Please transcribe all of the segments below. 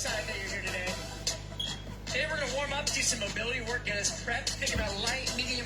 Today, we're going to warm up, do some mobility work, get us prepped, think about light, medium.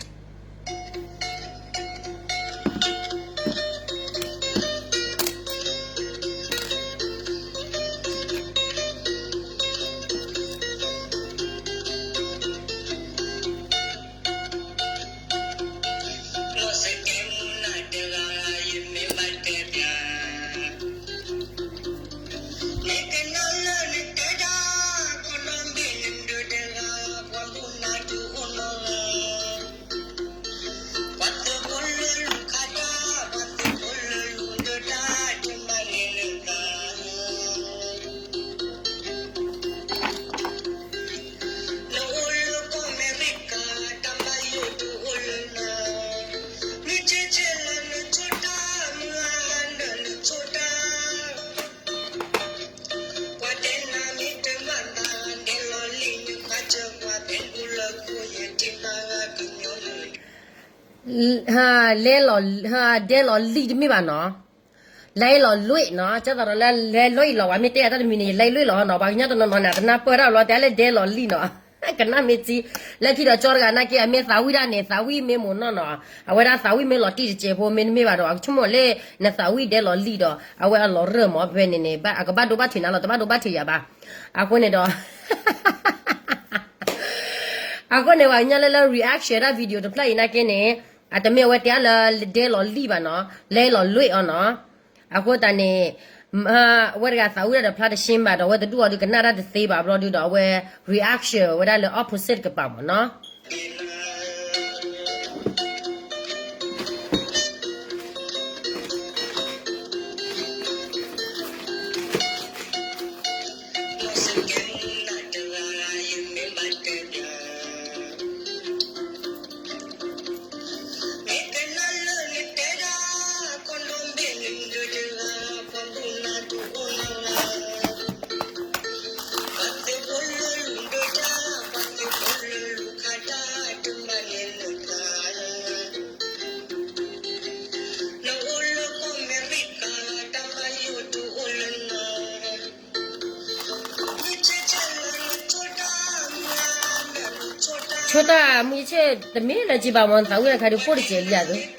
ဒဲလီၤလံၣ်တမ့ၢ်ဘၣ်နီၤ, လဲလီၤလွံၢ်နီၤ, ကၢ်သိးဒီးလၢလဲလီၤအံၤလီၤ, ပှၤမ့ၢ်တဲအတၢ်တမံၤန့ၣ် ယလဲလီၤလွံၢ်လီၤနီၤ, ပှၤကညီတနီၤနီၤန့ၣ် တနၢ်ပၢၢ်တၢ်ဘျီ တဲလၢဒဲလီၤလံၣ်နီၤ, ကနၣ်မ့ၢ်စံ, လၢခံဒီးကၠီတဂၤနာ်က့ အမ့ၢ်သးဝံၣ်ဒၣ်န့ၣ် သးဝံၣ်မ့ၢ်မိၢ်နီၢ်နီၤ, အဝဲဒၣ်သးဝံၣ်မ့ၢ်လီၤတံၢ်တစဲးဖိ မ့တမ့ၢ်ဘၣ်ဒီး အကဆိကမိၣ်လၢ နသးဝံၣ်ဒဲလီၤလံၣ်ဒီး အဝဲအလီၤရၢၢ်မး ဖဲန့ၣ်န့ၣ် အကဘၣ်ဒိဘၣ်ထံးနၤလီၤ, တဘၣ်ဒိဘၣ်ထံးယၤဘၣ်. အဃိန့ၣ်ဒီး အဃိန့ၣ် ပှၤကညီလၢလၢ reaction ဒၣ် video တဖျၢၣ်အံၤနာ်က့န့ၣ် အတမ့ၢ်အဝဲတဲလၢဒဲလီၤလံၣ်ဘၣ်နီၤ, လဲလီၤလွံၢ်အီၤနီၤ. အဃိသတးန့ၣ် အဝဲတဂၤသးဝံၣ်ဒၣ်ဒီးဖျါတရှဲဘၣ်ဒီး အဝဲတဒူၣ်အီၤဒုးကနၣ်တၢ်တသ့ဘၣ်ဘျီဒုးဒီး အဝဲ reaction ဝဲဒၣ်လၢ opposite တကပၤမးနီၤ. ဆိတၢ်မုၢ်ဆ့ၣ်တမ့ၢ်လၢၤကံဘၣ်မး သးဝံၣ်တခါဒုးပိၢ်တစဲးလံဧါသိး ဂ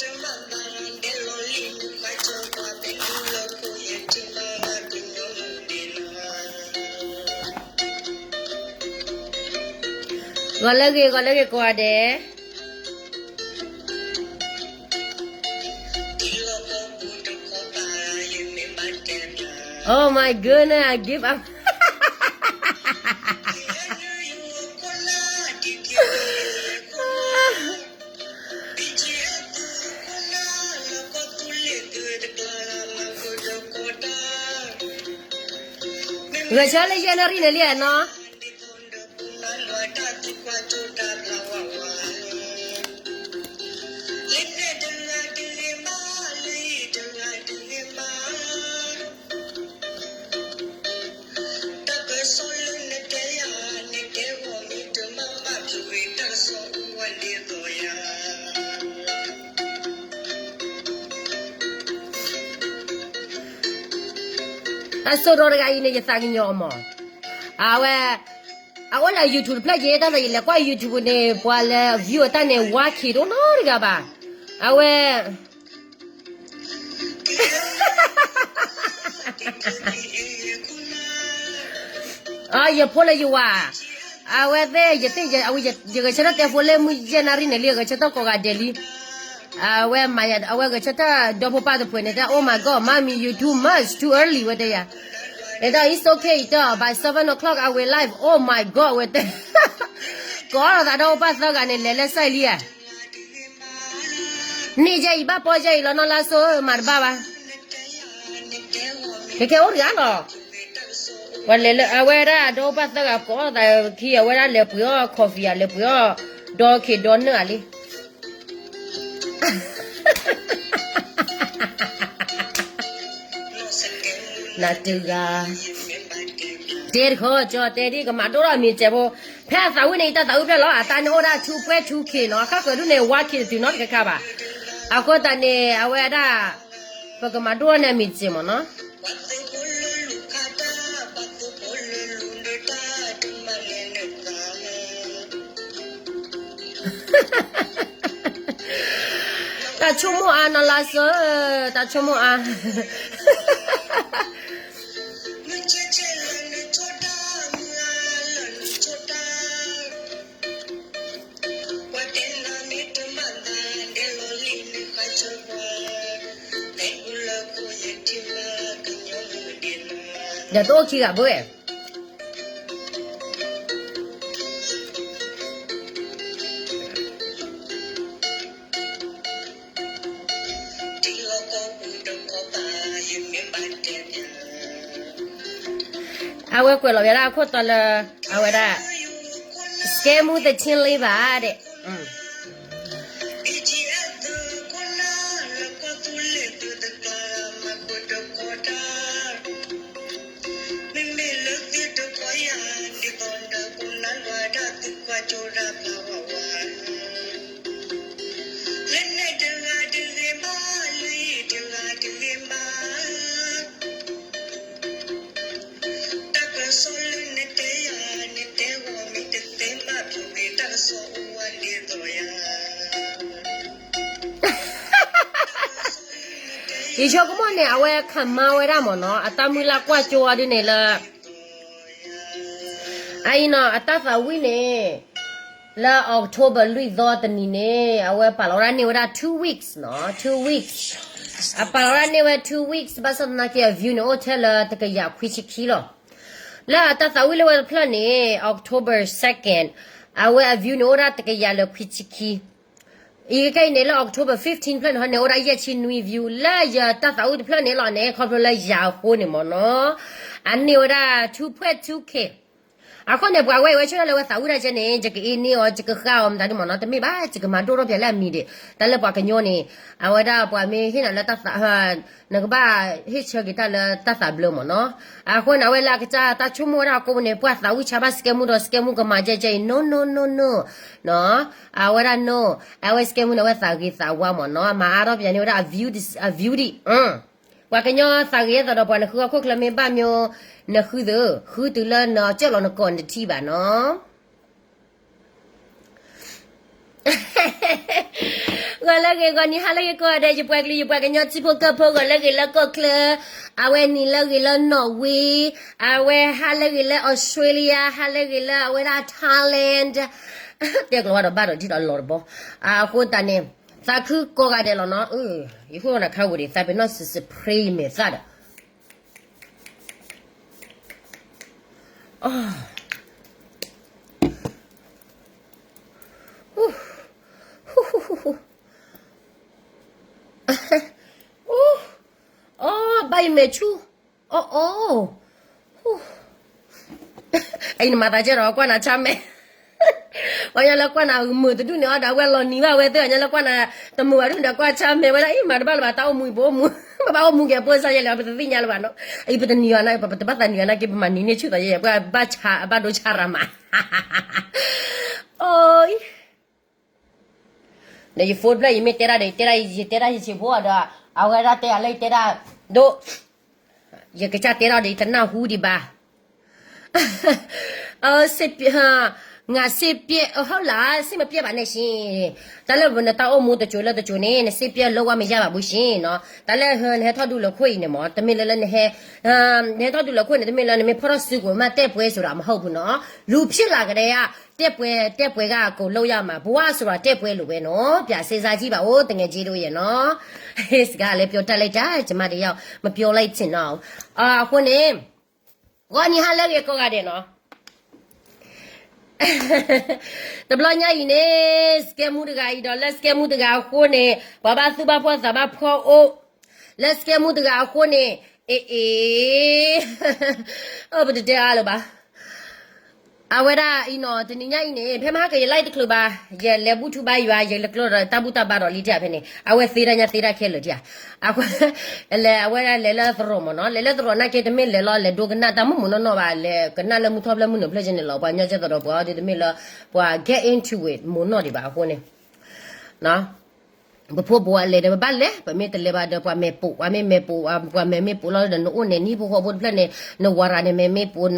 ီၤလၢဂ့ၤ ဂီၤလၢဂ့ၤကိးဂၤဒဲး. ဂဲၤဆၢလၢယဲၢ်နၣ်ရံၣ်န့ၣ်လံနီၤ. အစိၣ်ဒီတဂၤအံၤန့ၣ် ယသးကညီၤအီၤမး, အဝဲ အအိၣ်လၢ YouTube တဖျၢၣ်က့ တၢ်သးယလဲၤကွၢ် YouTube န့ၣ် ပှၤလၢ view အတၢ်န့ၣ် ဝါခံးတအိၣ်နီတဂၤဘၣ်, အဝဲ ယဖိလၢယဝၤ, အဝဲသ့ၣ် ယသ့ၣ် ယဂဲၤဆၢထၢၣ်တဲဖိလၢမုၢ်ယဲၢ်နၣ်ရံၣ်န့ၣ်လံ ဂဲၤဆၢထၢၣ်ကိးဂၤဒဲးလံ, အဝဲမၤယၤ အဝဲဂဲၤဆၢထၢၣ်ဒီဖိပၢ်တဖုန့ၣ် တဲ Oh my God, mommy, you too much, too early ဝဲတဲယၤ, တဲဒၣ် It's okay, တဲ by seven o'clock I will live, oh my God ဝဲတဲ, ကိးသးဒီးဖိပၢ်သၢဂၤန့ၣ် လဲၤလၢစဲးလံဧါ န့ၢ်ယဲအံၤဘၣ်ပီယဲအံၤလီၤနီၢ်လါစိၤဧၢ မၤတဘၣ်ဘၣ်, ခဲခဲအိၣ်တဂၤလီၤ, ပှၤလဲၤလၢအဝဲဒၣ်ဒီးပၢ်သၢဂၤကိးသးခံ အဝဲဒၣ်လဲၤပှ့ၤအီၣ် coffee ဧါ လဲၤပှ့ၤအီၣ်ဒီခ့ဒီနၢၣ်ဧါလံ နၤတဂၤ, တဲတခီ ကၠီတဲဒ်ကမၤဒိၣ်ထီၣ်အမံၤစဲးဖိ, ဖဲအသးဝံၣ်န့ၣ် ယတၢ်သးဝံၣ်ဖျၢၣ်လီၤ, အတၢ်န့ၣ်အိၣ်ဒၣ် two point two K နီၤ, အခါဃၢၤဒုန့ၣ် one K တတုၤနီတခါခါဘၣ်, အဃိသတးန့ၣ် အဝဲဒၣ် ပကမၤဒိၣ်ထီၣ်န့ၢ်အမံၤစဲးမးနီၤ. ပှၤသုးဖိလၢလူၤခါတၢ်, ပှၤသုးဖိလၢလူၤဒၢ တၢ်ဆိကမိၣ်အါနီၤလါစၢၤ, တၢ်ဆိကမိၣ်အါ. ဒီးတအိၣ်ခံဂၤဘၣ်ဝဲ အဝဲကွဲးလီၤဝဲဒၣ်ခိၣ်တီလၢ အဝဲဒၣ် စကဲမူသထံလ့ဘၣ်ဒဲး မ့မ့ၢ်လၢသုတခီယၤ ဒ်သိးဒီးပနၢ်လွဲဒၣ်သုကွၢ်ကၠိဒၣ်ပှၤဝဲဝဲ လၢနဲၣ်တဂၤတဂ့ၤဘၣ် လၢအံၤတဂၤတဂ့ၤဘၣ် တၢ်ကစီၣ်လၢနတဲယၤ နတဲဂီၤမ့ၢ်တသ့ဘၣ် ဖျိးက့ၤတၢ်ကစီၣ်အိၣ်ဝဲဒ်သိးယၤ ယဆိကမိၣ်န့ၣ် အဝဲခမါဝဲဒၣ်မ့ၢ်နီၤ အတၢ်မုၢ်လၢ်ကွၢ်ကၠိအီၤဒ်န့ၣ်လၢ အအံၤနီၤ အတၢ်သးဝံၣ်န့ၣ် လၢ October လွံၢ်သီတနံၤန့ၣ် အဝဲပာ်လီၤဝဲဒၣ်န့ၢ်ဝဲဒၣ် two weeks နီၤ two weeks အပာ်လီၤဝဲဒၣ်န့ၢ်ဝဲ two weeks ဘၣ်ဆၣ်သနာ်က့ အ view န့ၣ် အိၣ်ထဲလၢတကယၤခွံဆံခံလီၤ. လၢအတၢ်သးဝံၣ်လၢဝဲတဖျၢၣ်န့ၣ် October second အဝဲအ view န့ၣ် အိၣ်ဒၣ်တကယၤလၢခွံဆံခံ အံၤခဲအံၤန့ၣ် လၢ October fifteen ဖျၢၣ်န့ၣ် ဟီန့ၣ် အိၣ်ဒၣ်ယဲၢ်ဆံနွံ view လၢယတၢ်သးဝံၣ်တဖျၢၣ်န့ၣ်လီၤန့ၣ် ခီဖျိလၢယၤအဃိန့ၣ်မ့ၢ်နီၤ အန့ၢ်ဝဲဒၣ် two point two K အဃိန့ၣ် ပှၤဝဲအံၤဝဲဆိၣ်ဒၣ်လၢဝဲသးဝံၣ်တၢ်ကဲန့ၣ် ယကအ့န့ၢ်အီၤ ယကဃၣ်အီၤမတၤဒ်မ့ၢ်နီၤ တမ့ၢ်ဘၣ် ယကမၤဒိၣ်ထီၣ်ပှၤလၢအမံၤဒံး တၢ်လၢပှၤကညီန့ၣ် အဝဲဒၣ်ပှၤမ့ၢ်ဟ့ၣ်နၤလၢတၢ်သး နကဘၣ်ဟ့ၣ်ဆၢက့ၤတၢ်လၢတၢ်သးဘျၢမ့ၢ်နီၤ အဃိန့ၣ် အဝဲလၢအကစၢ်တၢ်ဆိကမိၣ်ဝဲဒၣ်အကိးပူၤန့ၣ် ပှၤသးဝံၣ်ဆါဘၣ်စကဲမူဒီး စကဲမူကမၤကဲကဲအံၤ no no no no နီၤ အဝဲဒၣ် no အဝဲစကဲမူန့ၣ် အဝဲသးဂ့ၤသးဝါမ့ၢ်နီၤ မၤအါထီၣ်ပယၤန့ၢ်ဝဲဒၣ် အ view ဒံး ပှၤကညီသးဂ့ၤအသိးဒီး ပှၤနဃုအခိၣ်ချၢမ့ၢ်ဘၣ်မ့ၢ် နဃုသ့ ဃုတုၤလၢနကၢၢ်လီၤနကိးနထံၣ်ဘၣ်နီၤ ဂီၤလၢအဂ့ၤ ဂီၤနံၤဟါလၢအဂ့ၤကိးဂၤဒဲး ယပှၤကလုာ် ယပှၤကညီထံဖိကီၢ်ဖိ ဂီၤလၢအဂ့ၤလၢကီၢ်ချၢ, အဝဲနံၤလၢအဂ့ၤလၢနီၣ်ဝ့, အဝဲဟါလၢအဂ့ၤလၢ Australia, ဟါလၢအဂ့ၤလၢအဝဲဒၣ် Thailand, တဲကျိးဝဲဒီးဘၣ်ဒီးဒ်ဒီးလီၤတဘီ, အဃိသတးန့ၣ် သးခုကိးဂၤဒဲးလီၤနီၤ, ယဃိနၤခါဝံၤဒံး သးပ့ၤနီၣ်စံးစံး pray မဲာ်သၣ်ဒီး အီ ဘၣ်ယမဲာ်ဆူၣ်, အီအီ, အံၤနမၤသးကဲဒီးကွၢ်နၤဆါမဲာ်, ပှၤကညီလၢကွၢ်နၤမုာ်တဒူၣ်န့ၣ်အီၤဒီး အဝဲလီၤနံၤဘၣ်ဝဲသ့ၣ် ပှၤကညီလၢကွၢ်နၤတမုာ်ဘၣ်ဒူၣ်ဒီးကွၢ်ဆါမဲာ်ဝဲဒၣ် အံၤမၤတဘၣ်လၢၤဘၣ် တၢ်အိၣ်မူအံၤပအိၣ်မူ, ပဘၣ်အိၣ်မူက့ၤအပိၢ်စါယဲလဲၣ် ပတသ့ၣ်ညါလၢၤဘၣ်နီၤ, အံၤပတနံၤအီၤနာ်က့ ပတဘၣ်သးနံၤအီၤနာ်က့ ပမၤနံၤန့ၢ်ဆူၣ်သးယဲ ပှၤဘၣ်ဆါ အဘၣ်ဒိဆါရၤမး, အီ ဒီးယ phone ဖျၢၣ် ယမ့ၢ်တဲဒၣ်ဒီး ယတဲဒၣ် ယတဲဒၣ်ယဆံးဖိဒီး အဝဲဒၣ်တဲယၤလၢယတဲဒၣ် ဒိၣ်, ယကစၢ်တဲထီၣ်ဒီး ယတနၢ်ဟူဒံးဘၣ်, ငါစိတ်ပျက်, ဟုတ်လား, စိတ်မပျက်ပါနဲ့ရှင်, တၢ်လၢနတၢ်အိၣ်မူတစိၤလၢတစိၤန့ၣ် နစိတ်ပျက်လို့ဝဲမရပါဘူးရှင်နီၤ, တၢ်လၢနဟဲထီၣ်ဒူလၢခိၣ်အံၤန့ၣ်မ့ၢ် တမ့ၢ်လၢလၢနဟဲ နဟဲထီၣ်ဒူလၢခိၣ်န့ၣ် တမ့ၢ်လၢနမ့ၢ်ဖီၣ်ထီၣ်စုကိးမး တဲပှဲၤဆိုတာမဟုတ်ဘူးနော်, လူဖြစ်လာကတည်းက တဲပှဲၤ တဲပှဲၤက အကုန်လုပ်ရမှာ, ဘဝဆိုတာ တဲပှဲၤလို့ပဲနော်, ပြန်စဉ်းစားကြည့်ပါဦး သူငယ်ချင်းတို့ရဲ့နော်, စကားလည်းပြောတတ်လိုက်တာ ကျမတယောက် မပြောလိုက်ချင်တော့ဘူး, အဃိန့ၣ် ဂီၤနံၤဟါလၢအဂ့ၤကိးဂၤဒဲးနီၤ တဘျီညါအံၤန့ၣ် စကဲမူတဂၤအံၤဒီး လၢစကဲမူတဂၤအဃိန့ၣ် ပှၤဘၣ်သူၣ်ဘၣ်ဖှီၣ်သးဘၣ်ဖှီၣ်အိၣ်, လၢစကဲမူတဂၤအဃိန့ၣ် အ့ အ့ အၢ ပတတဲအါလၢၤဘၣ်, အဝဲဒၣ်အံၤနီၤ တနံၤညါအံၤန့ၣ် ဖဲမဟါကယ live တချုးဘၣ်, ယလဲၤဘူၣ်ထူဘါယွၤ ယလဲၤကျိဒီးတၢ်ဘူၣ်တၢ်ဘါဒီးလံတၢ်ဖဲန့ၣ် အဝဲသ့တၢ်ညါသ့တၢ်ခဲလၢာ်တၢ်, အဃိ လဲၤ အဝဲဒၣ်လဲၤလၢသရိာ်မ့ၢ်နီၤ, လဲၤလၢသရိာ်နာ်က့ တမ့ၢ်လဲၤလီၤ လဲၤဒိကနၣ်တၢ်မုၢ်မုၢ်နီၢ်နီၢ်ဘၣ်, လဲၤကနၣ်လၢမုၢ်ထီၣ်ဖျၢၣ်မုၢ်နုာ်ဖျၢၣ်က့န့ၣ်လီၤ, ပှၤညီကဲသိးဒီးပှၤအီၤဒ်တမ့ၢ်လၢ ပှၤ get into it မ့ၢ်နီၢ်ဒံးဘၣ်အဃိန့ၣ်, ပဖိပဝၤလဲၤဒီးပဘၣ်လဲၤ, ပမ့ၢ်တလဲၤဘၣ်ဒီးပှၤမဲာ်ပိာ်, ပှၤမ့ၢ်မဲာ်ပိာ်, ပှၤမဲာ်မ့ၢ်ပိာ်လီၤဒီး နအိၣ်န့ၣ် နဟံၣ်ဖိဃီဖိတဖျၢၣ်န့ၣ်, နဝၤရၤန့ၣ် မဲာ်မ့ၢ်ပိာ်, န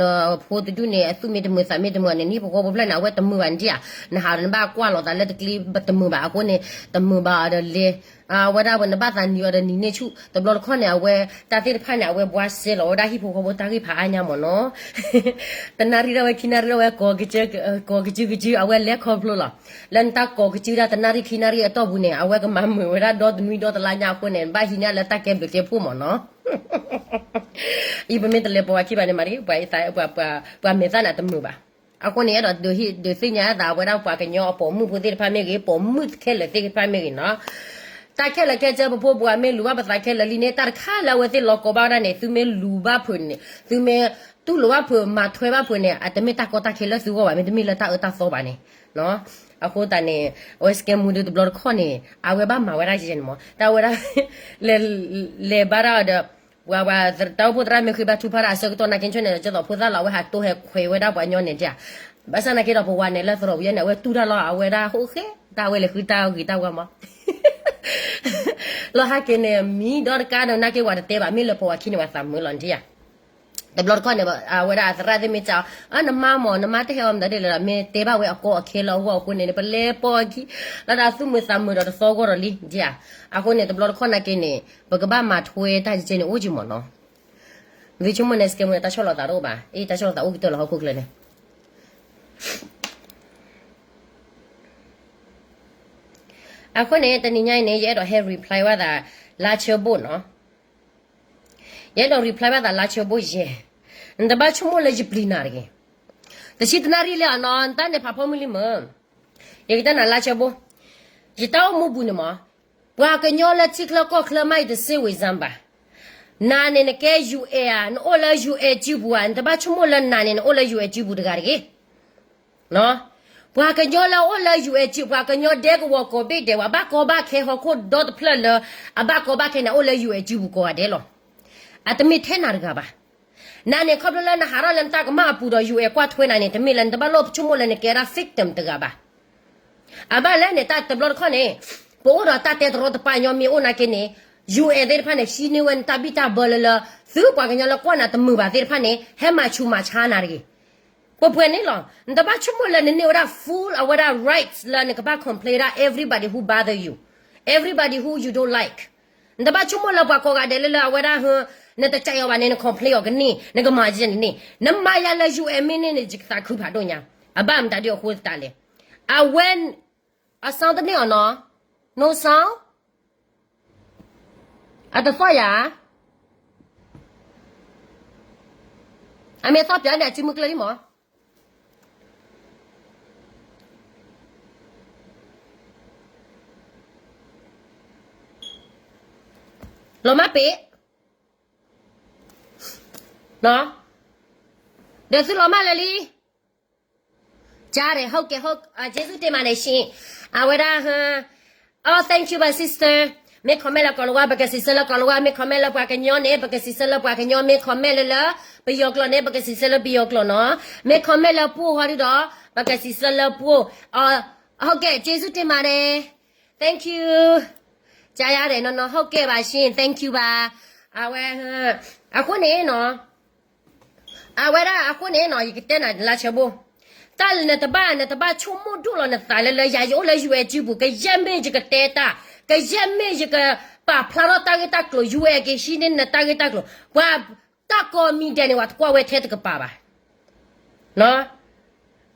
ဖိတဒူၣ်န့ၣ် အသူၣ်မ့ၢ်တမုာ်သးမ့ၢ်တမုာ်န့ၣ် နဟံၣ်ဖိဃီဖိတဖျၢၣ်န့ၣ် အဝဲတမုာ်ဘၣ်န့ၣ်ဧါ. နဟးဒီးနဘၣ်ကွၢ်လီၤသးလၢတကျ့တမုာ်ဘၣ်အဃိန့ၣ် တမုာ်ဘၣ်အီၤဒီးလဲၤ အဝဲဒၣ်ဝဲနဘၣ်သးနံၤအီၤဒီးနံၤန့ၢ်ဆူၣ် တဘျီတခီၣ်န့ၣ် အဝဲတၢ်သ့ၣ်တဖၣ်န့ၣ် အဝဲဘှါစဲလီၤဝဲဒၣ်ဟံၣ်ဖိဃီဖိတၢ်ဂ့ၢ်ဖးအါညါမ့ၢ်နီၤ. တနၣ်ရံၣ်ဒၣ်ဝဲခံနၣ်ရံၣ်ဒၣ်ဝဲ ကိးကစုကစု အဝဲလဲၤခီဖျိလီၤ. လၢနတၢ်ကိးကစုဒၣ်တနၣ်ရံၣ်ခံနၣ်ရံၣ်အတီၢ်ပူၤန့ၣ် အဝဲကမၤမုာ်ဝဲဒၣ်ဒီတနွံဒီတလါညါအဃိန့ၣ် ဘၣ်ဟံးန့ၢ်လၢတၢ်ကဲဘျုးကဲဖှိၣ်မ့ၢ်နီၤ. အံၤပမ့ၢ်တလဲၤပိာ်ဝဲခံဘၣ်န့ၣ်မး ပှၤမဲာ်သၣ်န့ၣ်တမုာ်ဘၣ်. အဃိန့ၣ် အဲၣ်ဒိးဒုးသ့ၣ်ညါအသးဝဲဒၣ်ပှၤကညီအပိာ်မုၣ်ဖိသ့ၣ်တဖၣ်မ့ၢ်ဂ့ၤ ပိာ်မုၣ်ခဲလၢာ်သ့ၣ်တဖၣ်မ့ၢ်ဂ့ၤနီၤ. တၢ်ခဲလၢာ်ခဲဆ့ ပဖိပဝၤမ့ၢ်လူၤဘၣ်ပသးခဲလၢာ်လံန့ၣ် တၢ်တခါလၢအဝဲသ့ၣ်လီၤကီဘၣ်ဝဲဒၣ်န့ၣ် သုမ့ၢ်လူၤဘၣ်ဖုးန့ၣ် သုမ့ၢ်တူၢ်လိာ်ဘၣ်ဖုး မၤထွဲဘၣ်ဖုးန့ၣ် အတမ့ၢ်တၢ်ကီတၢ်ခဲလၢသုဂီၢ်ဘၣ် မ့တမ့ၢ်လၢတၢ်အၢတၢ်သီဘၣ်န့ၣ်. အဃိသတးန့ၣ် အဝဲစကဲမူဒုတဘျီတခီၣ်န့ၣ် အဝဲဘၣ်မၤဝဲဒၣ်ယဲန့ၣ်မး တၢ်ဝဲဒၣ် လဲၤဘါတၢ်အီၤဒီး ပှၤပှၤတၢ်အိၣ်ဖှိၣ်သရၣ်မ့ၢ်ဃ့ဘါထုကဖၣ်တၢ်အဆၢကတီၢ်နာ်က့ဆိၣ်န့ၣ် ကသိးဖိသၣ်လီၤ အဝဲဟးတိဟဲခွဲးဝဲဒၣ်ပှၤကညီန့ၣ်ဒၣ်. ဘၣ်ဆၣ်နာ်က့ဒီးပဝၤန့ၣ် လၢသရိာ်ပယီၤန့ၣ် အဝဲတူၢ်တၢ်လီၤ အဝဲဒၣ်ဟိၣ်ဃဲ တၢ်ဝဲလဲၤဃုတၢ်ဂ့ၤတၢ်ဝါမး လီၤဟးက့ၤန့ၣ် မံဒီတကါဒီးနာ်က့ဝၤတတဲဘၣ် မ့ၢ်လၢပဝၤခံန့ၣ် ပှၤသးမုာ်လီၤဒၣ်ဧါ. တဘျီတခီၣ်န့ၣ် အဝဲဒၣ်အသရၣ်သ့ၣ်မ့ၢ်စံးအီၤ အၢ နမါမး နမါတဟဲအီၤမတၤဒ်လဲၣ်ဒီး မ့ၢ်တဲဘၣ်ဝဲအကီအခဲလၢအဂီၢ်အဃိန့ၣ် ပလဲၤပိာ်အခံ လၢတၢ်သူၣ်မုာ်သးမုာ်ဒီးတသီဂီၢ်ဒီးလံဒ်ဧါ. အဃိန့ၣ် တဘျီတခီၣ်နာ်က့န့ၣ် ပကဘၣ်မၤထွဲတၢ်ကဲန့ၣ်အိၣ်က့မးနီၤ. သုဆိကမိၣ်န့ၣ် စကဲမူန့ၣ် တၢ်ဆီၣ်လီၤသးတအိၣ်ဘၣ် အ့ တၢ်ဆီၣ်လီၤသးအိၣ်ကတၢၢ်လီၤဟီၣ်ခိၣ်ချၢန့ၣ် အဃိန့ၣ် တနံၤညါအံၤန့ၣ် ယအဲၣ်ဒိးဟဲ reply ဘၣ်သး လါဆၢဘိၣ်နီၤ. ယအဲၣ်ဒိး reply ဘၣ်သး လါဆၢဘိၣ်ယဲၢ်, နတဘၣ်ဆိကမိၣ်လၢယပျံၤနၤတဂ့ၤ. တဆံတနၣ်ရံၣ်လၢအနီၤ နတၢ်န့ၣ်ဖးဖီမုၢ်လံမၢ်. ယကတဲနၤ လါဆၢဘိၣ်, ယတၢ်အိၣ်မူပူၤန့ၣ်မၢ်, ပှၤကညီလၢထံချၢကီၢ်ချၢမး ယတစ့ဝံၤစၢ်ဘၣ်. နၤန့ၣ်နကဲ UN ဧါ, နအိၣ်လၢ UN စုပူၤဧါ, နတဘၣ်ဆိကမိၣ်လၢနၤန့ၣ် နအိၣ်လၢ UN စုပူၤတဂၤတဂ့ၤ. ပှၤကညီလၢအအိၣ်လၢ UN စု, ပှၤကညီဒဲကဝီၤကိးဘ့ၣ်ဒဲးဝဲ ဘၣ်ကီဘၣ်ခဲဟီၣ်ခိၣ်ဒီတဖျၢၣ်လၢ အဘၣ်ကီဘၣ်ခဲန့ၣ် အအိၣ်လၢ UN စုပူၤကိးဂၤဒဲးလီၤ. အတမ့ၢ်ထဲနၤတဂၤဘၣ်. နၤန့ၣ် ခီဖျိလၢနဟးထီၣ်လၢနတၢ်ကမၣ်အပူၤဒီး UN ကွၢ်ထွဲနၤန့ၣ် တမ့ၢ်လၢနတဘၣ်လိၣ်ဆိကမိၣ်လၢနကဲဒၣ် victim တဂၤဘၣ်. အဘၣ်လဲၣ်န့ၣ် တၢ်တဘျီတခီၣ်န့ၣ် ပအိၣ်ဒီးတၢ်တဲတရီတပါညီမ့ၢ်အိၣ်နာ်က့န့ၣ် UN သ့ၣ်တဖၣ်န့ၣ် ဟံးန့ၢ်ဝဲနတၢ်ဘံၣ်တၢ်ဘၢလၢလၢ သုပှၤကညီလၢကွၢ်နၤတမုာ်ဘၣ်သ့ၣ်တဖၣ်န့ၣ် ဟဲမၤဆူးမၤဆါနၤတဂ့ၤ. ပှဲၤပှဲၤန့ၣ်လီၤ. နတဘၣ်ဆိကမိၣ်လၢနန့ၢ်ဝဲဒၣ် full အဝဲဒၣ် rights လၢနကဘၣ် complain ဒၣ် everybody who bother you, everybody who you don't like. နတဘၣ်ဆိကမိၣ်လၢပှၤကိးဂၤဒဲးလၢလၢအဝဲဒၣ် နတစးအီၤဘၣ်န့ၣ် န complain အီၤကန့ၢ်, နကမၤယဲန့ၣ်န့ၣ်, နမၤယၤလၢ UN မ့ၢ်န့ၢ်န့ၣ် ယကသးခုဖးဒိၣ်ညါ. အဘၣ်မတၤဒ်အဃိသတးလဲၣ်. အဝဲ အ sound တန့ၢ်အီၤနီၤ, no sound. အတသီၣ်ယၤ, အမ့ၢ်သီၣ်ပၠးန့ၣ် အစုမုၢ်ကျၢၢ်လံမး. လီၤမၢ်ပ့ၤ, ဒီးသုလီၤမၢ်လၢာ်လံ. ကြားတယ်, ဟုတ်ကဲ့, ဟုတ်, ကျေးဇူးတင်ပါတယ်ရှင်. အဝဲဒၣ် Oh, thank you, my sister. မ့ၢ် comment လၢကိၤလၤဝါ ပကစံးဆၢလၢကိၤလၤဝါ, မ့ၢ် comment လၢပှၤကညီန့ၣ် ပကစံးဆၢလၢပှၤကညီ, မ့ၢ် comment လၢလၢ ပယီၤကျိာ်န့ၣ် ပကစံးဆၢလၢပယီၤကျိာ်နီၤ, မ့ၢ် comment လၢပှိၢ်ဟီဒုဒီး ပကစံးဆၢလၢပှိၢ်. ဟုတ်ကဲ့, ကျေးဇူးတင်ပါတယ်. Thank you. ကြားရတယ်နော်နော်, ဟုတ်ကဲ့ပါရှင်, thank you ပါ. အဝဲ အဃိန့ၣ်နီၤ, အဝဲဒၣ်အဃိန့ၣ်နီၤ ယကတဲနၤလါဆၢဘိၣ်, တၢ်လၢနတဘၣ် နတဘၣ်ဆိကမိၣ်ဒိၣ်လီၤနသးလၢလၢယၤ ယအိၣ်လၢ UN စုပူၤ, ကယဲၢ်မ့ၢ်ယကတဲတၢ်, ကယဲၢ်မ့ၢ်ယကပာ်ဖျါထီၣ်တၢ်ဂ့ၢ်တၢ်ကျိၤ UN ကဟံးန့ၢ်နတၢ်ဂ့ၢ်တၢ်ကျိၤ, ပှၤတၢ်ကိးမံၤဒဲးန့ၣ် ပှၤတကွၢ်ဝဲထဲတကပၤဘၣ်.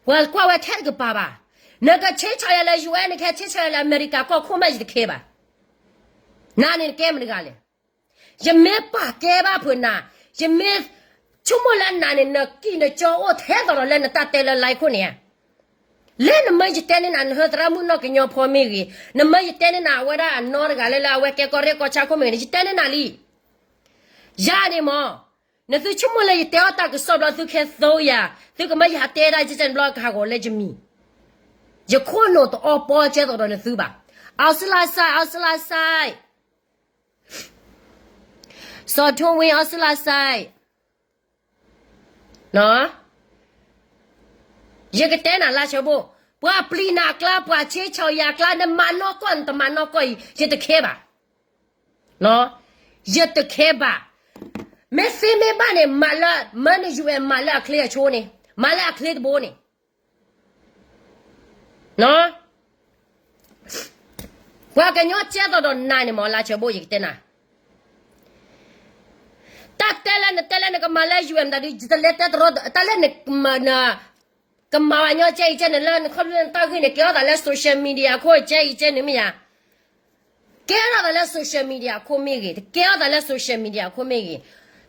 ပှၤကွၢ်ဝဲထဲတကပၤဘၣ်. နကဆ့ဆၢယၤလၢ UN, နကဟဲဆ့ဆၢယၤလၢအမဲရကၤကီၢ်ခိၣ်မး ယတခဲဘၣ်. နၤန့ၣ်နကဲမတၤတဂၤလဲၣ်. ယမ့ၢ်ပာ်ကဲဘၣ်ဖုးနၤ, ယမ့ၢ်ဆိကမိၣ်လၢနၤန့ၣ် နကံၢ်နကၠီအိၣ်ထဲသိးဒီးလၢနတၢ်တဲလၢ live ခိၣ်န့ၣ်ဧါ. လၢနမၢယတဲန့ၢ်နၤ နဟၢသရၣ်မုၣ်နီၢ်ကညီဖိမ့ၢ်ဂ့ၤ, နမၢယတဲန့ၢ်နၤအဝဲဒၣ်အနီတဂၤလၢလၢအဝဲကဲကီၢ်ရ့ၣ်ကီၢ်ဆၣ်ခိၣ်မ့ၢ်ဂ့ၤန့ၣ် ယတဲန့ၢ်နၤလံ. ယၤန့ၣ်မး, နသုဆိကမိၣ်လၢယတဲအီၣ်တၢ်ကစီၣ်ဘျီ သုခဲသိယၤ, သုကမၢယဟးတဲဒၣ်ယကဲန့ၣ်ဘျီ ကဟးဂီၤလၢယမံၤ, ယခိၣ်နူာ်တအီပီကဲသိးဒီးနသုဘၣ်. အီစလါစဲး, အီစလါစဲး, စီၤထိဝ့ အီစလါစဲး, ယကတဲနၤလါဆၢဘိၣ်, ပှၤပျံၤနၤအကျါ ပှၤဆ့ဆီၣ်ယၤအကျါ နမၤနီၢ်ကီၢ် နတမၤနီၢ်ကီၢ်အံၤ ယတခဲဘၣ်. ယတခဲဘၣ်. မ့ၢ်သ့မ့ၢ်ဘၣ်န့ၣ် မၤလၢ မၢန့ၣ် UN မၤလၢအချ့အဆိန့ၣ်, မၤလၢအချ့တဘိန့ၣ် ပှၤကညီကဲသိးဒီးနၤန့ၣ်မ့ၢ် လါဆၢဘိ ယကတဲနၤ, တၢ်တဲလၢနတဲလၢနကမၤလၢ UN မတၤဒု ယတလဲၤတဲတရီ တၢ်လၢန ကမၤဝဲညီကဲအံၤကဲန့ၣ် လၢနခီဖျိလၢနတၢ်ဂ့ၢ်န့ၣ် ကဲထီၣ်သးလၢ social media အခိၣ် ကဲအံၤကဲန့ၣ်မ့ၢ်ယါ ကဲထီၣ်သးလၢ social media အခိၣ်မ့ၢ်ဂ့ၤ, တကဲထီၣ်သးလၢ social media အခိၣ်မ့ၢ်ဂ့ၤ,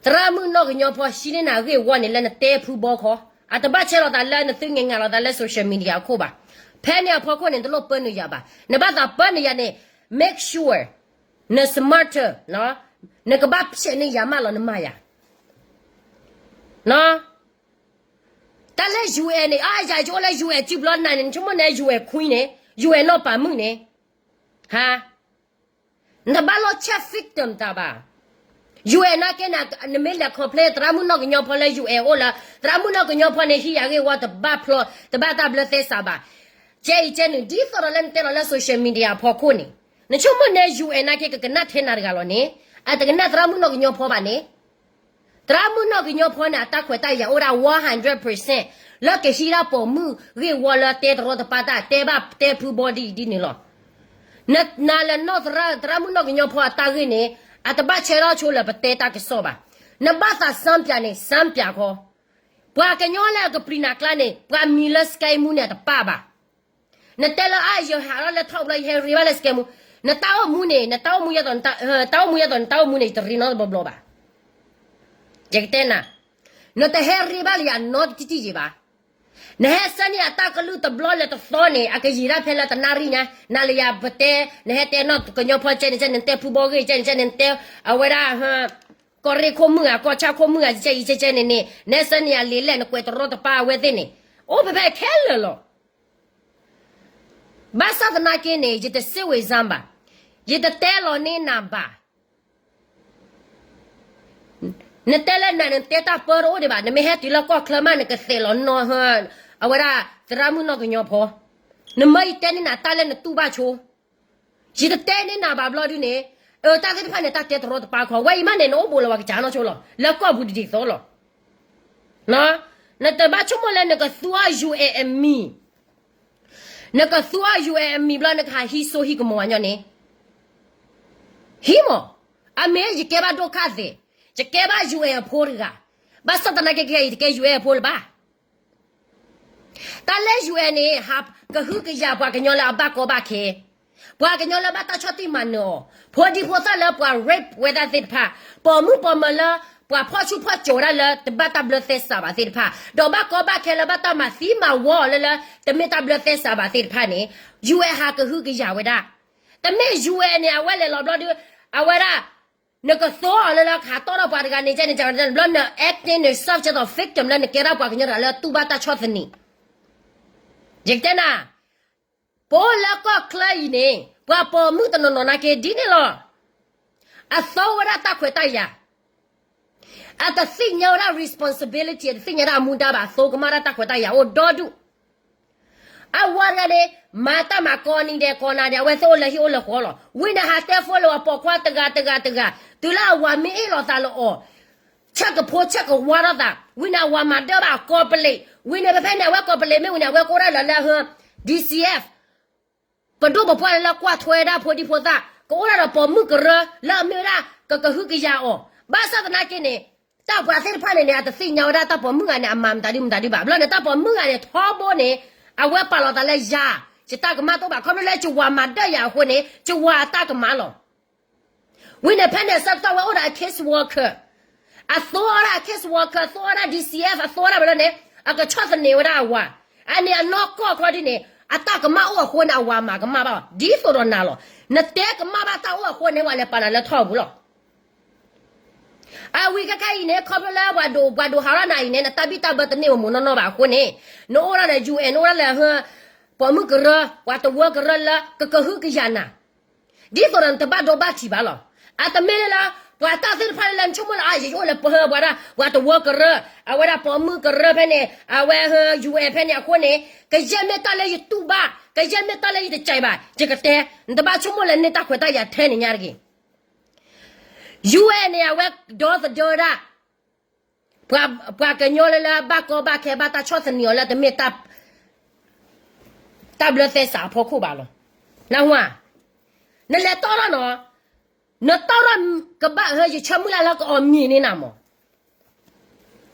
သရၣ်မုၣ်နီၣ်ကညီဖီ ဟံးန့ၢ်နၤဂ့ၢ်ဝီန့ၣ် လၢနတဲဖုဘီခီ, အတဘၣ်ဆဲးလီၤသးလၢနသုငဲၤငၤလီၤသးလၢ social media အခိၣ်ဘၣ်. ဖဲန့ၣ်အဖီခိၣ်န့ၣ် နတလိၣ်ပၢနုာ်ယၤဘၣ်. နဘၣ်သးပၢနုာ်ယၤန့ၣ် make sure န smarter, နကဘၣ်ဖျဲးန့ၢ်ယၤမးလီၤ နမၤယၤ တၢ်လၢ UN န့ၣ် အါယၤ ယအိၣ်လၢ UN စုပျီနၤန့ၣ် နဆိကမိၣ်န့ၣ် UN queen န့ၣ် UN နီၢ်ပၤမုၣ်န့ၣ်, ဟါ, နတဘၣ်လီၤဆဲး victim တၢ်ဘၣ်. UN နာ်က့န့ၣ် နမ့ၢ်လဲၤ complain သရၣ်မုၣ်နီၣ်ကညီဖီလၢ UN အိၣ်လၢ သရၣ်မုၣ်နီၣ်ကညီဖီန့ၣ် ဟံးယၤဂ့ၢ်ဝီတဘၣ်ဖျီ တဘၣ်တၢ်ဘျၢသဲစးဘၣ်. ကဲအံၤကဲန့ၣ် ဒ်သိးဒီးလၢနတဲလီၤလၢ social media အဖီခိၣ်န့ၣ် နဆိကမိၣ်န့ၣ် UN နာ်က့ ကကနၣ်ထဲနၤတဂၤလီၤန့ၣ်, အတကနၣ်သရၣ်မုၣ်နီၣ်ကညီဖီဘၣ်န့ၣ် သရၣ်မုၣ်နီၣ်ကညီဖီန့ၣ် အတၢ်ခွဲးတၢ်ယာ်အိၣ်ဒၣ် one hundred percent လၢကဟံးဒၣ်ပိာ်မုၣ်ဂ့ၢ်ဝီလၢတဲတရီတပါတၢ် တဲဘၣ်တဲဖုဘီဒ်အံၤဒ်န့ၣ်လီၤ. နလဲၤနီၣ်သရၣ် သရၣ်မုၣ်နီၣ်ကညီဖီအတၢ်ဂ့ၢ်န့ၣ် အတဘၣ်ဆဲးထီၣ်ဆိလၢပတဲတၢ်ကစီၣ်ဘၣ်. နဘၣ်သး စမ်းပြ န့ၣ် စမ်းပြ ခီ, ပှၤကညီလၢအကပျံၤနၤကျါန့ၣ် ပှၤမံၤလၢ scam မူန့ၣ် အတပၣ်ဘၣ်. နတဲလၢအါ ယဟးထီၣ်လၢထီၣ်ဘျီ ယဟဲရ့ဘၣ်လၢ scam မူ, နတၢ်အိၣ်မူန့ၣ် နတၢ်အိၣ်မူယဲသိး တၢ်အိၣ်မူယဲသိး နတၢ်အိၣ်မူန့ၣ် ယတရ့နီတဘျီဘျီဘၣ်. ယကတဲနၤ, နတဟဲရ့ဘၣ်လၢယၤနီတထံၣ်ဘၣ်. နဟဲဆၢန့ၢ်အတၢ်ကလုၢ်တဘျီလၢတသီန့ၣ် အကယံာ်ဒၣ်ဖဲလၢတနၣ်ရံၣ်ညါ, နၤလၢယၤပတဲ, နဟဲတဲနီၣ်ကညီဖီကဲန့ၣ်ကဲန့ၣ် နတဲဖုဘီဂ့ၢ်ကဲန့ၣ်ကဲန့ၣ် နတဲ အဝဲဒၣ် ကီၢ်ရ့ၣ်ခိၣ်မုၣ်ဧါ ကီၢ်ဆၣ်ခိၣ်မုၣ်ဧါ ကဲအံၤကဲကဲန့ၣ်န့ၣ် နဟဲဆၢန့ၢ်အလံာ်လဲၣ် နကွဲးတရီတပါအဝဲသ့ၣ်န့ၣ် အိၣ်ဖဲဖဲခဲလၢာ်လီၤ. ဘၣ်ဆၣ်သနာ်က့န့ၣ် ယတစ့ဝ့ၤစၢ်ဘၣ်, ယတတဲလီၤန့ၢ်နၤဘၣ်. နတဲလၢနၤန့ၣ် နတဲတၢ်ပၢတအိၣ်ဒံးဘၣ်, နမ့ၢ်ဟဲတုၤလၢကီၢ်ချၢမး နကသဲးလီၤနီၢ်ဟၢ, အဝဲဒၣ် သရၣ်မုၣ်နီၣ်ကညီဖီ, နမၢယတဲန့ၢ်နၤတၢ်လၢနတူၢ်ဘၣ်ဆိ, ယတတဲန့ၢ်နၤဘၣ်ဘျီဒုန့ၣ်, အတၢ်သ့ၣ်တဖၣ်န့ၣ် တၢ်တဲတရီတပါခီ, ဝဲအံၤမးန့ၣ် နအိၣ်ဘူးလၢပှၤကစၢ်နီၢ်ဆိလီၤ, လၢကီၢ်ပူၤဒ်သိးလီၤ. နတဘၣ်ဆိကမိၣ်လၢနကသူအီၤ UN အမံၤ, နကသူအီၤ UN အမံၤဘျီ နကဟးဟံးစိဟံးကမီၤဝဲညီန့ၣ်, ဟံးမး, အမ့ၢ်ယကဲဘၣ်ဒိၣ်ခၣ်သ့, ယကဲဘၣ် UN အဖိတဂၤ, ဘၣ်ဆၣ်သနာ်က့ ခဲအံၤယတကဲ UN အဖိလၢၤဘၣ်. တၢ်လၢ UN န့ၣ် ဟးကဟုကယာ်ပှၤကညီလၢအဘၣ်ကီဘၣ်ခဲ, ပှၤကညီလၢဘၣ်တၢ်ဆီၣ်တံၢ်မၤနၢၤအီၤ, ဖိဒံဖိသၣ်လၢပှၤ rape ဝဲဒၣ်သ့ၣ်တဖၣ်, ပိာ်မုၣ်ပိာ်မၢၤလၢ ပှၤဖီၣ်ဆူၣ်ဖီၣ်ကၠီၤဝဲဒၣ်လၢတဘၣ်တၢ်ဘျၢသဲစးဘၣ်သ့ၣ်တဖၣ်, ဒီးဘၣ်ကီဘၣ်ခဲလၢဘၣ်တၢ်မၤသံမၤဝီအီၤလၢလၢ တမ့ၢ်တၢ်ဘျၢသဲစးဘၣ်သ့ၣ်တဖၣ်န့ၣ်, UN ဟးကဟုကယာ်ဝဲဒၣ်. တမ့ၢ် UN န့ၣ် အဝဲလဲၤလီၤဘျီဒု, အဝဲဒၣ် နကသိအီၤလၢလၢကဟးတီၣ်ထီၣ်ပှၤတဂၤန့ၣ် ကဲန့ၣ် ကဲန့ၣ် ဘျီန acting န့ၣ် serve ကဲသိး victim လၢနကဲထီၣ်ပှၤကညီတဂၤလၢတူၢ်ဘၣ်တၢ်ဆီၣ်သနံး, ယကတဲနၤ, ပအိၣ်လၢကီၢ်ချၢအံၤန့ၣ် ပှၤပိာ်မုၣ်တနီၤနီၤနာ်က့ဒ်န့ၣ်လီၤ. အသိဝဲဒၣ်တၢ်ခွဲးတၢ်ယာ်, အတသ့ၣ်ညါဝဲဒၣ် responsibility, အတသ့ၣ်ညါဒၣ်အမူဒါဘၣ်, အသိကမၣ်ဒၣ်တၢ်ခွဲးတၢ်ယာ်အိၣ်ဒီဒူၣ်. အဝၤတဂၤန့ၣ် မၤတၢ်မၤကိးနံၤဒဲးကိးနၤဒဲး အဝဲသ့ၣ်အိၣ်လၢဟံၣ်အိၣ်လၢဃီလီၤ. ဝံၤန့ၣ်ဟးတဲဖိလၢအပိာ်ခွါတဂၤတဂၤတဂၤ, တုၤလၢအဝၤမ့ၢ်အ့ၣ်လိာ်သးလၢအီၤ, ဆၢကဖိဆၢကဝါထီၣ်သး, ဝံၤန့ၣ်အဝၤမၤဒၢဘၣ်အကိးပလံး, ဝံၤန့ၣ်ဖဲဖဲန့ၣ် အဝဲကိးပလံးမ့ၢ်ဝံၤန့ၣ် အဝဲကအိၣ်ဒၣ်လၢလၢ DCF ပဒိၣ်ပပှၢ်လၢလၢကွၢ်ထွဲဒၣ်ဖိဒံဖိသၣ်, ကအိၣ်ဒၣ်ဒီးပိာ်မုၣ်ကရၢလၢအမ့ၢ်ဝဲဒၣ် ကကဟုကယာ်အီၤ, ဘၣ်ဆၣ်သနာ်က့န့ၣ်, တၢ်ပှၤသ့ၣ်တဖၣ်န့ၣ်န့ၣ် အတသ့ၣ်ညါဝဲဒၣ်တၢ်ပိာ်မုၣ်ဂၤန့ၣ် အမၤမတၤဒုမတၤဒုဘၣ်. ဘျီန့ၣ် တၢ်ပိာ်မုၣ်ဂၤန့ၣ် ထီဘိန့ၣ်, အဝဲပာ်လီၤသးလၢယၤ, ယတၢ်ကမၣ်တအိၣ်ဘၣ်, ခီဖျိလၢယဝၤမၤဒၢယၤအဃိန့ၣ် ယဝၤအတၢ်ကမၣ်လီၤ. ဝံၤန့ၣ်ဖဲန့ၣ် ဆၢကတီၢ်ဝဲအိၣ်ဒီးအ case worker, အသိအီၤဒၣ်အ case worker, သိအီၤဒၣ် DCF, အသိအီၤဒၣ်ဘျီန့ၣ်, အကဆီၣ်သနံးဝဲဒၣ်အဝၤ, အန့ၣ်အနီၢ်ကီၢ်ခီဒ်န့ၣ်, အတၢ်ကမၣ်အိၣ်အဃိန့ၣ် အဝၤမၤကမၣ်ဘၣ်, ဒ်သိးဒီးနၤလီၤ. နတဲကမၣ်ဘၣ်တၢ်အိၣ်အဃိန့ၣ် ဝဲလဲၤပာ်နၤလၢထီၣ်ပူၤလီၤ. အဝံၤခဲခဲအံၤန့ၣ် ခီဖျိလၢပှၤဒိးပှၤဒိးဟးထီၣ်နၤအံၤန့ၣ် နတၢ်ဘံၣ်တၢ်ဘၢတန့ၢ်ဝဲမ့ၢ်နီၢ်နီၢ်ဘၣ်အဃိန့ၣ်, နအိၣ်ဒၣ်ဒီး UN, နအိၣ်ဒၣ်လၢ ပိာ်မုၣ်ကရၢ, ပှၤတဝၢကရၢလၢကကဟုကယာ်နၤ, ဒ်သိးဒီးနတဘၣ်ဒိဘၣ်ထံးဘၣ်လီၤ. အတမ့ၢ်လၢ ပှၤတၢ်သ့ၣ်တဖၣ်လၢနဆိကမိၣ်လၢ အါ ယအိၣ်လၢပှၤ ပှၤတဝၢကရၢ, အဝဲဒၣ်ပိာ်မုၣ်ကရၢဖဲန့ၣ်, အဝဲ UN ဖဲန့ၣ်အဃိန့ၣ်, ကယဲၢ်မ့ၢ်တၢ်လၢယတူၢ်ဘၣ်, ကယဲၢ်မ့ၢ်တၢ်လၢယတကဲဘၣ်, ယကတဲ, နတဘၣ်ဆိကမိၣ်လၢန့ၢ်တၢ်ခွဲးတၢ်ယာ်ထဲန့ၣ်ညါတဂ့ၤ. UN န့ၣ် အဝဲဒီသဒၢဒၣ် ပှၤကညီလၢလၢဘၣ်ကီဘၣ်ခဲ ဘၣ်တၢ်ဆီၣ်သနံးအီၤလၢတမ့ၢ် တၢ်ဘျၢသဲစးအဖီခိၣ်ဘၣ်လီၤ. နၢ်ဟူဧါ, နလဲၤတီၢ်ထီၣ်နီၤ, နတီၢ်ထီၣ်ကဘၣ်ဟၢ ယဆၢမုၢ်လၢ်လၢကအီၣ်မံၤန့ၢ်နၤမး.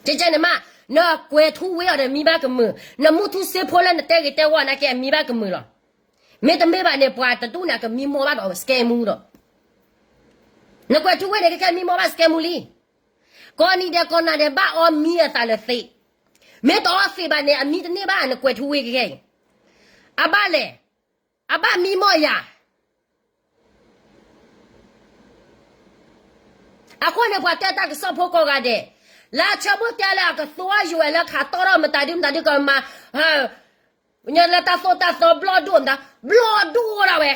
ကဲကဲန့ၣ်မး, နကွဲးထူဝ့အီၤဒီးမံဘၣ်ကမုာ်, နမူထူစ့ဖိလၢနတဲဂ့ၤတဲဝီနာ်က့အမံဘၣ်ကမုာ်လီၤ. မ့တမ့ၢ်ဘၣ်န့ၣ် ပှၤတဒူၣ်န့ၣ် အကမံမီၢ်ဘၣ်ဒီးစကဲမူဒီး, နကွဲးထူဝ့န့ၣ် ကဲကဲမံမီၢ်ဘၣ်စကဲမူလံ. ကိးနံၤဒဲးကိးနၤဒဲး ဘၣ်အီမံအသးလၢသ့, မ့ၢ်တအီသ့ဘၣ်န့ၣ် အမံတန့ၢ်ဘၣ် နကွဲးထူဝ့ကဲကဲအံၤ, အဘၣ်လဲၣ်, အဘၣ်မံမီၢ်ယၤ အဃိန့ၣ် ပှၤတဲတၢ်ကစီၣ်ဖိကိးဂၤဒဲး, လၢဆၢဖိတဲလၢအကသူအီၤ UN လၢခးတီၢ်ထီၣ်မတၤဒုမတၤဒုကမၤ, လၢတၢ်သိၣ်တၢ်သီဘျီၣ်ဒိၣ်မတၤ, ဘျီၣ်ဒိၣ်အိၣ်ဒၣ်ဝဲ.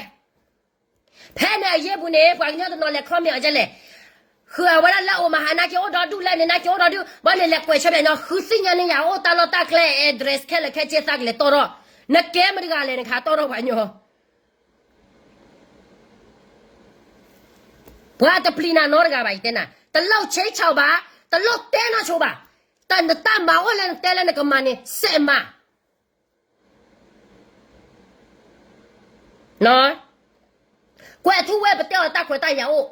ဖဲန့ၣ်အယ့ၢ်ပူၤန့ၣ် ပှၤကညီတနီၤလဲၤ comment အီၤဒ်လဲၣ်, ဃုအဝဲဒၣ်လၢအိၣ်မဟါနာ်က့အိၣ်ဒီဒူၣ် လၢန့ၣ်နာ်က့အိၣ်ဒီဒူၣ်, ဘၣ်န့ၣ်လဲၤကွဲးဆၢဘၣ်ညီ ဃုသ့ၣ်ညါန့ၢ်ယၤအိၣ်တၢ်လီၢ်တၢ်ကျဲ address ခဲလၢာ်ခဲဆ့သးကလဲၤတီၢ်ထီၣ်, နကဲမတၤတဂၤလဲၣ် နခးတီၢ်ထီၣ်ပှၤကညီ ပှၤတပျံၤနၤနီတဂၤဘၣ် ယတဲနၤ, တလိၣ်ဆ့ဆီၣ်ဘၣ်, တလိၣ်တဲနီၢ်ဆိဘၣ်, တၢ်နတၢ်မၤအိၣ်လၢနတဲလၢနကမၤန့ၣ် စဲးမၤ ကွဲးထူဝ့ ပတဲအီၤတၢ်ခွဲးတၢ်ယာ်အိၣ်,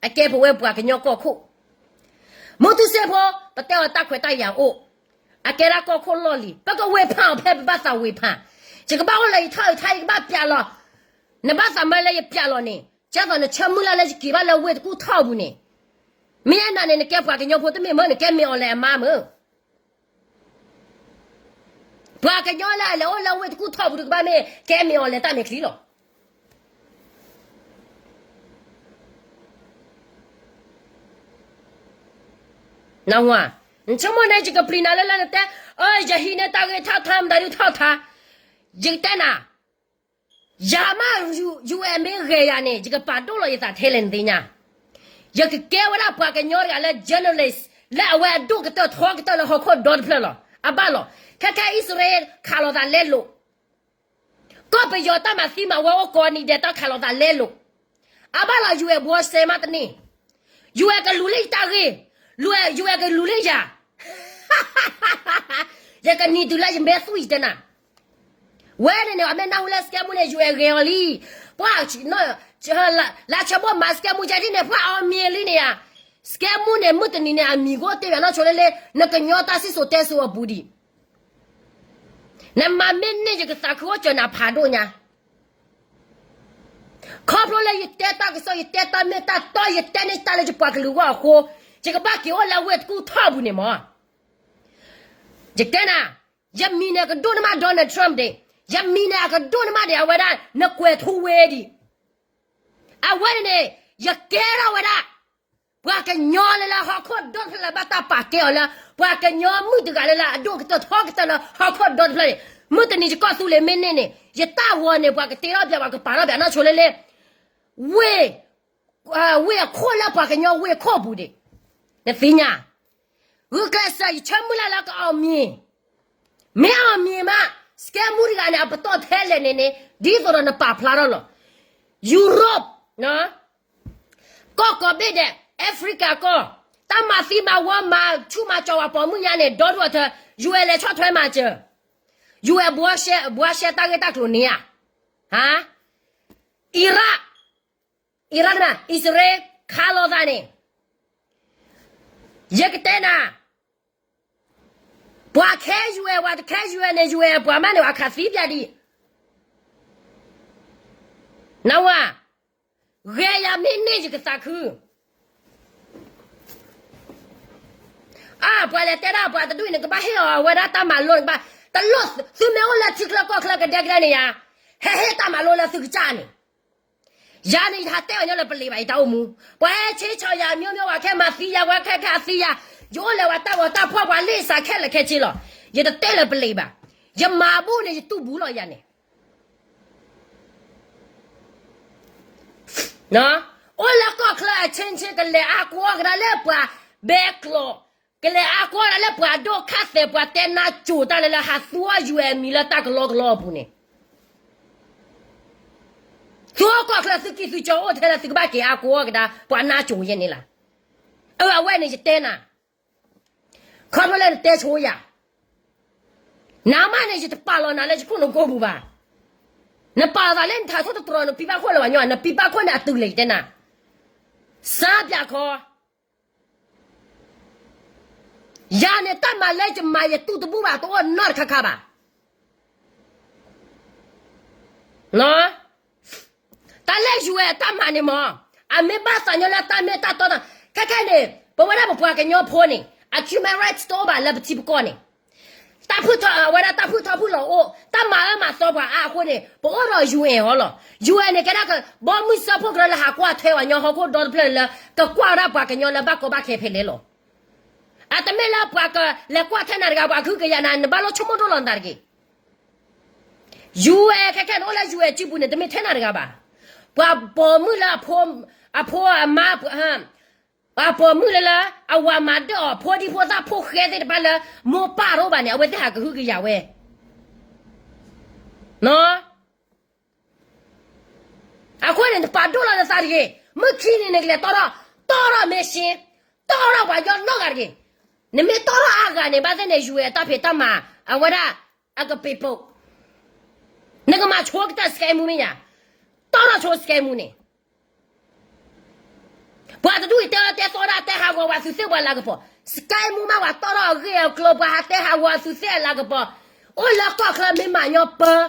အကဲပဝဲပှၤကညီကီၢ်ခိၣ်, မူထူစ့ဖိ ပတဲအီၤတၢ်ခွဲးတၢ်ယာ်အိၣ်, အကဲဒၣ်ကီၢ်ခိၣ်လီၢ်လံၤ ပကဝ့ၤဖးအီၤဖဲပဘၣ်သးဝ့ၤဖး, ယကဘၣ်အိၣ်လၢယထီၣ်ယထါ ယကဘၣ်ပျးလီၤ, နဘၣ်သးမၤလၢယပျးလီၤန့ၣ် ကဲသိးနဆၢမုၢ်လၢ်လၢယက့ၤဘၣ်လၢဝ့ၢ်တကူၣ်ထီၣ်ပူၤန့ၣ်, မ့ၢ်နၤန့ၣ် နကဲပှၤကညီဖိတမ့ၢ်မ့ၢ် နကဲမ့ၢ်အီၤလဲၣ်အမါမ့ၢ် ပှၤကညီလၢအလဲၤအိၣ်လၢဝ့ၢ်တကူၣ်ထီၣ်ပူၤတကဘၣ်မ့ၢ် ကဲမ့ၢ်အီၤလဲၣ်တၢ်မဲာ်ချံလီၤ. နဆိကမိၣ်န့ၣ် ယကပျံၤနၤလၢလၢနတဲ, ယဟံးန့ၢ်တၢ်ဂ့ၢ်ထီၣ်ထါမတၤဒုထီၣ်ထါ, ယကတဲနၤ, ယၤမး UN မ့ၢ်ဂဲၤယၤန့ၣ် ယကပာ်ဒိၣ်လီၤယသးထဲလဲၣ်နသ့ၣ်ညါ, ယကကဲဝဲဒၣ်ပှၤကညီတဂၤလၢ journalist လၢအဝဲအဒိၣ်ကတၢၢ်ထီကတၢၢ်လၢဟီၣ်ခိၣ်ဒီတဖျၢၣ်လီၤ. အဘၣ်လီၤ, ခဲခဲအံၤအံၣ်စရ့လးခးလိာ်သးလဲလိာ် ကီၢ်ပယီၤတၢ်မၤသံမၤဝီအိၣ်ကိးနံၤဒဲး တၢ်ခးလိာ်သးလဲလိာ်, အဘၣ်လီၤ UN ဘှီစဲမးတန့ၢ်, UN ကလူၤလၢယတၢ်ဂ့ၢ်, UN ကလူၤလၢယၤ, ယကနံၤတုၤလၢယမဲာ်သွံၣ်ယတဲနၤ, ဝဲန့ၣ်န့ၣ် အမ့ၢ်နၢ်ဟူလၢစကဲမူန့ၣ် UN ဂဲၤအီၤလံ, ပှၤ, လၢဆၢဖိမၤစကဲမူယဲဒ်န့ၣ် ပှၤအီၤမံၤလံန့ၣ်ဧါ, စကဲမူန့ၣ် မုၢ်တနံၤန့ၣ် အမံၤကအိၣ်တ့ၢ်ဘၣ်နီၢ်ဆိလၢလၢ နကညီတၢ်စံၣ်စိၤတဲစိၤအပူၤဒံး နမၤမ့ၢ်န့ၢ်ယကသးခုအိၣ်စၢၤနၤဖးဒိၣ်ညါ, ခီဖျိလၢယတဲတၢ်ကစီၣ် ယတဲတၢ်မ့ၢ်တၢ်တီ ယတဲန့ၢ်တၢ်လၢယပှၤကလုာ်ဂီၢ်အဃိ, ယကဘၣ်က့ၤအိၣ်လၢဝ့ၢ်တကူၣ်ထီၣ်ပူၤန့ၣ်မး, ယတဲနၤ, ယမံၤန့ၣ်ကဒိၣ်န့ၢ်မး Donald Trump ဒံး, ယမံၤန့ၣ်အကဒိၣ်န့ၢ်မးဒံး အဝဲဒၣ် နကွဲးထူဝ့ဒံး အဝဲန့ၣ်န့ၣ် ယကဲထီၣ်ဝဲဒၣ် ပှၤကညီလၢလၢဟီၣ်ခိၣ်ဒီတဖျၢၣ်လၢဘၣ်တၢ်ပာ်ကဲအီၤလၢ ပှၤကညီမုၣ်တဂၤလၢလၢအဒိၣ်ကတၢၢ်ထီကတၢၢ်လၢဟီၣ်ခိၣ်ဒီတဖျၢၣ်န့ၣ်, မုၢ်တနံၤယကီၢ်သူလ့ၤမ့ၢ်န့ၢ်န့ၣ် ယတၢ်ဂီၤန့ၣ် ပှၤကတ့ထီၣ်ပၠး ပှၤကပာ်ထီၣ်ပၠးနီၢ်ဆိလၢလၢ ဝ့ၢ်, ဝ့ၢ်အခိၣ်လၢပှၤကညီဝ့ၢ်ခိၣ်ပူၤဒံး, နသ့ၣ်ညါ ဂုာ်ကျဲးစၢး ယဆၢမုၢ်လၢ်လၢကအီၣ်မံၤ, မ့ၢ်အီၣ်မံၤမး စကဲမူတဂၤန့ၣ် အပတီၢ်ထဲလဲၣ်န့ၣ်န့ၣ် ဒ်သိးဒီးနပာ်ဖျါထီၣ်လီၤ. Europe ကီၢ်ကိးဘ့ၣ်ဒဲး Africa ကီၢ်, တၢ်မၤသံမၤဝီမၤဆူၣ်မၤစီၤဝဲပိာ်မုၣ်ညါန့ၣ် ဒီဒိၣ်အထၢ UN လဲၤဆီၣ်ထွဲမၤစၢၤ, UN ဘှီရှဲတၢ်ဂ့ၢ်တၢ်ကျိၤန့ၣ်ဧါ, ဟါ, Iraq, Iraq န့ၣ် အံၣ်စရ့လး ခးလိာ်သးန့ၣ် ယကတဲနၤ, ပှၤခဲ UN ပှၤတခဲ UN န့ၣ် UN ပှၤမးန့ၣ် အခးသံပၠးဒံး, နဝၤ, ဂဲၤယၤမ့ၢ်န့ၢ်ယကသးခု, အါ ပှၤလဲၤတဲဒၣ်ပှၤတဒူၣ်အံၤန့ၣ် ကဘၣ်ဟ့ၣ်အီၤအဝဲဒၣ်တၢ်မၤလိန့ၣ် ကဘၣ်, တလိၣ်, သုမ့ၢ်အိၣ်လၢထံချၢကီၢ်ချၢကဒဲကဒဲန့ၣ်ယၤ, ဟဲဟ့ၣ်တၢ်မၤလိလၢသုကစၢ်န့ၣ် ယၤန့ၣ် ယဟးတဲအီၤညီလၢပလံၤဘၣ် ယတၢ်အိၣ်မူ, ပှၤဟဲဆ့ဆီၣ်ယၤ မျိုးမျိုး ပှၤခဲမၤသံယၤ ပှၤခဲခဲအသံယၤ, ယအိၣ်လဲၤဝဲတၢ်ဂီၤတၢ်ဖီၣ် ပှၤလ့ၣ်စးခဲလၢာ်ခဲဆ့လီၤ, ယတတဲလၢပလံၤဘၣ်, ယမၤဘူၣ်န့ၣ် ယတူၢ်ဘူးလီၤယၤန့ၣ် အိၣ်လၢကီၢ်ချၢ အဆ့ဆ့ကလဲၤအါကီကဒါလၢပှၤဘဲကျိး, ကလဲၤအါကီကဒါလၢပှၤဒိၣ်ခၣ်သဲး ပှၤတဲနါစိၤတၢ်လၢလၢဟးသူအီၤ UN မံၤလၢတၢ်ကလီကလီအပူၤန့ၣ်, သူအီၤကီၢ်ချၢသုကံၢ်သုကီအိၣ်ထဲလၢသုကဘၣ်က့ၤအါကီကဒါ ပှၤနါစိၤယဲန့ၣ်လီၤ. အဝဲန့ၣ်ယတဲနၤ ခီဖျိလၢနတဲဆိယၤ, နမ့ၢ်န့ၣ် ယတပာ်လီၤနၤလၢယခိၣ်နူာ်ကိးပူၤဘၣ်. နပာ်လီၤသးလၢနထးထိၣ်တတြီၤ နပံပၢ်ခိၣ်လၢပှၤညီ, နပံပၢ်ခိၣ်န့ၣ်အတုၤလဲၣ်ယတဲနၤ, စါပၠးခီ, ယၤန့ၣ်တၢ်မၤလၢယမၤယတူၢ်တဘူၣ်ဘၣ် တအိၣ်နီတခါခါဘၣ်. တၢ်လၢ UN တၢ်မၤန့ၣ်မ့ၢ် အမ့ၢ်ဘၣ်သးညီလၢတၢ်မ့ၢ်တၢ်တီနီၤ, ခဲခဲန့ၣ် ပဝဲဒၣ်ပပှၤကညီဖိန့ၣ် အ human rights တအိၣ်ဘၣ်လၢပထံပကီၢ်န့ၣ်, တၢ်ဖုၣ်ထီ အဝဲဒၣ်တၢ်ဖုၣ်ထီဖုၣ်လီၤအိၣ် တၢ်မၤအၢမၤသီပှၤအါအဃိန့ၣ် ပအိၣ်ဒီး UN ဟီလီၤ. UN န့ၣ်ကဲဒၣ်က ဘီမုၢ်စၢဖှိၣ်ကရၢလၢဟးကွၢ်ထွဲပှၤကညီဟီၣ်ခိၣ်ဒီတဖျၢၣ်လၢ ကကွၢ်ဝဲဒၣ်ပှၤကညီလၢဘၣ်ကီဘၣ်ခဲဖဲလဲၣ်လီၤ. အတမ့ၢ်လၢပှၤကလဲၤကွၢ်ထဲနၤတဂၤ ပှၤကဟုကယာ်နၤ နဘၣ်လိၣ်ဆိကမိၣ်ဒိၣ်လီၤနသးတဂ့ၤ. UN ခဲခဲန့ၣ်အိၣ်လၢ UN စုပူၤန့ၣ် တမ့ၢ်ထဲနၤတဂၤဘၣ်. ပှၤပိာ်မုၣ်လၢအဖိ, အဖိအမါ, ပှၤပိာ်မုၣ်လၢလၢ အဝၤမၤဒၢၣ်အီၤ ဖိဒံဖိသၣ်ဖိဃဲသ့ၣ်တဖၣ်လၢ မိၢ်ပၢ်တအိၣ်ဘၣ်န့ၣ် အဝဲသ့ၣ်ဟးကဟုကယာ်ဝဲ အဃိန့ၣ် နပာ်ဒိၣ်လီၤနသးတဂ့ၤ. မုၢ်ခံနံၤန့ၣ် နကလဲၤတီထီၣ်, တီထီၣ်မ့ၢ်ရှ့, တီထီၣ်ပှၤကညီနီတဂၤတဂ့ၤ. နမ့ၢ်တီထီၣ်အါဂၤန့ၣ် ဘၣ်သ့ၣ်န့ၣ် UN တၢ်ဖံးတၢ်မၤ အဝဲဒၣ် အကပ့ၤပိာ်, နကမၤဆိကတၢၢ် စကဲမူမ့ၢ်ယၤ, တီထီၣ်ဆိစကဲမူန့ၣ် ပှၤတဒူၣ်အံၤတဲအီၤတဲသီဒၣ် တဲဟးဂီၤပှၤသုးသ့ၣ်ပှၤလၤကပီၤ, စကဲမူမးပှၤတီထီၣ်အဂ့ၢ်အကျိၤ ပှၤဟးတဲဟးဂီၤအသုးသ့ၣ်အလၤကပီၤ, အိၣ်လၢကီၢ်ချၢမ့ၢ်မၤညီပၢ,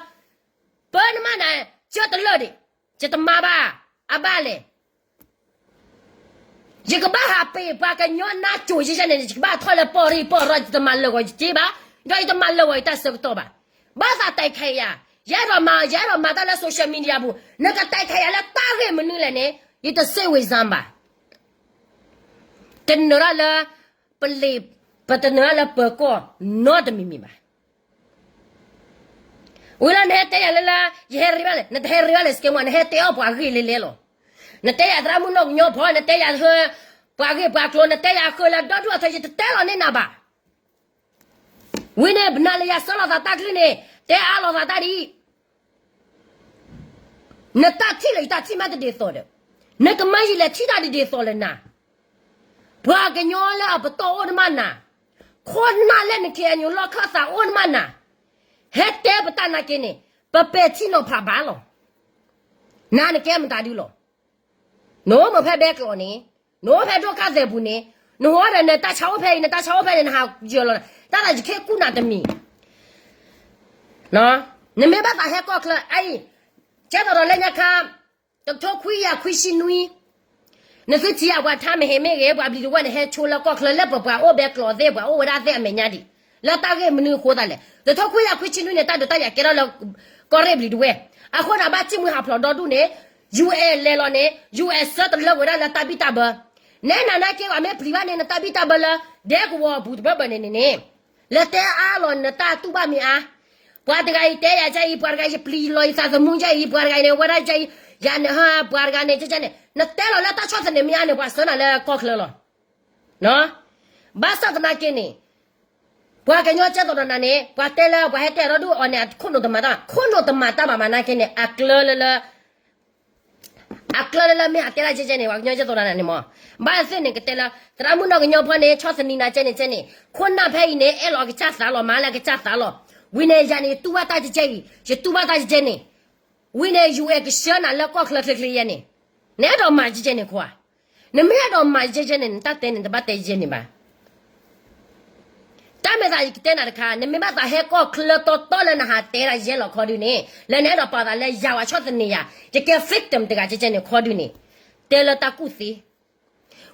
ပၢနမးနၤ, ကၢတလၢာ်ဒံး, ယတမၤဘၣ်, အဘၣ်လဲၣ်. ယကဘၣ်ဟးပ့ၤပှၤကညီနါစိၤယဲၢ်န့ၣ် ယကဘၣ်ထီၣ်လၢပီၢ်ရ့ၣ်ပီၢ်ရီ ယတမၤလၢာ်ဂီၤယစ့ဘၣ်, ဒီးယတမၤလၢာ်ဂီၤယတၢ်ဆၢကတီၢ်ဘၣ်. ဘၣ်သးတဲခဲအံၤ, ယအဲၣ်ဒိးမၤ, ယအဲၣ်ဒိးမၤတၢ်လၢ social media ပူၤ, နကတဲခဲအံၤလၢတၢ်ဂ့ၢ်မနုၤလဲၣ်န့ၣ်, ယတစ့ဝ့ၤစၢဘၣ်. တနၢၤဒၣ်လၢ ပလ့ၤ, ပတနၢၤဒၣ်လၢပၢၤကီၢ်နီတမံၤမံၤဘၣ်. ဝံၤလၢနဟဲတဲယၤလၢလၢ ယဟဲရ့ဘၣ်လဲၣ်, နတဟဲရ့ဘၣ်လဲၣ် စကဲမူ, နဟဲတဲအီၣ်ပှၤဂ့ၢ်လဲၤလဲၤလီၤ. နတဲယၤသရၣ်မုၣ်နီၢ်ကညီဖီ, နတဲယၤဟၢ ပှၤဂ့ၢ်ပှၤကျိၤ, နတဲယၤဃၢလၢဒီဒူၣ်အထၢ ယတတဲလီၤန့ၢ်နၤဘၣ်. ဝံၤန့ၣ် ပနၤလၢယၤဆၢလီၤသးတၢ်ချံန့ၣ်, တဲအါလီၤသးတၢ်ဒ်အံၤ, နတၢ်ထံၣ်လၢယတၢ်ထံၣ်မးတဒ်သိးဒီး, နကမၤယံာ်လဲၤထံၣ်တၢ်ဒ်သိးလၢနၤ, ပှၤကညီလၢအပတီၢ်အိၣ်နမးနၤ, ခိၣ်နၢ်လၢနခ့အညိလီၢ်ခၢၣ်သးအိၣ်နမးနၤ, ဟဲတဲပတၢ်နာ်က့န့ၣ်, ပပဲာ်ထံနီၤဖးဘၣ်လီၤ. နၤနကဲမတၤဒုလီၤ. နအိၣ်မ့ၢ်ဖဲဘဲကျိးန့ၣ်, နအိၣ်ဖဲဒိၣ်ခၣ်သဲးပူၤန့ၣ်, နဟီဒီးနတၢ်ဆါအိၣ်ဖဲအံၤ နတၢ်ဆါအိၣ်ဖဲန့ၣ် နဟးယၢၤလီၤ, တၢ်သးယခ့ကူၣ်နၤတမံၤ နမ့ၢ်ဘၣ်သးဟဲကီၢ်ချၢအံၤ, ကဲသိးဒီးလၢညါခါ, တကထိခွံကယၤခွံဆံနွံ, နသုထံၣ်ယၤပှၤထါမ့ၢ်ဟ့ၣ်မ့ၢ်ဂ့ၤ ပှၤဘျံးတဝဲၢ်န့ၣ် ဟဲဆိလၢကီၢ်ချၢလၢပပှၤအိၣ်ဘဲကျိးသ့ၣ် ပှၤအိၣ်ဝဲဒၣ်သ့ၣ်အမဲာ်ညါဒံး, လၢတၢ်ဂ့ၢ်မနုၤအဃိသတးလဲၣ်. တကထိခွံကယၤခွံဆံနွံန့ၣ် တၢ်ဒုးတၢ်ယၤကဲထီၣ်လၢ ကီၢ်ရ့ၣ်ဘျံးတဝဲၢ်, အဃိန့ၣ် ဘၣ်စံၣ်မုၢ်ဟးဖျိးဒီဒူၣ်န့ၣ်, UN လဲၤလီၤန့ၣ်, UN ဆၢတလၢဝဲဒၣ်လၢတၢ်ဘံၣ်တၢ်ဘၢ, နဲနၤနာ်က့ ပှၤမ့ၢ်ပျံၤဘၣ်န့ၣ် နတၢ်ဘံၣ်တၢ်ဘၢလၢ ဒဲကဝီၤအပူၤတဘၢဘၢန့ၣ်န့ၣ်န့ၣ် လၢတဲအါလီၤနတၢ်တူၢ်ဘၣ်မ့ၢ်အါ, ပှၤတဂၤအံၤတဲယၤကအံၤ ပှၤတဂၤအံၤပျံၤလီၤယသးသမူကအံၤ ပှၤတဂၤအံၤန့ၣ် ဝဲဒၣ်ကအံၤ, ယၤန့ၣ်ဟၢ ပှၤတဂၤန့ၣ် ကန့ၣ် နတဲလီၤလၢတၢ်ဆီၣ်သနံးမ့ၢ်အါန့ၣ် ပှၤဆှၢနၤလၢကီၢ်ချၢလီၤ. ဘၣ်ဆၣ်သနာ်က့န့ၣ်, ပှၤကညီကဲသိးဒီးနၤန့ၣ် ပှၤတဲလၢပှၤဟဲတဲအီၤဒီဒူၣ်အီၤန့ၣ် အခိၣ်နူာ်တမၤတၢ်, ခိၣ်နူာ်တမၤတၢ်ဘၣ်မၤနာ်က့န့ၣ် အကျၢလၢလၢ အကျၢလၢလၢမ့ၢ်အတဲဒၣ်ကဲကဲန့ၣ် ပှၤကညီကဲသိးဒီးနၤန့ၣ်မ့ၢ်, ဘၣ်သ့ၣ်န့ၣ်ကတဲလၢ သရၣ်မုၣ်နီၢ်ကညီဖီန့ၣ် ဆီၣ်သနံးနၤကဲန့ၣ်ကဲန့ၣ် ခိၣ်နၢ်ဖဲအံၤန့ၣ် အဲၣ်လီၤအကစၢ်သးလီၤ မၤလၢအကစၢ်သးလီၤ, ဝံၤန့ၣ် ယၤန့ၣ် ယတူၢ်ဘၣ်တၢ်ကဲကဲအံၤ ယတူၢ်ဘၣ်တၢ်ကဲကဲန့ၣ်, ဝံၤန့ၣ် UN ကဆှၢနၤလၢကီၢ်ချၢချ့ချ့ယဲန့ၣ်, နအဲၣ်ဒိးမၤကဲကဲန့ၣ်ခွါ, နမ့ၢ်အဲၣ်ဒိးမၤကဲကဲန့ၣ် နတၢ်တဲန့ၣ် တဘၣ်တဲကဲကဲန့ၣ်ဘၣ်. တၢ်မ့ၢ်သးယကတဲနၤတခါ နမ့ၢ်ဘၣ်သးဟဲကီၢ်ချၢတီတီလၢနဟးတဲဒၣ်ယဲလီၤခီဒုန့ၣ် လၢနအဲၣ်ဒိးပာ်သးလၢယၤဝဲဆီၣ်သနံးယၤ ယကဲ victim တဂၤကဲကဲန့ၣ်ခီဒုန့ၣ်, တဲလၢတၢ်ကူၣ်သ့,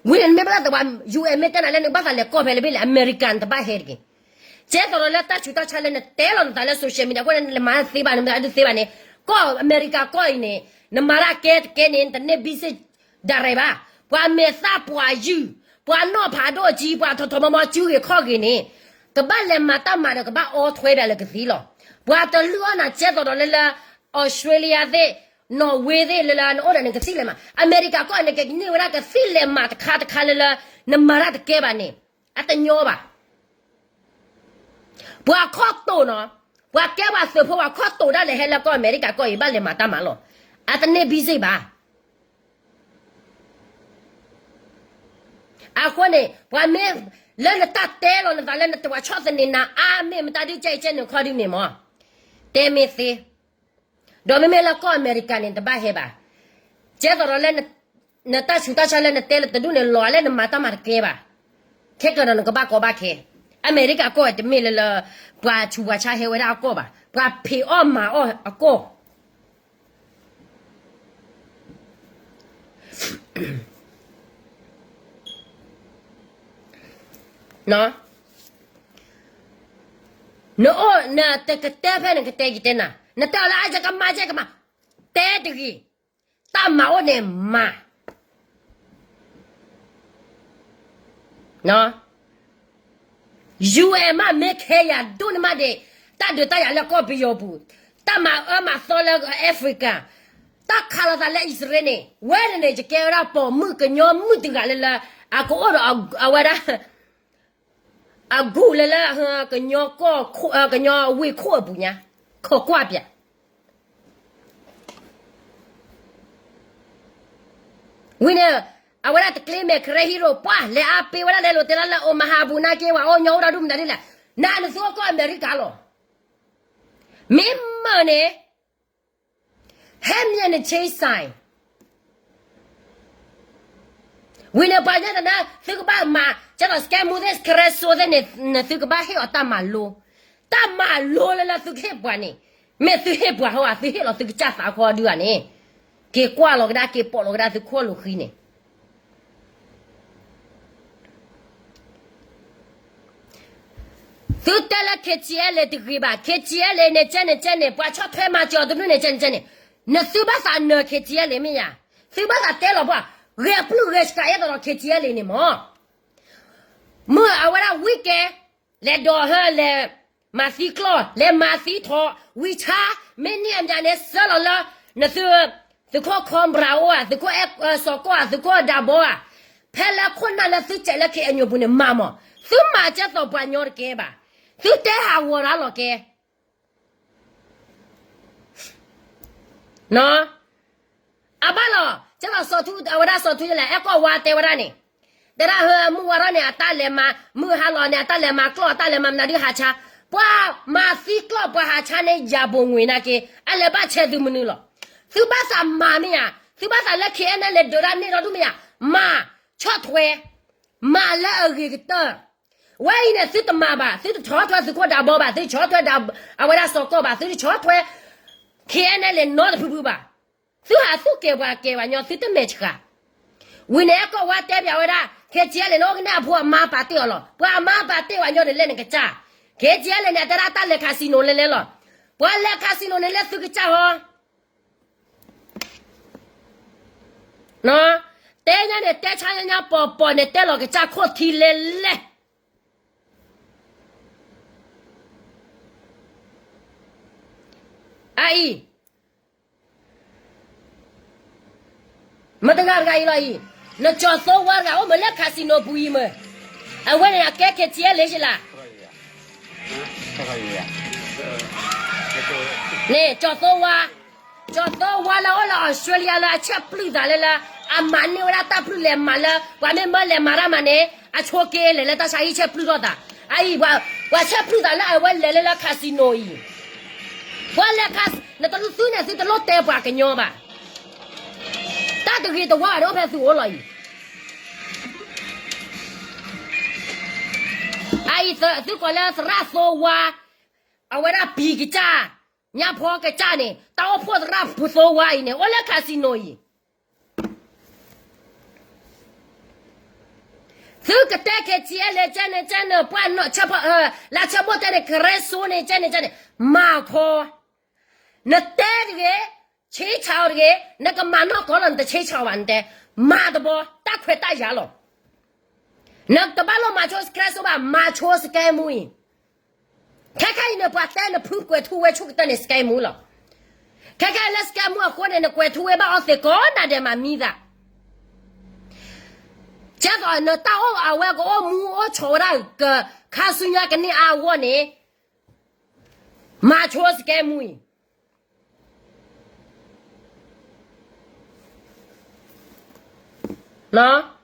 ဝံၤန့ၣ်နမ့ၢ်ဘၣ်သး UN မ့ၢ်တဲနၤလၢနကဘၣ်သးလဲၤကီၢ်ဖဲလဲၣ်ဘ့ၣ်လဲၣ် အမဲရကၤနတဘၣ်ဟဲတဂ့ၤ, ကဲသိးဒီးလၢတၢ်ဆူးတၢ်ဆါလၢနတဲလီၤနသးလၢ social media အဃိန့ၣ် နမၤသ့ဘၣ်နမၤဒုးသ့ဘၣ်န့ၣ်, ကီၢ်အမဲရကၤကီၢ်အံၤန့ၣ် နမၤတၢ်ကဲတကဲန့ၣ် နတန့ၢ် business ဒၣ်ရဲၣ်ဘၣ်, ပှၤမဲာ်သၣ်ပှၤယုၢ်, ပှၤနီၢ်ဖးဒိၣ်ကံ ပှၤထီၣ်ထီၣ်မီမီစုဂ့ၤခီၣ်ဂ့ၤန့ၣ်, ကဘၣ်လဲၤမၤတၢ်မၤဒီးကဘၣ်အီထွဲဒၣ်လၢကသံလီၤ. ပှၤတလုၢ်အီၣ်နၤကဲသိးဒီးလၢလၢ Australia သ့ၣ် နီၣ်ဝ့သ့ၣ်လၢလၢနအိၣ်ဒီးနကသံၣ်လဲၤမး, အမဲရကၤကီၢ်န့ၣ် ကကန့ၢ်ဝဲဒၣ်ကသံၣ်လဲၤမးတခါတခါလၢလၢ နမၤတၢ်တကဲဘၣ်န့ၣ် အတညီဘၣ်. ပှၤခီၣ်တိာ်နီၤ, ပှၤကဲပှၤသုးဖိ ပှၤခီၣ်တိာ်ဒၣ်လဲာ်ဟဲလၢကီၢ်အမဲရကၤကီၢ်အံၤ ဘၣ်လဲၤမၤတၢ်မၤလီၤ. အတန့ၢ်ဘံစ့ၣ်ဘၣ်. အဃိန့ၣ် ပှၤမ့ၢ်လၢနတၢ်တဲလီၤနသးလၢနတဝၤဆီၣ်သနံးနၤအါမ့ၢ်မတၤဒုးကဲအံၤကဲန့ၣ်ခီဒုးန့ၣ်မး, တဲမ့ၢ်သ့, ဒီးမ့မ့ၢ်လၢကီၢ်အမဲရကၤန့ၣ် တဘၣ်ဟဲဘၣ်. ကဲသိးဒီးလၢ နတၢ်ဆူးတၢ်ဆါလၢနတဲလၢတဒူၣ်န့ၣ် လီၤလၢနမၤတၢ်မၤတကဲဘၣ်. ခဲကဒီးနကဘၣ်ကီဘၣ်ခဲ. အမဲရကၤကီၢ်တမ့ၢ်လၢလၢ ပှၤဆူးပှၤဆါဟဲဝဲဒၣ်အကီၢ်ဘၣ်, ပှၤဖံးအီၣ်မၤအီၣ်အကီၢ် နအိၣ်နတကတဲဖဲနကတဲက့ၤတဲနၤ, နတဲအီၤလၢအယကမၤယကမၤ, တဲတဂ့ၤ, တၢ်မၤအိၣ်န့ၣ်မၤ UN မ့ၢ်ခဲယၤဒိၣ်န့ၢ်မးဒံး, တၢ်ဒုးတၢ်ယၤလၢကီၢ်ပယီၤပူၤ, တၢ်မၤအၢမၤသီလၢ Africa, တၢ်ခးလိာ်သးလၢအံၣ်စရ့လးန့ၣ် ဝဲန့ၣ်န့ၣ် ယကဲဝဲဒၣ်ပိာ်မုၣ်ကညီမုၣ်တဂၤလၢလၢ အကအိၣ်ဒီးအဝဲဒၣ် အဂုာ်လၢလၢ ကညီဝ့ၢ်ခိၣ်အပူၤညါ, ခိးကွၢ်ပၠး ဝံၤန့ၣ် အဝဲဒၣ်တကျ့မဲာ် Karen Hero ပှၢ် လဲၤအါပ့ၤဝဲဒၣ်လဲၤလိာ်တဲလၢလၢ Omaha ပူၤနာ်က့ ပှၤအိၣ်ညီအိၣ်ဒီဒူၣ်မတၤဒ်လဲၣ်, နၤနသူအကီၢ်အမဲရကၤလီၤ. မ့ၢ်မၢန့ၣ် ဟဲမ့ၢ်နဆ့စၢ် ဝံၤန့ၣ်ပှၤညါတနၢ် သုကဘၣ်မၤ ကဲသိး စကဲမူသ့ၣ် ကရဲစိသ့ၣ်န့ၣ် သုကဘၣ်ဟ့ၣ်အီၤတၢ်မၤလိ, တၢ်မၤလိလၢလၢသုကဟ့ၣ်ပှၤန့ၣ်, မ့ၢ်သုဟ့ၣ်ပှၤဟီဧါ သုဟ့ၣ်လီၤသုကစၢ်သးခီဒုဧါန့ၣ်, က့ၤကွၢ်လီၤကဒါ က့ၤပိာ်လီၤကဒါသုခိၣ်လိာ်ဃံန့ၣ် သုတဲလၢ KTLA တဂ့ၤဘၣ်, KTLA န့ၣ်ကဲန့ၣ်ကဲန့ၣ် ပှၤဆီၣ်ထွဲမၤစၢၤအီၤတဒူၣ်န့ၣ် ကဲန့ၣ်ကဲန့ၣ်, နသုဘၣ်သးနၢၤ KTLA မ့ၢ်ယၤ, သုဘၣ်သးတဲလီၤပှၤ, ဂဲၤပျုၢ်ဂဲၤဆှးအဲၣ်ဒိးဒီး KTLA န့ၣ်မး, မုၢ်အဝဲဒၣ်ဝံကဲ, လဲၤဒိးဟၢ လဲၤမၤသံကျီၢ် လဲၤမၤသံထီၣ် ဝံဆါ, မ့ၢ်န့ၢ်အမံၤန့ၣ် ဆှၢလီၤလၢ နသု သုးခိၣ်ခီဘြၤအိၣ်ဧါ, သုးခိၣ်အဲၣ်စီၤကီၢ်ဧါ, သုးခိၣ်ဒးဘီဧါ, ဖဲလၢခိၣ်နၢ်လၢသုစဲးလၢ KNU ပူၤန့ၣ် မၤမး, သုမၤကဲသိးပှၤညီတကဲဘၣ်, သုတဲဟးဂီၤရၤလီၤကဲ အဘၣ်လီၤ, ကဲသိးစီၤထူ အဝဲဒၣ်စီၤထူယလဲၣ် အဲၣ်ကီၢ်ဝါတဲဝဲဒၣ်န့ၣ်, တဲဒၣ်ဟၢမုၢ်ဝါထီၣ်န့ၣ် အတၢ်လဲၤမၤ, မုၢ်ဟါလီၤန့ၣ် အတၢ်လဲၤမၤကျီၢ် အတၢ်လဲၤမၤမနုၤဒုဟးဆါ, ပှၤမၤသံကျီၢ်ပှၤဟးဆါန့ၣ် ယၤဘိးငွေနာ်က့, အလဲၤဘၣ်ဆဲးသုမနုၤလီၤ, သုဘၣ်သးမၤမ့ၢ်ဧါ, သုဘၣ်သးလၢ KNLA ဒုးတၢ်န့ၢ်ဒီဒူၣ်မ့ၢ်ဧါ, မၤ, ဆီၣ်ထွဲ, မၤလၢအဂ့ၤကတၢၢ် ဝဲအံၤန့ၣ် သုတမၤဘၣ်, သုတဆီၣ်ထွဲသုးခိၣ်ဒးဘီဘၣ်, သုတဆီၣ်ထွဲဒး အဝဲဒၣ်စီၤကီၢ်ဘၣ်, သုတဆီၣ်ထွဲ KNLA နီတဖုဖုဘၣ်, သုဟးသူၣ်ကဲၤပှၤကဲၤပှၤညီ သုတမဲာ်ဆှး, ဝံၤန့ၣ် အဲၣ်ကီၢ်ဝါတဲပၠးဝဲဒၣ် KTLA န့ၣ် အိၣ်ကနဲၣ်အဖိအမါပာ်တ့ၢ်အီၤလီၤ, ပှၤအမါပာ်တ့ၢ်ဝဲညီန့ၣ်လဲၣ်နကစၢ်, KTLA န့ၣ် အတဲဒၣ်တၢ်လဲၤ casino လဲၤလဲၤလီၤ, ပှၤလဲၤ casino န့ၣ်လဲၣ်သုကစၢ်ဟီ တဲညါန့ၣ် တဲဆါညါညါ ပီၤပီၤန့ၣ် တဲလီၤကစၢ်ခိၣ်ထံလဲၤလဲၣ်, အအံၤ မတဂၤတဂၤအံၤလီၤအံၤ, နကၠီၤသိဝါတဂၤအိၣ်မးလၢ casino ပူၤအံၤမး, အဝဲန့ၣ်အကဲ KTLA လၢ်လၢ် န့ၣ် ကၠီၤသိဝါ, ကၠီၤသိဝါလၢအိၣ်လၢ Australia လၢအဆဲးပျုၢ်သးလၢလၢ အမၤန့ၢ်ဝဲဒၣ်တၢ်ပျုၢ်လဲၤမၤလၢ ပှၤမ့ၢ်မၢလဲၤမၤတၢ်မၤန့ၣ် အဆိးက့လဲၤလၢတၢ်ဆါဟံၣ်ဆဲးပျုၢ်ထီၣ်သး, အအံၤ ပှၤဆဲးပျုၢ်သးလၢအဝဲလဲၤလၢလၢ casino အံၤ, ပှၤလဲၤ casino နတလူသုန့ၣ် သုတလိၣ်တဲပှၤကညီဘၣ်, တၢ်တဂ့ၤတဝါန့ၣ်အိၣ်ဖဲသုအိၣ်လီၤအံၤ အအံၤသုကိးလၢသရၣ်သိဝါ, အဝဲဒၣ်ပံၤကစၢ်, ညါဖီကစၢ်န့ၣ် တၢ်အိၣ်ဖှိၣ်သရၣ်ပူၤသိဝါအံၤန့ၣ် အိၣ်လၢ casino အံၤ, သုကတဲ KTLA ကဲန့ၣ်ကဲန့ၣ် ပှၤနီၢ်ဆၢဖီ လၢဆၢဘိၣ်တဲန့ၣ် ကရဲစိန့ၣ် ကဲန့ၣ်ကဲန့ၣ် မၤခီ နတဲတဂ့ၤ, ဆ့ဆးအီၤတဂ့ၤ, နကမၤနီၢ်ကီၢ်လီၤ နတဆ့ဆးအီၤဘၣ် နတဲ, မၤတဘီ တၢ်ခွဲးတၢ်ယာ်လီၤ. နတဘၣ်လိၣ်မၤဆိစကဲစိဘၣ်, မၤဆိစကဲမူအံၤ, ခဲခါအံၤန့ၣ် ပှၤတဲနဖုကွဲးထူဝဲဆိကတၢၢ်န့ၣ် စကဲမူလီၤ. ခဲခဲလၢ scam မူအဃိန့ၣ် နကွဲးထူဝဲဘၣ်အီသံးကိးနၤဒဲးမးမံသး, ကဲသိးနတၢ်အိၣ်အဝဲကအိၣ်မူအိၣ်ဆိးဝဲဒၣ် ကခါဆူညါကန့ၢ်အါအဂီၢ်န့ၣ်, မၤဆိ scam မူအံၤ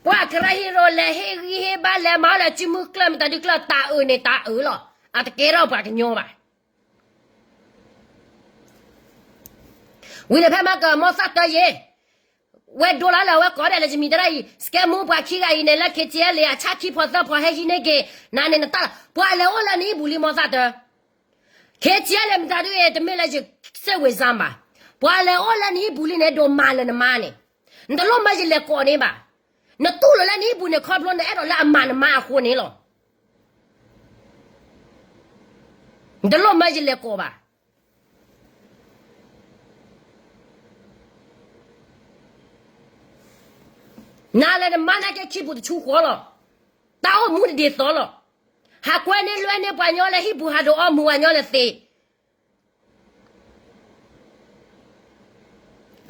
ပှၤကရၢဟ့ရိလဲၤဟ့ၣ်ဂံၢ်ဟ့ၣ်ဘါလဲၤမၤအီၣ်လၢစုမုၢ်ကျၢၢ်မတၤဒုကျၢၢ်တၢ်အုးန့ၣ်တၢ်အုးလီၤ. အတကဲထီၣ်ပှၤကညီဘၣ်. ဝံၤန့ၣ်ဖဲမၤကမီၤသၣ်တၢယ့ၤ, ဝဲဒိလီၤလၢအဝဲကိးဒဲးလၢယမံၤတရၢအံၤ scam မူပှၤခံဂၤအံၤန့ၣ်လၢ KTLA အဆၣ်ခံဖီသၢဖီဟဲဟံးန့ၢ်က့ၤ, နၤန့ၣ်နတၢ်လီၤ ပှၤလဲၤအိၣ်လၢနဟံၣ်ပူၤလံမီၤသၣ်တၢ KTLA မတၤဒုအံၤ တမ့ၢ်လၢယစဲးဝ့ၤစၢဘၣ်. ပှၤလဲၤအိၣ်လၢနဟံၣ်ပူၤလံန့ၣ် ဒိးမၤလၢနမါန့ၣ်, နတလိၣ်မၢယလဲၤကိးန့ၣ်ဘၣ်. နတူၢ်လိာ်လၢနဟံၣ်ပူၤန့ၣ် ခီဖျိနအဲၣ်ဒိးလၢအမၤနမါအဃိန့ၣ်လီၤ. နတလိၣ်မၢယလဲၤကိးဘၣ်. နၤလၢနမါနာ်က့ခံပူၤတဆူဃီလီၤ. တၢ်အိၣ်မူတဒ်သိးလီၤ. ဟးကွဲန့ၢ်လွဲန့ၢ်ပှၤညီလၢဟံၣ်ပူၤ ဟးဒိးအီမူၤပှၤညီလၢသ့း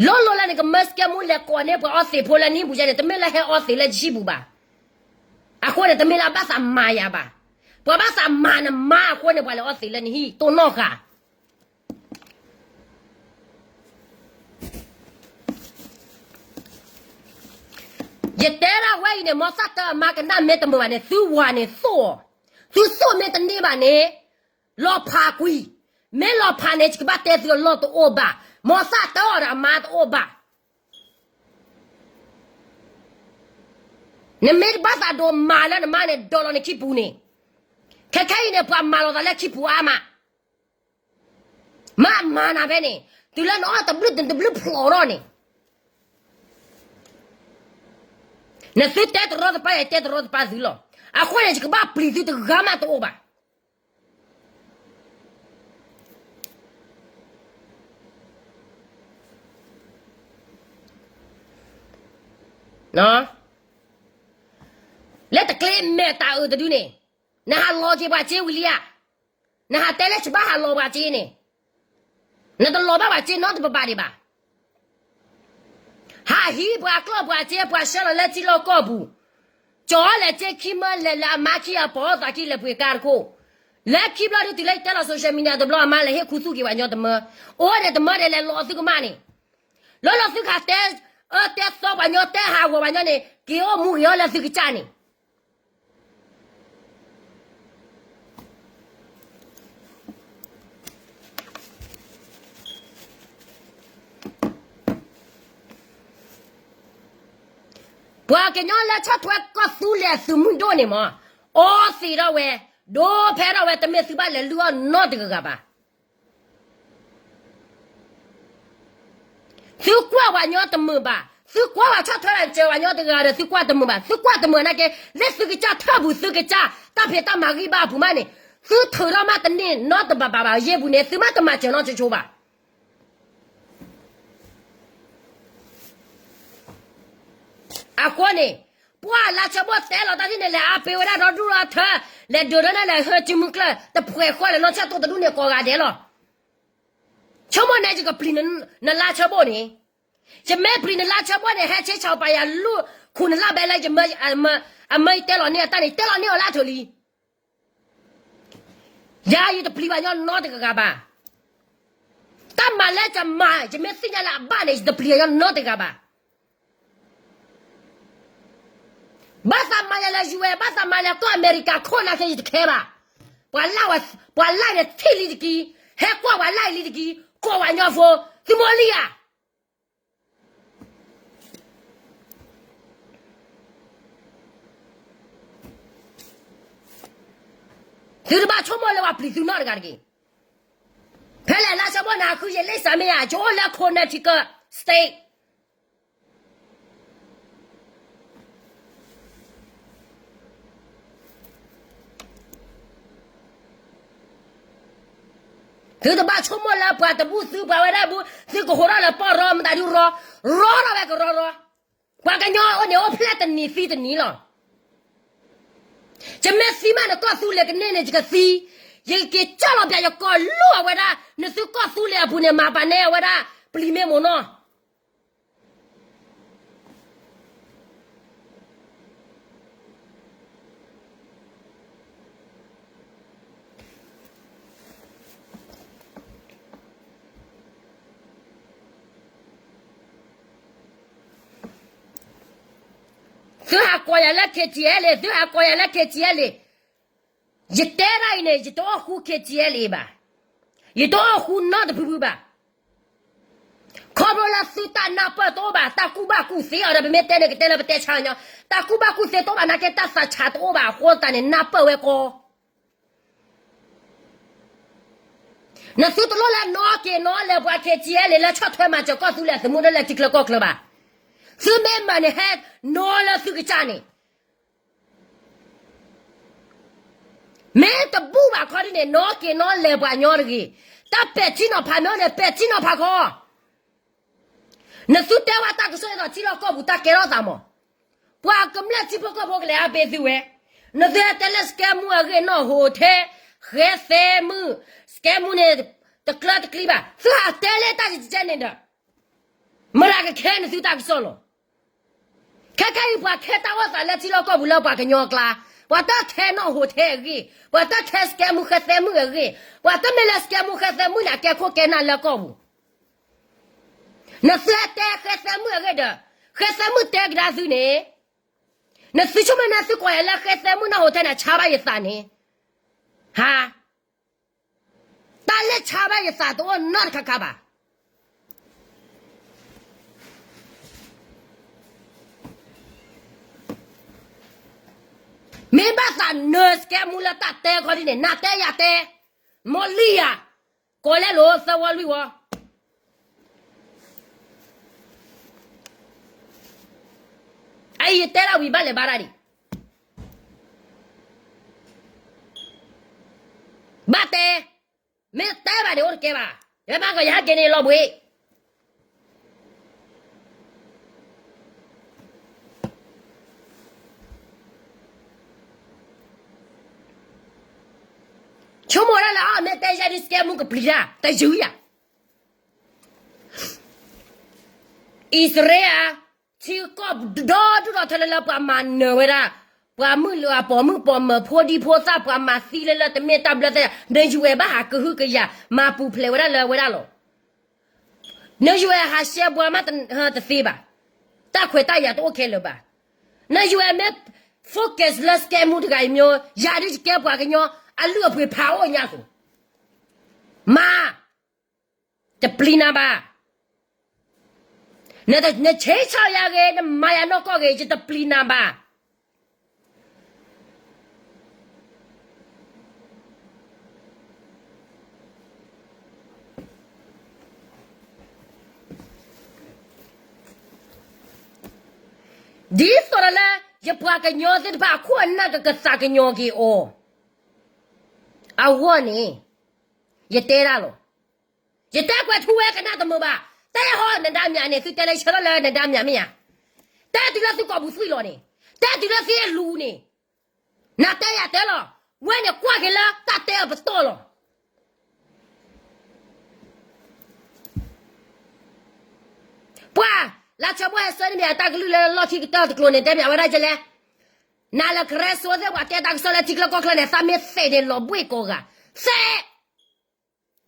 လိၣ်လိၣ်လၢနကမၢ scam မူလဲၤကိးန့ၢ်ပှၤအီသံးဖိလၢနဟံၣ်ပူၤယဲန့ၣ် တမ့ၢ်လၢဟဲအီသံးလၢယဟံၣ်ပူၤဘၣ်. အဃိန့ၣ် တမ့ၢ်လၢအဘၣ်သးမၤယၤဘၣ်. ပှၤဘၣ်သးမၤနမါအဃိန့ၣ် ပှၤလဲၤအီသံးလၢနဟံၣ်တိၢ်နီၣ်ဃာ် ယတဲဒၣ်ဝဲအံၤန့ၣ် မီၤသၣ်တၢအမါကနၣ်မ့ၢ်တမုာ်ဘၣ်န့ၣ် သုဝၤန့ၣ်သိၣ်အီၤ, သုသိၣ်မ့ၢ်တန့ၢ်ဘၣ်န့ၣ် လီၤဖးကွံာ်, မ့ၢ်လီၤဖးန့ၣ် ယကဘၣ်တဲသုအလီၢ်တအိၣ်ဘၣ်, မီၤသၣ်တၢအီၤဒီးအမါတအိၣ်ဘၣ်. နမ့ၢ်တဘၣ်သးဒိးမၤလၢနမါန့ၣ် ဒိးလီၤနခံပူၤန့ၣ်, ခဲခဲအံၤန့ၣ် ပှၤမၤလီၤသးလၢခံပူၤအါမး, မၤမၤနၤဖဲန့ၣ်, တုၤလၢနအီၣ်တဘျုးတဘျုးဖျိးထီၣ်န့ၣ် နသုတဲတရီတပါ ယတဲတရီတပါသုလီၤ. အဃိန့ၣ် ယကဘၣ်ပျံၤသုတဂၤမးတအိၣ်ဘၣ်. လၢတကျ့မဲာ်တၢ်အုးတဒုန့ၣ်, နဟးလီၤက့ၤပှၤစ့ဝံၤလံဧါ. နဟးတဲလၢယဘၣ်ဟးလီၤပှၤစ့န့ၣ်, နတလီၤဘၣ်ပှၤစ့နီတဘၣ်ဘၣ်ဒံးဘၣ်. ဟးဟံးပှၤကျီၢ်ပှၤစ့ ပှၤဆှၢလီၤလၢထံလီၢ်ကီၢ်ပူၤ, ကၠီလဲၤစ့ခံမၢလဲၤလၢအမါခံအပီၤသးခံလဲၤပှ့ၤကါတခိၣ်, လၢခံဘျီဒုတုၤလၢယတဲလီၤ social media တဘျီအမါလဲၤဟ့ၣ်ခူသူၣ်က့ၤပှၤညီတမၢ, အိၣ်န့ၣ်တမၢဒဲးလဲၤလီၤသုကမၣ်န့ၣ်, လီၤလီၤသုခးတဲအၢတဲသီပှၤညီတဲဟးဂီၤပှၤညီန့ၣ် က့ၤအိၣ်မူဂ့ၤအီၤလၢသုကစၢ်န့ၣ် ပှၤကညီလၢဆီၣ်ထွဲကီၢ်သူလ့ၤအသုးမုၢ်ဒိၣ်န့ၣ်မး, အီသံးထီၣ်ဝဲ, ဒိဖဲထီၣ်ဝဲ တမ့ၢ်သုဘၣ်လဲၤလုၢ်အီၣ်နီတဂၤဂၤဘၣ်. သုကွၢ်ပှၤညီတမုာ်ဘၣ်, သုကွၢ်ပှၤဆီၣ်ထွဲလၢစၢၤပှၤညီတဂၤဒီး သုကွၢ်တမုာ်ဘၣ်, သုကွၢ်တမုာ်နာ်က့, လၢသုကစၢ်ထၢၣ်ပူၤ သုကစၢ်တၢ်ဖံးတၢ်မၤဂံၢ်ဘါအပူၤမးန့ၣ်, သုထုးထီၣ်မးတန့ၢ်နီတဘၣ်ဘၣ်ဘၣ် ယ့ၢ်ပူၤန့ၣ် သုမးတမၤစၢၤနီတဆိဘၣ်. အဃိန့ၣ်, ပှၤလါဆၢဘိၣ်တဲလီၤတၢ်ဒ်န့ၣ် လဲၤအါပ့ၤဝဲဒၣ်ဒီဒူၣ်ဒီထၢ, လဲၤဒုးဒီးန့ၣ်လဲၤဟၢစုမုၢ်ကျၢၢ် တဖှဲးဃီလဲၤနီၢ်ဆၢၣ်တိၢ်တဒူၣ်န့ၣ်ကိးဂၤဒဲးလီၤ. ဆိကမိၣ်န့ၣ် ယကပျံၤနလါဆၢဘိၣ်န့ၣ်, ယမ့ၢ်ပျံၤနလါဆၢဘိၣ်န့ၣ် ဟဲဆ့ဆၣ်ပာ်ယၤလူၢ် ခိၣ်နလါဘဲလၢ အမၢယတဲလီၤန့ၢ်အတၢ်န့ၣ် တဲလီၤန့ၢ်အီၤလၢအထၢၣ်လံ. ယၤယတပျံၤပှၤညီနီတဂၤဂၤဘၣ်. တၢ်မၤလၢယမၤ ယမ့ၢ်သ့ၣ်ညါလၢအဘၣ်န့ၣ် ယတပျံၤပှၤညီနီတဂၤဘၣ်. ဘၣ်သးမၤယၤလၢ ယူၢ်ဝဲ ဘၣ်သးမၤလၢကီၢ်အမဲရကၤခိၣ်နၢ်ခဲယတခဲဘၣ်. ပှၤလၢ်န့ၣ်ထံၣ်လံတက့ၢ်, ဟဲကွၢ်ပှၤလၢ်အံၤလံတက့ၢ်, ကိးပှၤညီဖိ, သုမိၢ်လံဧါ. သုတဘၣ်ဆိကမိၣ်လၢပှၤပျံၤသုနီတဂၤတဂ့ၤ. ဖဲလဲၣ်လါဆၢဘိၣ်န့ၣ် ဟးဃုယလ့ၣ်စၢ်မ့ၢ်ဧါ, ယအိၣ်လၢ Connecticut State. သုတဘၣ်ဆိကမိၣ်လၢပှၤတဘူၣ်သု ပှၤဝဲဒၣ်ဘူၣ် သုကဟိးထီၣ်လၢပီၢ်ရီမတၤဒုရီ, ရီထီၣ်ဝဲကရီရီ, ပှၤကညီအိၣ်န့ၣ်အိၣ်ဖျဲၣ်တနံၤသံတနံၤလီၤ. ယမ့ၢ်သံမးန့ၣ် ကီၢ်သူလ့ၤကန့ၢ်န့ၣ် ယကသံ, ယက့ၤကၠီၣ်လီၤပၠးယကိာ်လိၣ်အဝဲဒၣ် နသုကီၢ်သူလ့ၤအပူၤန့ၣ် မၤပာ်နဲအဝဲဒၣ် ပျံၤမ့ၢ်မိၢ်နီၢ် သုဟးကိးယၤလၢ K T L သုဟးကိးယၤလၢ K T L ယတဲဒၣ်အံၤန့ၣ် ယတအိၣ်ဃူ K T L ဘၣ်. ယတအိၣ်ဃူနီတဖုဖုဘၣ်. ခီဖျိလၢသုတၢ်နၢ်ပၢၢ်တအိၣ်ဘၣ်, တၢ်ကူၣ်ဘၣ်ကူၣ်သ့အီၤဒီး ပမ့ၢ်တဲန့ၣ် ကတဲလၢပတဲဆါညီ, တၢ်ကူၣ်ဘၣ်ကူၣ်သ့တအိၣ်ဘၣ်နာ်က့ တၢ်သးဆးတအိၣ်ဘၣ်အဃိသတးန့ၣ် နၢ်ပၢၢ်ဝဲကီ နသုတလိၣ်လၢနီၣ်က့ၤနီၣ်လဲၤပှၤ K T L လၢဆီၣ်ထွဲမၤစၢၤကီၢ်သူလ့ၤအသုးမုၢ်ဒိၣ်လၢထံချၢကီၢ်ချၢဘၣ်. သုမ့ၢ်မၤန့ၣ် ဟဲနီၣ်လၢသုကစၢ်န့ၣ် မ့ၢ်တဘူၣ်ဘၣ်ခီဒ်န့ၣ် နီၣ်က့ၤနီၣ်လဲၤပှၤညီတဂ့ၤ. တၢ်ပဲာ်ထံနီၤဖးမ့ၢ်န့ၣ် ပဲာ်ထံနီၤဖးခီ နသုတဲဝဲတၢ်ကစီၣ်အသိး ထံလီၢ်ကီၢ်ပူၤတၢ်ကဲထီၣ်သးမး, ပှၤကမျၢၢ်ထံဖိကီၢ်ဖိကလဲၤအါဘ့ၣ်သုဝဲ, နသုဟဲတဲလၢ scam အဂ့ၢ်နီၣ်ဟိးထဲ, ဃဲသဲမုၣ်, scam န့ၣ် တကျၢတကျံဘၣ်, သုဟးတဲလၢတၢ်ကကဲန့ၣ်ဒီး မတၤကခဲနသုတၢ်ကစီၣ်လီၤ. ခဲခဲအံၤပှၤခဲတၢ်အိၣ်သးလၢထံလီၢ်ကီၢ်ပူၤလၢပှၤကညီအကျါ, ပှၤတၢ်ခဲနီၣ်ဟိးထဲအဂ့ၢ်, ပှၤတၢ်ခဲ scam ဃဲသဲမုၣ်အဂ့ၢ်, ပှၤတမ့ၢ်လၢ scam ဃဲသဲမုၣ်န့ၣ် အကဲခိၣ်ကဲနၢ်လၢကီၢ်ပူၤ နသုဟဲတဲဃဲသဲမုၣ်အဂ့ၢ်ဒီး, ဃဲသဲမုၣ်တဲကဒါသုန့ၣ်, နသုဆိကမိၣ်န့ၣ် သုကိးယၤလၢဃဲသဲမုၣ်နီၣ်ဟိးထဲန့ၣ် ဆါဘၣ်ယသးန့ၣ်, ဟါ, တၢ်လၢဆါဘၣ်ယသးတအိၣ်နီတခါခါဘၣ်. မ့ၢ်ဘၣ်သးနၢၤ scam လၢတၢ်တဲခီဒ်န့ၣ် နၤတဲယၤတဲ, မ့ၢ်လံယၤ, ကိးလဲလိာ်သၢဝီလွံၢ်ဝီ အအံၤယတဲဒၣ်ဝံၤဘၣ်လဲၤဘါတၢ်ဒံး, ဘၣ်တဲ, မ့ၢ်တဲဘၣ်န့ၣ်အိၣ်တကဲဘၣ်, ယဘၣ်ကီးယဟဲက့ၤန့ၣ်လီၤဘှံး, ဆိကမိၣ်ဒၣ်လၢအီၤ မ့ၢ်တဲယဲဒ် scam ကပျံၤတၢ် တယုၢ်ယၤ အံၣ်စရ့လး, ထံကီၢ်ဒီဒူၣ်ဒီထၢလၢလၢပှၤမၤနၢၤဝဲဒၣ်, ပှၤမုၢ်လၢအပိာ်မုၣ်ပိာ်မၢၤ ဖိဒံဖိသၣ် ပှၤမၤသံလၢလၢတမ့ၢ်တၢ်ဘျၢသဲ, နယုၢ်ဝဲဘၣ်ဟးကဟုကယာ် မၤပူၤဖျဲးဝဲဒၣ်လၢဝဲဒၣ်လီၤ. နယုၢ်ဝဲဟးရှဲဘှါမးတသ့ဘၣ်, တၢ်ခွဲးတၢ်ယာ်တအိၣ်ခဲလၢာ်ဘၣ်. နယုၢ်ဝဲမ့ၢ် focus လၢ scam တဂၤအံၤမ့ၢ်, ယၤဒ်ယကဲပှၤကညီ အလုၢ်အပှ့ၤဖးအိၣ်ညါအသိး, မၤ တပျံၤနၤဘၣ်. နဆဲးဆီၣ်ယၤဂ့ၤ, နမၤယၤနီၢ်ကီၢ်ဂ့ၤ, ယတပျံၤနၤဘၣ်. ဒ်သိးဒီးလၢ ယပှၤကညီသ့ၣ်တဖၣ်အခိၣ်အနၢ်ကကသးကညီၤက့ၤအီၤ အဂီၢ်န့ၣ် ယတဲဒၣ်လီၤ. ယတဲကွဲးထူဝဲကနၣ်တမုာ်ဘၣ်. တဲဟီနဒါမြးန့ၣ် သုတဲလၢဆၢထၢၣ်လၢနဒါမြးမ့ၢ်ဧါ. တဲတုၤလၢသုကိာ်ပူၤသွံၣ်လီၤန့ၣ်, တဲတုၤလၢသုအလူၤန့ၣ်, နတဲယၤတဲလီၤ. ဝဲန့ၣ်ကွၢ်က့ၤလၢတၢ်တဲအပတီၢ်လီၤ. ပှၤ လၢဆၢဖိဟဲဆှၢန့ၢ်မ့ၢ်အတၢ်ကလုၢ်လၢလီၢ်ထံကတၢၢ်တကျိၤန့ၣ် တဲမ့ၢ်ဝဲဒၣ်ကလဲၣ်. နၤလၢကရၢစိသ့ၣ် ပှၤတဲတၢ်ကစီၣ်လၢထံချၢကီၢ်ချၢန့ၣ် သးမ့ၢ်သ့ၣ်န့ၣ်လီၤဘှ့ၣ်ကိးဂၤ, သ့ၣ်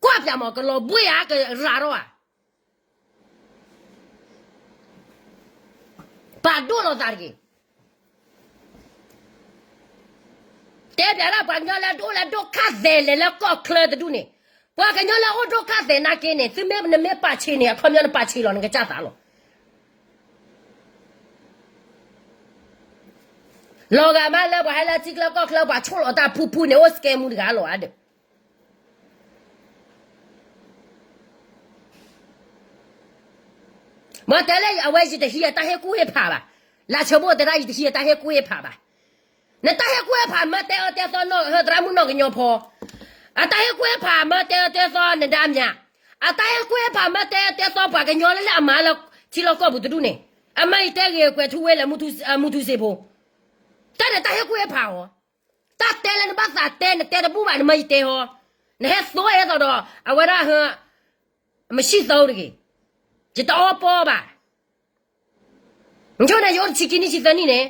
ကွၢ်ပၠးမး ကလီၤဘှ့ၣ်ဧါ ကရၤထီၣ်ဧါ. ပာ်ဒိၣ်လီၤသးတဂ့ၤ. တဲပၠးဒၣ်ပှၤကညီလၢဒိၣ်လၢဒိၣ်ခၣ်သဲးလဲၤလၢကီၢ်ချၢတဒူၣ်န့ၣ်, ပှၤကညီလၢအိၣ်ဒိၣ်ခၣ်သဲးနာ်က့န့ၣ် သုမ့ၢ်နမ့ၢ်ပာ်ဆံးန့ၣ် အခီပညီနပာ်ဆံးလီၤ နကစၢ်သးလီၤ. လီၤဂာ်မးလၢပှၤဟဲလၢထံချၢကီၢ်ချၢ ပှၤဆိၣ်လီၤတၢ်ဖုဖုန့ၣ် အိၣ် scam တဂၤလီၤဧါဒီး မ့ၢ်တဲလၢအဝဲယတဟံးအတၢ်ဟ့ၣ်ကူၣ်ဟ့ၣ်ဖးဘၣ်. လၢဆၢဖိတဲဒၣ် ယတဟံးအတၢ်ဟ့ၣ်ကူၣ်ဟ့ၣ်ဖးဘၣ်. နတၢ်ဟ့ၣ်ကူၣ်ဟ့ၣ်ဖးမ့ၢ်တဲအၢတဲသီ သရၣ်မုၣ်နီၢ်ကညီဖီ, အတၢ်ဟ့ၣ်ကူၣ်ဟ့ၣ်ဖးမ့ၢ်တဲအၢတဲသီ နဒါမြး, အတၢ်ဟ့ၣ်ကူၣ်ဟ့ၣ်ဖးမ့ၢ်တဲအၢတဲသီပှၤကညီလၢအမၤလၢထံလီၢ်ကီၢ်ပူၤတဒူၣ်န့ၣ်, အမၤအံၤတဲဂ့ၤကွဲးထူဝဲလၢ မူထူစ့ဖိ, တၢ်န့ၣ်တၢ်ဟ့ၣ်ကူၣ်ဟ့ၣ်ဖးအီၤ. တၢ်တဲလၢနဘၣ်သးတဲ နတဲတဘူၣ်ဘၣ် နမၢယတဲဟီ, နဟဲသိအသိးဒီး အဝဲဒၣ်ဟ မဆံၣ်သၢတဂ့ၤ, ယတအီပီဘၣ်. နဆိန့ၣ် ယအိၣ်တဆံခံနံၣ်ဆံသၢနံၣ်န့ၣ်,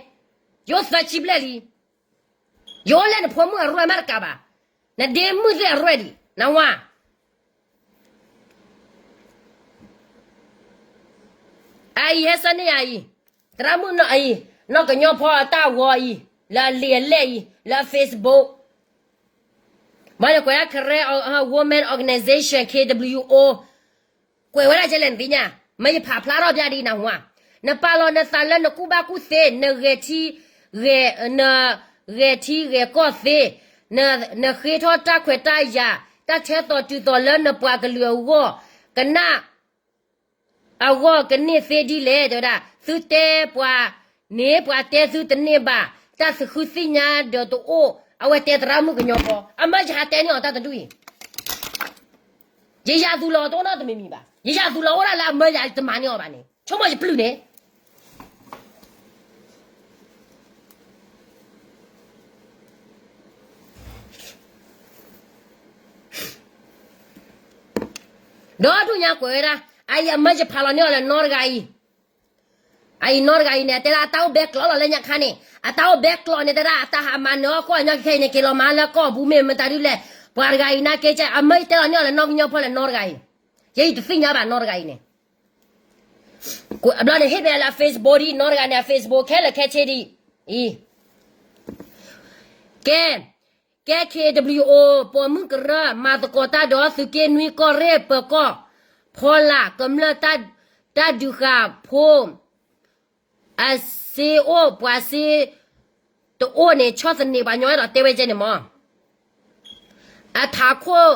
ယအိၣ်သၢဆံဘျဲၣ်လံ, ယအိၣ်လၢနဖိမုၣ်အရွဲၣ်မးတကးဘၣ်, နဒ့မုၣ်သ့ၣ်အရွဲၣ်ဒံး နဝါ အအံၤဟဲဆၢန့ၢ်ယၤအံၤ, သရၣ်မုၣ်နီၢ်အံၤ, နီၢ်ကညီဖီအတၢ်ဂီၤအံၤ, လၢအလံာ်အလဲၢ်အံၤ, လၢအ Facebook, ဘၣ်ယကွဲးဒၣ် Karen Women Organization K W O, ကွဲးဝဲဒၣ်ကဲလဲၣ်နသ့ၣ်ညါ, မ့ၢ်ယဖးဖျါထီၣ်ပျၢ်ဒ်နၢ်ဟူဧါ, နပာ်လီၤနသးလၢနကူၣ်ဘၣ်ကူၣ်သ့, နဂဲၤထံ ဂဲၤ, နဂဲၤထံဂဲၤကီၢ်သ့, နဃ့ထီၣ်တၢ်ခွဲးတၢ်ယာ်, တၢ်ထဲသိးတုၤသိးလၢနပှၤကလုာ်အဂီၢ်, ကနၣ် အဂီၢ်ကန့ၢ်သ့ဒ်လဲၣ် တဲဝဲဒၣ်, သုတဲပှၤန့ၣ် ပှၤတဲသုတန့ၢ်ဘၣ်, တၢ်သဃုသ့ၣ်ညါဒီးတအိၣ်, အဝဲတဲသရၣ်မုၣ်ကညီဖီ, အမၢယဟးတဲန့ၢ်အီၤတၢ်တဒူၣ်အံၤ, ယယၤသူၣ်လီၤတအိၣ်နီတမံၤမံၤဘၣ်, ယယၤသူၣ်လီၤအိၣ်ဒၣ်လၢအမၢယၤတမၤန့ၢ်အီၤဘၣ်န့ၣ် ဆိကမိၣ်ယပျုၢ်န့ၣ် ဒီးဒူၣ်ညါကွဲးဝဲဒၣ်, အအံၤအမၢယဖးလီၤန့ၢ်အီၤလၢနီတဂၤအံၤ, အအံၤနီတဂၤအံၤန့ၣ် တဲဒၣ်အတၢ်အိၣ်ဘဲကျိးလီၤလၢညါခါန့ၣ်, အတၢ်အိၣ်ဘဲကျိးန့ၣ် တဲဒၣ်အတၢ်ဟးမၤနၢၤအီၣ်ကီၢ်အညီခဲအံၤန့ၣ် က့ၤလီၤမၤလၢကီၢ်ပူၤမ့ၢ်မတၤဒုလဲၣ်, ပှၤတဂၤအံၤနာ်က့ အမၢယတဲလီၤန့ၢ်အီၤလၢနီၢ်ကညီဖီလၢနီတဂၤအံၤ, ယဲယတသ့ၣ်ညါဘၣ်နီတဂၤအံၤန့ၣ် ဘျီန့ၣ်ဟ့ၣ်ဘဲလၢ Facebook ဒ်နီတဂၤန့ၣ် အ Facebook ခဲလၢာ်ခဲဆ့ဒ်အံၤ, ကဲ, ကဲ K W O ပိာ်မုၣ်ကရၢ မၤသကိးတၢ်ဒီးသုးက့နွံကီၢ်ရ့ၣ်ပၢၤကီၢ်, ဖီလာ်ကမျၢၢ်တၢ်ဒုးဃာ်ဖိ, အစ့အိၣ်ပှၤစ့တအိၣ်န့ၣ် ဆီၣ်သနံးပှၤညီအဲၣ်ဒိးတဲဝဲကဲန့ၣ်မၢ် အထးခိၣ်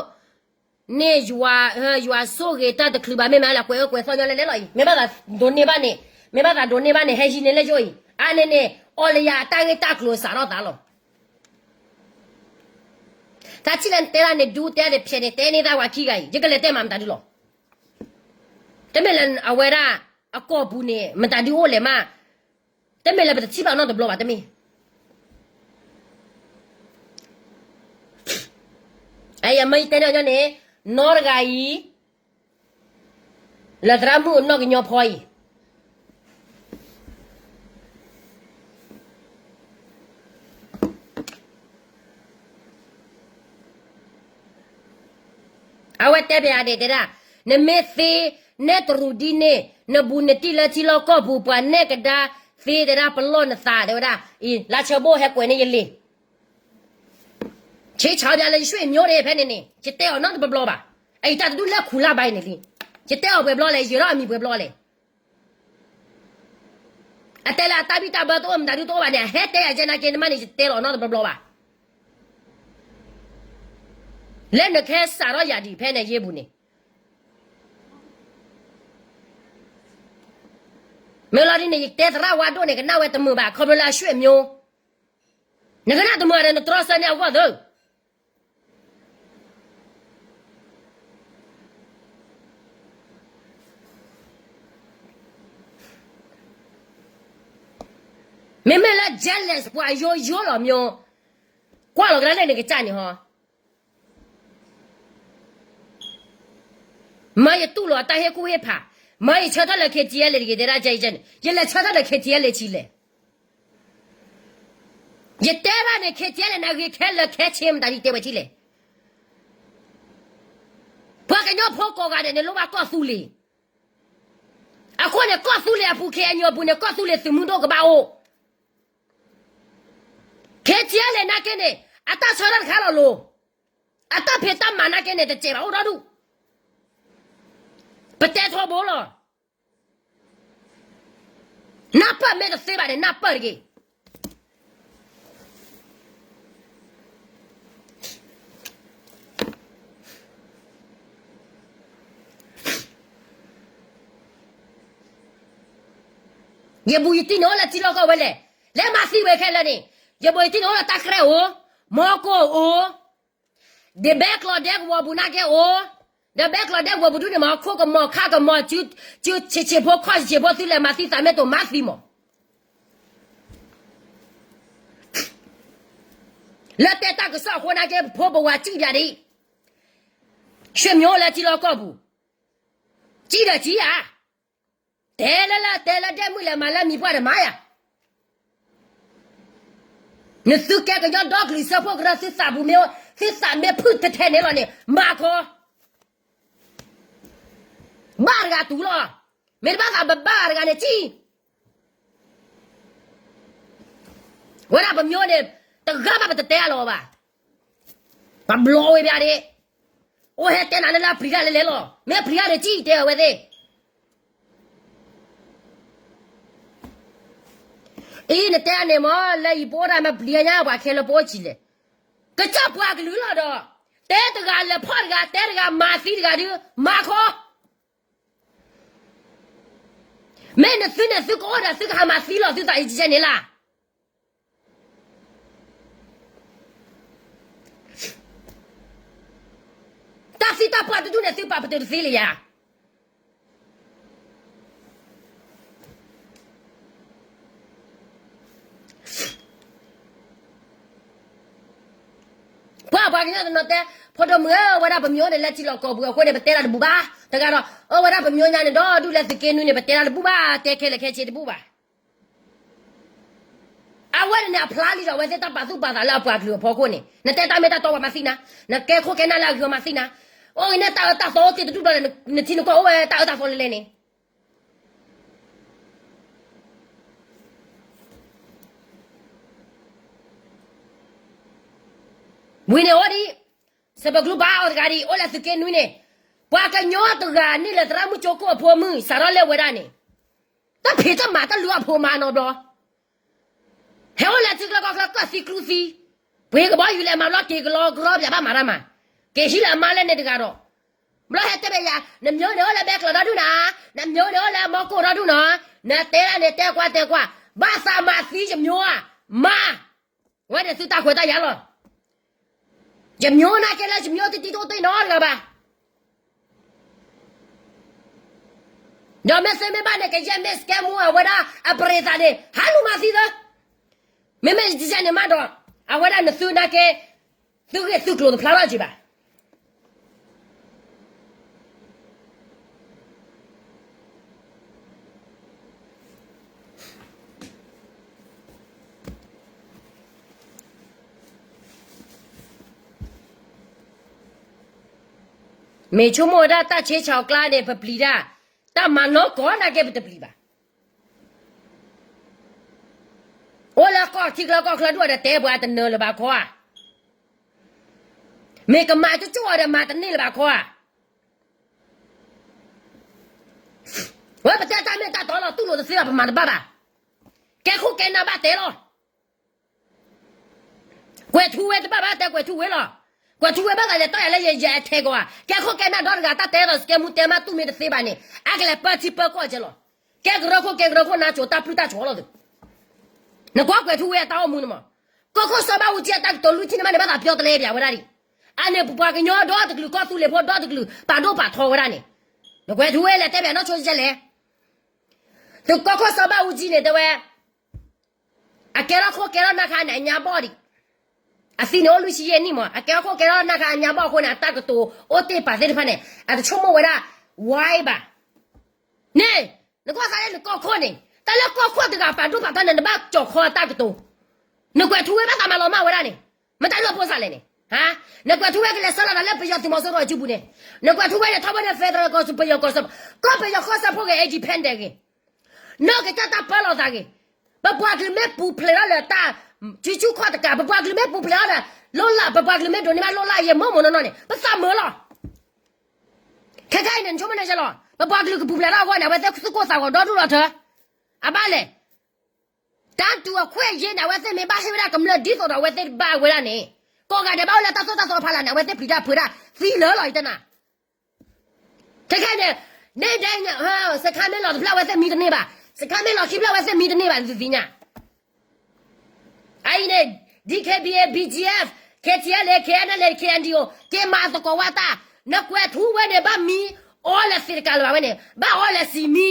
န့ၣ် ယွၤဆိၣ်ဂ့ၤတၢ်တချုးဘၣ် မ့ၢ်မးလၢကွဲးအၢကွဲးသီၣ်ညီလဲၣ်လဲၣ်လီၤအံၤ မ့ၢ်ဘၣ်သးဒိးန့ၢ်ဘၣ်န့ၣ်, မ့ၢ်ဘၣ်သးဒိးန့ၢ်ဘၣ်န့ၣ် ဟဲယံၤန့ၣ်လၢယအိၣ်အံၤ အါန့ၢ်န့ၣ် အီၣ်လၢယၤအတၢ်ဂ့ၢ်တၢ်ကျိၤစးထီၣ်သးလီၤ. တၢ်ထံၣ်လၢနတဲဒၣ်န့ၣ် ဒူတဲဒၣ်ဖျဲးန့ၣ် တဲန့ၢ်သးပှၤခံဂၤအံၤ ယကလဲၤတဲမးမတၤဒုလီၤ. တမ့ၢ်လၢအဝဲဒၣ်အကီၢ်ပူၤန့ၣ် မတၤဒုအိၣ်လဲၣ်မး, တမ့ၢ်လၢပတထံၣ်ဘၣ်နီတဘျီဘၣ် တမ့ၢ် အမၢယတဲန့ၢ်အီၤန့ၣ် နီတဂၤအံၤ လၢသရၣ်မုၣ်နီၢ်ကညီဖီအံၤ အဝဲတဲဘၣ်ယၤဒဲးတဲဒၣ်, နမ့ၢ်သ့နဲၣ်တရူးဒ်န့ၣ် နဘူးနတံၢ်လၢထံလီၢ်ကီၢ်ပူၤ ပှၤနဲၣ်ကဒါသ့တဲဒၣ်ပလီၢ်နသးတဲဝဲဒၣ်, အံၤ လါဆၢဘိၣ်ဟဲကွဲးန့ၢ်ယလံာ် ဆ့ဆၢဒၣ်လၢယရွှေ့မျိုးဒၣ်ဖဲန့ၣ်န့ၣ် ယတဲအီၤနီတဘျီဘၣ်. အအံၤတၢ်တဒူၣ်လဲၢ်ခူၣ်လၢဘၣ်အံၤန့ၣ်လံ. ယတဲအီၤပှဲၤဘျီလဲၣ်, ယဲၤထီၣ်အမံၤပှဲၤဘျီလဲၣ်. အတဲလၢအတၢ်ဘံၣ်တၢ်ဘၢတအိၣ် မတၤဒုတအိၣ်ဘၣ်န့ၣ် အဟဲတဲယၤကဲနာ်က့ နမ့ၢ်န့ၣ် ယတဲလီၤနီတဘျီဘၣ်. လၢနကဟဲစးထီၣ်ယၤဒံးဖဲန့ၣ် ယ့ၢ်ပူၤန့ၣ် မ့ၢ်လီၤဒ်န့ၣ် ယတဲသရၣ်ဝါဒိၣ်န့ၣ် ကနၣ်ဝဲတမုာ်ဘၣ် ခီဖျိလၢအရွှေ့မျိုး. နကနၣ်တမုာ်ဒီး နတြီဆၢန့ၢ်အဂီၢ်သၢ မ့မ့ၢ်လၢ jealous ပှၤယိယိလီၤမျိုး, ကွၢ်လီၤကဒါလၢနကစၢ်န့ၣ်ဟီ, မၢယတူၢ်လီၤတၢ်ဟ့ၣ်ကူၣ်ဟ့ၣ်ဖး, မၢယဆၢထၢၣ်လၢ K T L တဂ့ၤ တဲဒၣ်ကဲအံၤန့ၣ် ယလဲၤဆၢထၢၣ်လၢ K T L လၢဆံလဲၣ်. ယတဲဘၣ်န့ၣ် K T L န့ၣ် အဂ့ၤခဲလၢာ်ခဲဆ့မတၤဒ်တဲဝဲထံလဲၣ်. ပှၤကညီဖိကိးဂၤဒဲးန့ၣ် လိၣ်ဘၣ်ကီၢ်သူလ့ၤ အဃိန့ၣ် ကီၢ်သူလ့ၤအပူၤ K N U အပူၤန့ၣ် ကီၢ်သူလ့ၤသုးမုၢ်ဒိၣ်ကဘၣ်အိၣ်, K T L နာ်က့န့ၣ် အတၢ်ဆၢထၢၣ်တခါလီၤလိၤ, အတၢ်ဖံးတၢ်မၤနာ်က့န့ၣ် တစဲးဘၣ်အိၣ်ဒီဒူၣ်, ပတဲထီဘိလီၤ. နၢ်ပၢၢ်မ့ၢ်တသ့ဘၣ်န့ၣ် နၢ်ပၢၢ်တဂ့ၤ. ယဘူးယတံၢ်န့ၣ်အိၣ်လၢထံလီၢ်ကီၢ်ဝဲလဲၣ်, လဲၤမၤသံဝဲခဲလၢာ်န့ၣ်, ယဘူးယတံၢ်န့ၣ်အိၣ်လၢတၢ်ကြဲၢ်အိၣ်, မီကိၢ်အိၣ် ဒီးဘဲကျိးဒဲကဝီၤပူၤနာ်က့အိၣ်, ဒီးဘဲကျိးဒဲကဝီၤပူၤဒုန့ၣ်မ့ၢ် ခိၣ်ကမီၤခါကမီၤ စုဆံးဆံးဖိခီၣ်ဆံးဆံးဖိ သုလဲၤမၤသံသးမ့ၢ်တအိၣ်မၤသံမး. လၢတဲတၢ်ကစီၣ်အဃိန့ၣ်က့ ဖိပဝၤစံၣ်ဒၣ်ဒံး, ဆွေမျိုးလၢထံလီၢ်ကီၢ်ပူၤ, စံၣ်ဒီးစံၣ်ဧါ, တဲလၢလၢတဲလၢဒဲမုၣ်လဲၤမၤလၢမံၤပှၢ်ဒီးမၤယၤ, နသုကဲကညီဒီကလုာ်စၢဖှိၣ်ကရၢ သုသးပူၤမ့ၢ်, သုသးမ့ၢ်ဖုၣ်ထဲထဲန့ၣ်လီၤန့ၣ် မၤခီ, ဘၣ်တဂၤတူၢ်လီၤ, မ့ၢ်တဘၣ်သးဘၣ်တဂၤန့ၣ်စံၣ် ဝဲဒၣ်ပမျိုးန့ၣ် တဂၤဘၣ်ပတတဲအလီၤဘၣ်, ပဘျီဝဲဘၣ်ဒ့, အိၣ်ဟဲတဲနၤန့ၣ်လၢအပျံၤတၢ်လဲၤလဲၤလီၤ, မ့ၢ်အပျံၤတၢ်န့ၣ်စံၣ်တဲအဝဲသ့ၣ်, အံၤနတဲန့ၣ်မ့ၢ်လၢယပအိၣ်တၢ်မ့ၢ်ပျံၤညါပှၤခဲလၢာ်ပအိၣ်စံၣ်လဲၣ်, ကစၢ်ပှၤကလုာ်လီၤဒီး, တဲတဂၤလဲၤဖီၣ်တဂၤ တဲတဂၤမၤသံတဂၤဒုး မၤခီ မ့ၢ်နသုန့ၣ်သုကအိၣ်ဒီးသုကဟးမၤသံလီၤသုသးအံၤကဲန့ၣ်လၢ်, တၢ်သံတၢ်ပှၢ်တဒူၣ်န့ၣ်သုပာ်ပတုာ်တသ့လၢၤယၤ, ပှၤပှၤကညီတနီၤတဲ, ဖိဒိၣ်မုၣ်ဧၢ ဝဲဒၣ်ပမျိုးန့ၣ် လၢထံလီၢ်ကီၢ်ပူၤအဃိန့ၣ် ပတဲတၢ်တဘူၣ်ဘၣ်, တဂၤဒီး အဝဲဒၣ်ပမျိုးညါန့ၣ် ဒီဒူၣ်လၢသုးက့နွံန့ၣ် ပတဲတၢ်တဘူၣ်ဘၣ် တဲခဲလၢာ်ခဲဆ့တဘူၣ်ဘၣ်, အဝဲန့ၣ်န့ၣ် အဖျါလံဒီးအဝဲသ့ၣ်တၢ်ပာ်သူၣ်ပာ်သးလၢအပှၤကလုာ်အဖီခိၣ်န့ၣ် နတဲတၢ်မ့ၢ်တၢ်တီပှၤမၤသံနၤ, နကဲခိၣ်ကဲနၢ်လၢအဂ့ၤမၤသံနၤ, အိၣ်ဂ့ၤန့ၣ်တၢ်အၢတၢ်သီအိၣ်တ့ၢ်တဒူၣ်ဒီး နထံနကီၢ်အိၣ်ဝဲတၢ်အၢတၢ်သီလဲၣ်လဲၣ်န့ၣ် ဝံၤန့ၣ်အိၣ်ဒံး, စပကျူဘၣ်အီၤတဂၤဒံး အိၣ်လၢသုးက့နွံန့ၣ်, ပှၤကညီတဂၤန့ၣ်လၢသရၣ်မုၣ်ကၠိခိၣ်အဖိမုၣ် စးထီၣ်လဲၤဝဲဒၣ်န့ၣ်, တၢ်ဖံးတၢ်မၤတၢ်လုၢ်အဖိမါနီတဘျီ, ဟဲအိၣ်လၢထံကျါကီၢ်ကျါ ကၢၢ်သံကျူသံ, ပှ့ၤကဘီယူၤလဲၤမၤဘျီ က့ၤကလီကရီပၠးဘၣ်မၤတၢ်မၤ, က့ၤဟံးလၢအမါလၢန့ၣ်တဂၤဒီး, ဘျီဟဲတဲဘၣ်ယၤ နမျိုးန့ၣ်အိၣ်လၢဘဲကျိးဒီဒူၣ်နီၤ, နမျိုးန့ၣ်အိၣ်လၢမီကိၢ်ဒီဒူၣ်နီၤ, နတဲဒၣ်န့ၣ် တဲကွၢ်တဲကွၢ်, ဘၣ်သးမၤသံယမျိုးဧါ, မၤ, ဝဲန့ၣ်သုတၢ်ခွဲးတၢ်ယာ်လီၤ, ယမျိုးနာ်က့လၢယမျိုးတံၤတံၤတအိၣ်တ့ၢ်နီတဂၤဘၣ် ဒီးမ့ၢ်သ့မ့ၢ်ဘၣ်န့ၣ် ကယဲၢ်မ့ၢ်စကဲမူအဝဲဒၣ်အပရ့ၤသးန့ၣ် ဟးလူၤမၤသံသၢ, မ့မ့ၢ်ယကဲန့ၣ်မးဒီး, အဝဲဒၣ်နသုနာ်က့, သုဂ့ၢ်သုကျိၤတဖျါထီၣ်က့ၤဘၣ် မ့ၢ်ဆိကမိၣ်ဝဲဒၣ်တၢ်ဆ့ဆၢအကျါန့ၣ် ပပျံၤတၢ်, တၢ်မၤနီၢ်ကီၢ်နာ်က့ပတပျံၤဘၣ်. အိၣ်လၢကီၢ်ထံကျါကီၢ်ချၢဒူၣ်အီၤဒီးတဲပှၤတနၢၤလၢၤဘၣ်ခီဧါ. မ့ၢ်ကမၤကၠိကၠိအီၤဒီးမၤတန့ၢ်လၢၤဘၣ်ခီဧါ. ဝဲပတဲတၢ်မ့ၢ်တၢ်တီလီၤ တူၢ်လိာ်တသ့ဘၣ် ပမၤတဘၣ်ဘၣ်. ကဲခိၣ်ကဲနၢ်ဘၣ်တဲလီၤ. ကွဲၤထူဝဲတဘၣ်ဘၣ်တဲကွဲၤထူဝဲလီၤ. ကွဲၤထူဝဲဘၣ်သးလဲၤတီၢ်ယၤလၢယယဲထဲကီးဧါ. ကဲခိၣ်ကဲနၢ်ဒီတဂၤ တၢ်တဲဒီးစကဲမူတဲမးတူၢ်မ့ၢ်တသ့ဘၣ်န့ၣ် အကလဲၤပၢထံပၢကီၢ်ကဲလီၤ. ကဲကရၢခိၣ်ကဲကရၢခိၣ်နါစိၤတၢ်ပျုၢ်တၢ်ဆိးလီၤသု. နကွၢ်ကွဲၤထူဝဲအတၢ်အိၣ်မူန့ၣ်မး. ကီၢ်ခိၣ်စီၤဘၣ်အူကၠံအတၢ်ကတိၤလွံၢ်ထံၣ်န့ၣ်မးန့ၣ် ဘၣ်သးပျီတလဲပၠးဝဲဒၣ်ဒံး. အန့ၣ်ပပှၤကညီဒီတကလုာ် ကီၢ်သူလ့ၤဖိဒီတကလုာ် ပာ်ဒိၣ်ပာ်ထီဝဲဒၣ်န့ၣ်. နကွဲၤထူဝဲလဲၤတဲပၠးနီၢ်ဆိကဲလဲၣ်. သုးကီၢ်ခိၣ်စီၤဘၣ်အူကၠံန့ၣ်တဲဝဲ အကဲထီၣ်ခိၣ်ကဲထီၣ်နၢ်ခါန့ၣ် အညါဘီၣ်ဒံး. အသံန့ၣ်အိၣ်လွံၢ်ဆံယဲၢ်နံၣ်မး အကဲထီၣ်ခိၣ်ကဲထီၣ်နၢ်ခါအညါဘီၣ်အဃိန့ၣ် အတၢ်ကတိၤအိၣ်တ့ၢ်ပာ်သ့ၣ်တဖၣ်န့ၣ် အတဆိကမိၣ်ဝဲဒၣ် ဝါဘၣ်. န့ၣ် နကွၢ်သးလၢနကီၢ်ခိၣ်န့ၣ် တၢ်လၢကီၢ်ခိၣ်တဂၤပာ်ဒိၣ်ပာ်ထီန့ၣ် နဘၣ်ကၠီၤခီအတၢ်ကတိၤ. နကွဲၤထူဝဲဘၣ်သးမၤလီၤမၢ်ဝဲဒၣ်န့ၣ် မ့ၢ်တၢ်လၢပှဲၤစးလဲၣ်န့ၣ် နကွဲၤထူဝဲကလဲၤဆၢလီၤသးလၢပယီၤသုးမီၤစိရိၤအစုပူၤန့ၣ် နကွဲၤထူဝဲန့ၣ်ထီဘိန့ၣ် federal ကီၢ်ပယီၤကီၢ်စၢဖှိၣ် ကီၢ်ပယီၤကီၢ်စၢဖှိၣ်ဂ့ၤ independent ဂ့ၤ နီၢ်ကစၢ်တၢ်ပၢလီၤသးဂ့ၤ. ပပှၤကလုာ်မ့ၢ်ပူၤဖျဲးထီၣ်လၢတၢ် စုဆူၣ်ခီၣ်တကး ပပှၤကလုာ်မ့ၢ်ပူၤဖျဲးထီၣ်ဒီး လိၣ်လၢ် ပပှၤကလုာ်မ့ၢ်ဒိးန့ၢ်ဘၣ်လိၣ်လၢ်ယဲၢ်မ့ၢ်မ့ၢ်နီၢ်နီၢ်န့ၣ် ပသးမုာ်လီၤ. ခဲခဲအံၤန့ၣ် နဆိကမိၣ်န့ၣ်လီၤ ပပှၤကလုာ်ကပူၤဖျဲးထီၣ်အဂီၢ်န့ၣ် အဝဲသ့ၣ်သူၣ်ကိၢ်သးဂီၤဒီဒူၣ်လီၤထၢ အဘၣ်လဲၣ် တၢ်တူၢ်အခွဲးယဲၢ်န့ၣ် အဝဲသ့ၣ်မ့ၢ်ဘၣ်ဟ့ၣ်ဝဲဒၣ်ကမျၢၢ်ဒ်သိးဒီး အဝဲသ့ၣ်ဘၣ်ဝဲဒၣ်န့ၣ် ကိးဂၤဒဲးဘၣ်အိၣ်လၢတၢ်သိၣ်တၢ်သီဖီလာ်န့ၣ် အဝဲသ့ၣ်ပျံၤတၢ်ဖုးတၢ်သံလၢာ်လီၤ ယတနၤ ခဲခဲအံၤန့ၣ် န့ၣ်ဒဲး စခါမ့ၢ်လီၤတဖျၢၣ် အဝဲသ့ၣ်မံတန့ၢ်ဘၣ်. စခါမ့ၢ်လီၤခံဖျၢၣ် အဝဲသ့ၣ်မံတန့ၢ်ဘၣ် သုသ့ၣ်ညါ အအံၤန့ၣ် DKBA BGF KTLA KNLA KNDO က့ၤမၤသကိးဝဲတၢ် နကွဲၤထူဝဲန့ၣ် ဘၣ်မံအီၤလဲၤသ့ၣ်တကးလၢၤဘၣ်ဝဲန့ၣ် ဘၣ်အီၤလဲၤစံးမံ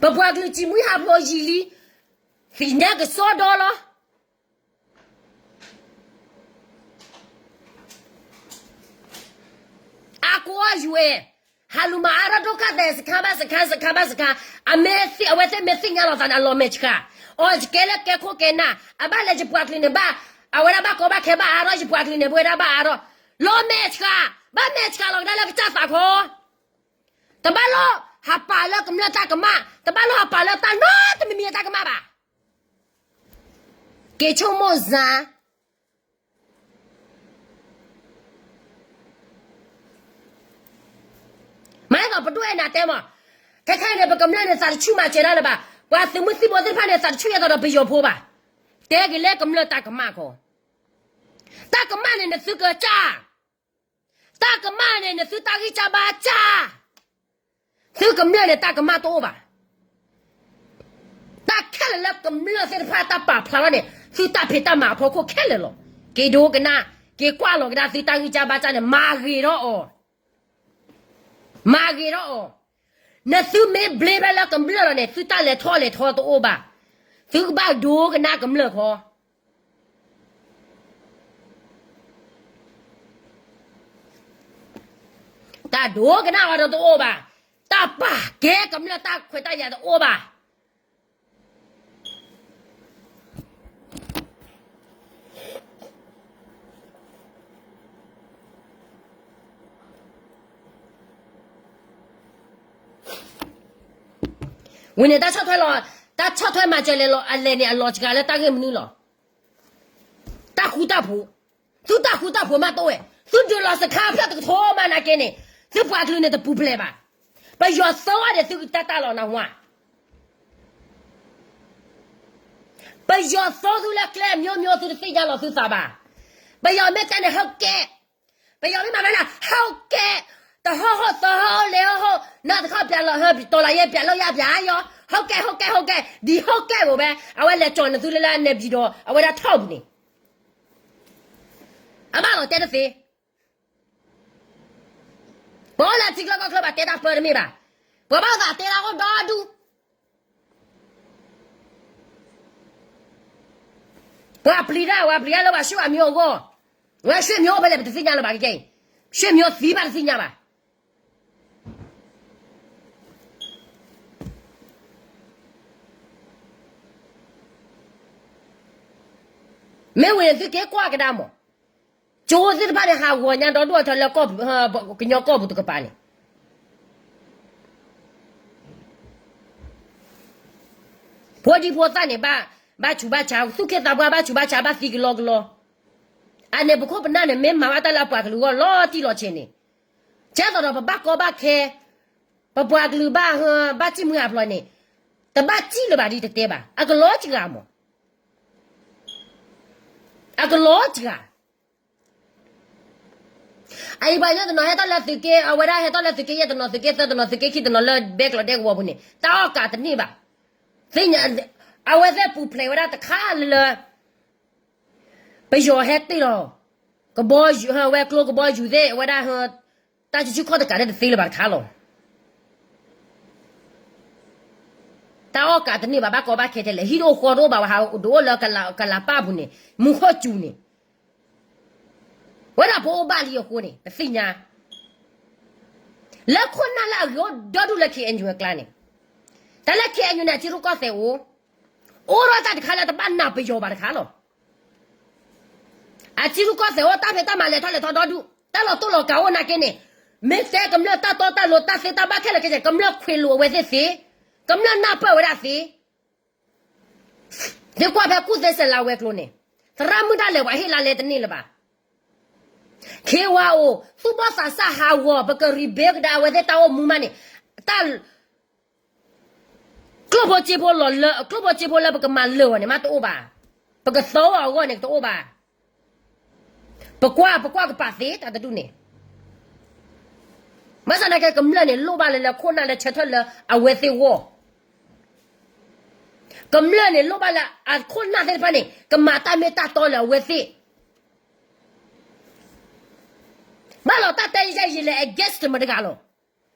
ပပှၤကလုာ်စံးမွံဟးဖျိးယံာ်လံ, သ့ၣ်ညါကစီဒီလီၤ. အါကအိယွဲၢ်, ဟးလူၤမၤအါထီၣ်ဒိၣ်ခါသဲးစခါဘၣ်စခါ စခါဘၣ်စခါ, အဝဲသ့ၣ်မ့ၢ်သ့ၣ်ညါလီၤသးန့ၣ် အလီၤမဲာ်ဆှး, အီၤယကဲလၢကဲခိၣ်ကဲနၢ်, အဘၣ်လဲၤယပှၤကလုာ်န့ၣ်ဘၣ်, အဝဲဒၣ်ဘၣ်ကီဘၣ်ခဲဘၣ်အါထီၣ် ယပှၤကလုာ်န့ၣ် ပဝဲဒၣ်ဘၣ်အါထီၣ်, လီၤမဲာ်ဆှး, ဘၣ်မဲာ်ဆှးလီၤကဒါလၢကစၢ်သးခီ တဘၣ်လိၣ်ဟးပာ်လၢကမျၢၢ်တၢ်ကမၣ်, တဘၣ်လိၣ်ဟးပာ်လၢတၢ်နီတမံၤမံၤအတၢ်ကမၣ်ဘၣ်. က့ၤဆိကမိၣ်စ့ၢ် မၤသးပဒိၣ်အဲၣ်နၤတဲမး, ခဲခဲအံၤန့ၣ် ပကမျၢၢ်န့ၣ် သးတဆူၣ်မၤစၢၤဒၣ်လၢၤဘၣ်, ပှၤသုးမုၢ်သံၣ်ဘိသ့ၣ်တဖၣ်န့ၣ် သးတဆူၣ်ယဲသိးဒီးပယီၤဖိဘၣ်, တဲက့ၤလၢကမျၢၢ်တၢ်ကမၣ်ခီ, တၢ်ကမၣ်န့ၣ် နသုကစၢ် တၢ်ကမၣ်န့ၣ် နသုတၢ်ဂံၢ်စၢ်ဘါစၢ်, သုကမျၢၢ်န့ၣ် တၢ်ကမၣ်တအိၣ်ဘၣ်. တၢ်ခဲလၢာ်လၢကမျၢၢ်သ့ၣ်တဖၣ်တၢ်ပာ်ဖျါထီၣ်န့ၣ် သုတၢ်ဖံးတၢ်မၤအဖီခိၣ်ခဲလၢာ်လီၤ. က့ၤဒိကနၣ်, က့ၤကွၢ်လီၤကဒါသုတၢ်ဂံၢ်စၢ်ဘါစၢ်န့ၣ် မၤဂ့ၤထီၣ်အီၤ, မၤဂ့ၤထီၣ်အီၤ. နသုမ့ၢ်ဘျ့ဘၣ်လၢကမျၢၢ်လီၤန့ၣ် သုတၢ်လဲၤထီၣ်လဲၤထီတအိၣ်ဘၣ်. သုကဘၣ်ဒိကနၣ်ကမျၢၢ်ခီ တၢ်ဒိကနၣ်ဝဲဒီးတအိၣ်ဘၣ်, တၢ်ပာ်ကဲကမျၢၢ်တၢ်ခွဲးတၢ်ယာ်တအိၣ်ဘၣ်. ဝံၤန့ၣ် တၢ်ဆီၣ်ထွဲလီၤ, တၢ်ဆီၣ်ထွဲမၤစၢၤလဲၤလီၤအလဲၤန့ၣ် အလီၤစှၤလၢတၢ်ဂ့ၢ်မနုၤလီၤ. တၢ်ဃူတၢ်ဖိး, သုတၢ်ဃူတၢ်ဖိးမးတအိၣ်ဝဲ, သုဒုးလီၤစခါဖျၢၣ်တကထိမးနာ်က့န့ၣ်, သုပှၤကလုာ်န့ၣ်တပူၤဖျဲးဘၣ်. ပယီၤသၢဝဲဒီးသုကတၢ်တၢ်လီၤနၢ်ဟူဧါ. ပယီၤသီသုလၢကျဲအမျိုးမျိုး သုတသ့ၣ်ညါလီၤသုသးဘၣ်. ပယီၤမ့ၢ်တဲန့ၣ် ဟုတ်ကဲ့, ပယီၤမ့ၢ်မၤမနုၤ ဟုတ်ကဲ့, တဟီၣ်ဟီၣ်သီဟီၣ်လဲၤဟီၣ်ဟီၣ် နၢ်တခီပျးလီၤဟၢ တော်လှန်ရေး ပြန်လုပ်ရပြန်ရော, ဟုတ်ကဲ့ ဟုတ်ကဲ့ ဟုတ်ကဲ့, ဒီဟုတ်ကဲ့ ကိုပဲ, အဝဲလဲၤကၠီၤနသုလၢလၢ နေပြည်တော် အဝဲဒၣ်ထီၣ်ပူၤန့ၣ် အဘၣ်လီၤတဲတသ့ ပှၤအိၣ်လၢထံချၢကီၢ်ချၢဘၣ်တဲတၢ်ပၢတမ့ၢ်ဘၣ်. ပှၤဘၣ်သးတဲတၢ်အိၣ်ဒီဒူၣ်. ပှၤပျံၤတၢ် ပှၤပျံၤတၢ်လၢပှၤရွှေ့အမျိုးအဂီၢ်, ဝဲရွှေ့မျိုးဖဲလဲၣ် ပတသ့ၣ်ညါလၢၤဘၣ်ကကဲအံၤ, ရွှေ့မျိုးသံဘၣ်တသ့ၣ်ညါဘၣ်. မ့ၢ်ဝံၤန့ၣ်သုက့ၤကွၢ်ကဒါမး, ကၠိသ့ၣ်တဖၣ်န့ၣ် ဟးဂီၤညါဒီဒူၣ်အထၢလၢ ကညီကီၢ်ပူၤတကပၤန့ၣ် ဖိဒံဖိသၣ်န့ၣ် ဘၣ်ဆူးဘၣ်ဆါ, သူၣ်က့သးပှၢ်ဘၣ်ဆူးဘၣ်ဆါ ဘၣ်သံကလီကလီ. အန့ၣ်ပခိၣ်ပနၢ်န့ၣ် မ့ၢ်မၤဘၣ်တၢ်လၢအပှၤကလုာ်အဂီၢ်လီၤတံၢ်လီၤဆဲးန့ၣ်, ကဲသိးဒီးပဘၣ်ကီဘၣ်ခဲ, ပပှၤကလုာ်ဘၣ်ဟၢ ဘၣ်စံၣ်မုၢ်ဟးဖျိးန့ၣ်, တဘၣ်စံၣ်လၢၤဘၣ်ဒ်တတဲဘၣ်. အကလီစှၤမး, အကလီစှၤ အအံၤပှၤယဲၢ်တနီၤဟဲထီၣ်လၢသုးက့, အဝဲဒၣ်ဟဲထီၣ်လၢသုးက့ယဲၢ်တနီၤ သုးက့သၢတနီၤ သုးက့ခံတနီၤလၢဘဲကျိးဒဲကဝီၤပူၤန့ၣ် တၢ်အီၣ်ကးတန့ၢ်ဘၣ်. သ့ၣ်ညါ, အဝဲသ့ၣ်ပူၤဖျဲးဝဲဒၣ်တခါလၢလၢ ပယီၤဟဲတ့ၢ်လီၤ ကဘီယူၤ, ဝဲကျိကဘီယူၤသ့ၣ် အဝဲဒၣ် တၢ်စုဆူၣ်ခီၣ်တကးန့ၣ်တသ့လၢၤဘၣ်တခါလီၤ. တၢ်အီၣ်ကးတန့ၢ်ဘၣ် ဘၣ်ကီဘၣ်ခဲထဲလဲၣ် ဟံၣ်တအိၣ်ဃီတအိၣ်ဘၣ် ဝဲဟးအိၣ်ဒိၣ်အိၣ်လၢကလးပၢ်ပူၤန့ၣ် မူခိၣ်စူၤန့ၣ် ဝဲဒၣ်ပအိၣ်ဘၣ်လံအဃိန့ၣ် ပသ့ၣ်ညါ လၢခိၣ်နၢ်လၢအဂ့ၤအိၣ်ဒီဒူၣ်လၢ ခ့ၣ်အဲၣ်ယူၣ် အကျါန့ၣ်, တၢ်လၢ ခ့ၣ်အဲၣ်ယူၣ် န့ၣ် အစုရူၢ်ကီၢ်သဲးအိၣ်, အိၣ်ဒီးတၢ်တခါလၢတဘၣ်နာ်ပယီၤဘၣ်တခါလီၤ. အစုရူၢ်ကီၢ်သဲးအိၣ် တၢ်ဖံးတၢ်မၤလဲၤထီၣ်လဲၤထီဒီဒူၣ် တၢ်လီၤတိၢ်လီၤကးအိၣ်နာ်က့န့ၣ်, မ့ၢ်တဲကမျၢၢ်တၢ်တီတၢ်လိၤ တၢ်သ့တၢ်ဘၣ်ခဲလၢာ်ခဲဆ့ ကမျၢၢ်ခွ့းလိာ်အဝဲသ့ၣ်သ့, ကမျၢၢ်နၢ်ပၢၢ်ဝဲဒၣ်သ့ သ့ကွၢ်ဖဲကူၣ်သ့စဲးလၤဝဲၤကျိၤန့ၣ်, သရၣ်မုၣ်ဒၣ်လဲာ်ပှၤဟ့ၣ်လါလဲတန့ၢ်လၢၤဘၣ်. ခ့ဝါအိၣ် သူၣ်ဘီၣ်သးစၢ်ဟးဂီၤ ပက rebuild ကဒါအဝဲသ့ၣ်တၢ်အိၣ်မူမးန့ၣ်, တၢ် ကျိၣ်ဖိစ့ဖိလီၤလၢ ကျိၣ်ဖိစ့ဖိလၢပကမၤလၢာ်အီၤန့ၣ် မ့ၢ်တအိၣ်ဘၣ်. ပကသီအီၤအဂီၢ်န့ၣ် တအိၣ်ဘၣ်. ပကွၢ် ပကွၢ်ကပာ်သ့တၢ်တဒူၣ်န့ၣ်, ဘၣ်ဆၣ်သနာ်က့ ကမျၢၢ်န့ၣ် လိၣ်ဘၣ်လၢ လၢခိၣ်နၢ်လၢဆၢထၢၣ်လၢအဝဲသ့ၣ်အဂီၢ်, ကမျၢၢ်န့ၣ် လိၣ်ဘၣ်လၢအခိၣ်နၢ်သ့ၣ်တဖၣ်န့ၣ် ကမၤတၢ်မ့ၢ်တၢ်တီလၢအဝဲသ့ၣ် ဘၣ်လီၤတၢ်တဲယဲၢ်ယံာ်လဲၣ် against မတဂၤလီ